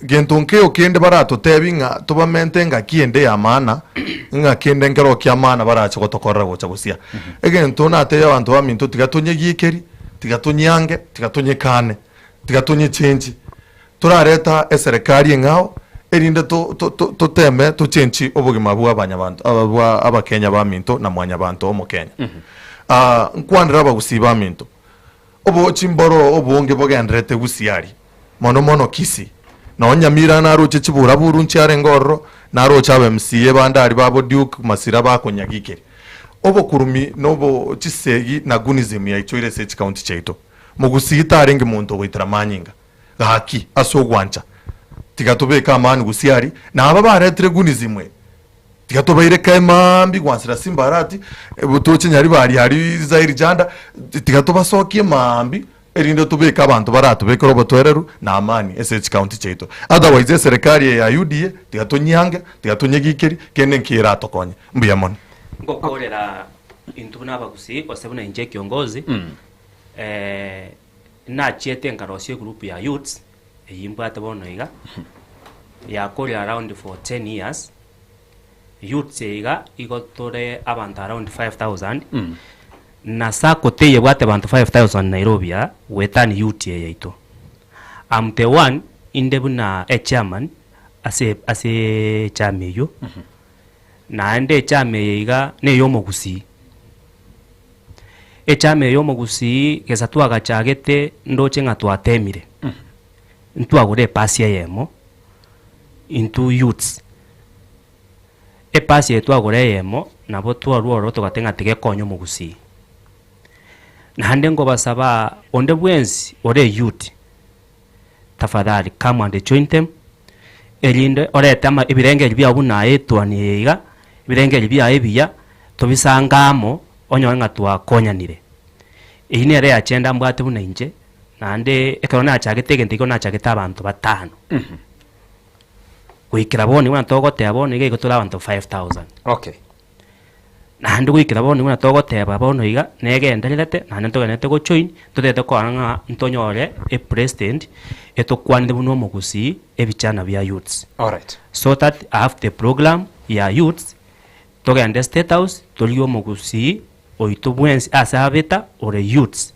Gento nkeiyo kende baratotebi ng'a tobamente engaki ende ya maana, ng'a kende nkero kia maana barache gotokorera gocha gosia. Egento natebie abanto baminto tiga tonyegiikeri, tiga tonyeange, tiga tonyekane, tiga tonyechenchi. Torareta eserekari eng'ao erinde to- to- to- toteme tochenchi obogima bwa abanyabanto bwa abakenya baminto na mwanyabanto omokenya. Nkwanere abagusii baminto, Obochi mboro obonge bogendererete Gusii aria, mono mono Kisii. Nonye Nyamira naroche chiburaburu nchiarenge ororo, naroche aba MCA bande aria babo Duke Masira bakonyagikeria. Obokurumi na obo chisegi na gunism yaichoire ase chikaunti chiaito. Mogusii tarenge monto ogoitera manyinga. Gaki ase ogwancha tiga tobeke amani Gusii aria, na aba baretire gunism eye Tiga tobaire kemaambia gwansera Simbarati, toche Nyaribari aria Zairi Janda, tiga tobasokie maambia erinde tobeke abanto baratobekere obotoereru na amani ase chicounty chiaito. Otherwise eserekari eye ya UDA tiga tonyiange, tiga tonyegikerie, kende nki eratokonye. Mbuya mono. Ngokorera intwe buna abagusii gose buna inche ekiongozi, nachiete nkarosia egroup ya youths, eyio mbwate bono iga, yakorire around for ten years, Youths iga igo tore abanto around 5000 na sacco teiyo ebwate abanto 5000 Nairobi aa goetania youth eye yaito. I'm the one inde buna echairman ase ase echama eywo, naende echama eye iga na eya omogusii. Echama eye ya omogusii gesa twagachagete ndoche ng'a twatemire, ntwagora epasi eyemo. Intwe youths, epasi eye twagora eyemo, nabo twarwa ororo togateba ng'a tiga ekonye omogusii. Naende nkobasaba onde bwensi ore eyouth, tafadhali come and join them, erinde orete ama ebirengererio biago buna aye etuoni eye iga, ebirengererio biago ebiya, tobisange amo, onyore ng'a twakonyanire. Eyio nere eagenda mbwate buna inche. Naende ekero nachagete egento ekio nachagete abanto batano. Goikera bono buna togoteba bono iga igo tore abanto 5000. Okay. Naende goikera bono buna togoteba bono iga, negendererete naende ntogendererete gojoin, totagete korora ng'a ntonyore epresident etokwanere buna omogusii ebichana bia youths. Alright. So that I have the program ya youths, togende state house torigie omogusii oito bwensi ase abeta ore youths.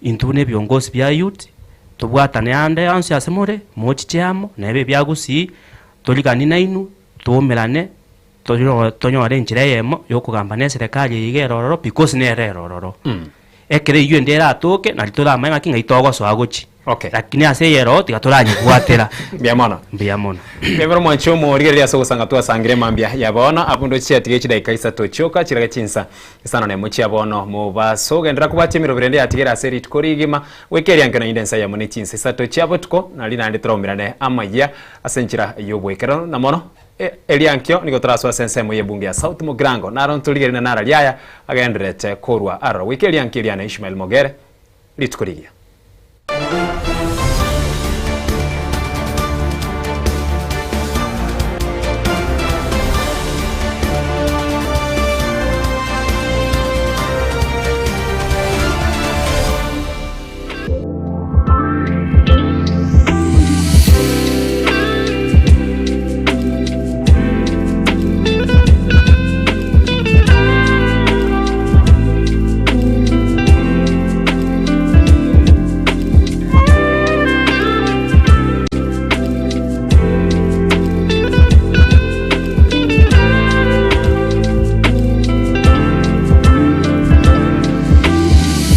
Intwe buna ebiongosi bia youth, Tobwatane ande onsi ase more, mochiche amo, nebe ebia Gusii, toriganie nainwe, toumerane, tororo tonyore enchera eyemo yokogamba na eserekari eye iga ere ororo because nere ere ororo. Ekero eywo ende eratoke, nari toramanye ng'aki ng'ai togosoa gochia. Okay. Lakini ase eye ero tiga toranyebwatera. Mbuya mono. Mbuya mono. Mbuya mono mwanche omorigereria ase ogosanga twasangire mambia ya bono abwo ndoche chiatiga chidaika isato chioka chirage chinsa isano nemo chia bono mobaso genderera kobwatia emeroberi ende yatigere ase rituko rigima goika eriankio naende ensa eyemo ne chinsa isato chia botuko nari naende toraumerane amayia ase enchera y'oboikeranu na mono Eriankio nigo torasoe ase ensemo y'ebunge ya South Mugirango naro ntorigererie na nara riaya agendererete korwa aroro goika eriankio eriane Ishmael Mogere rituko rigiya.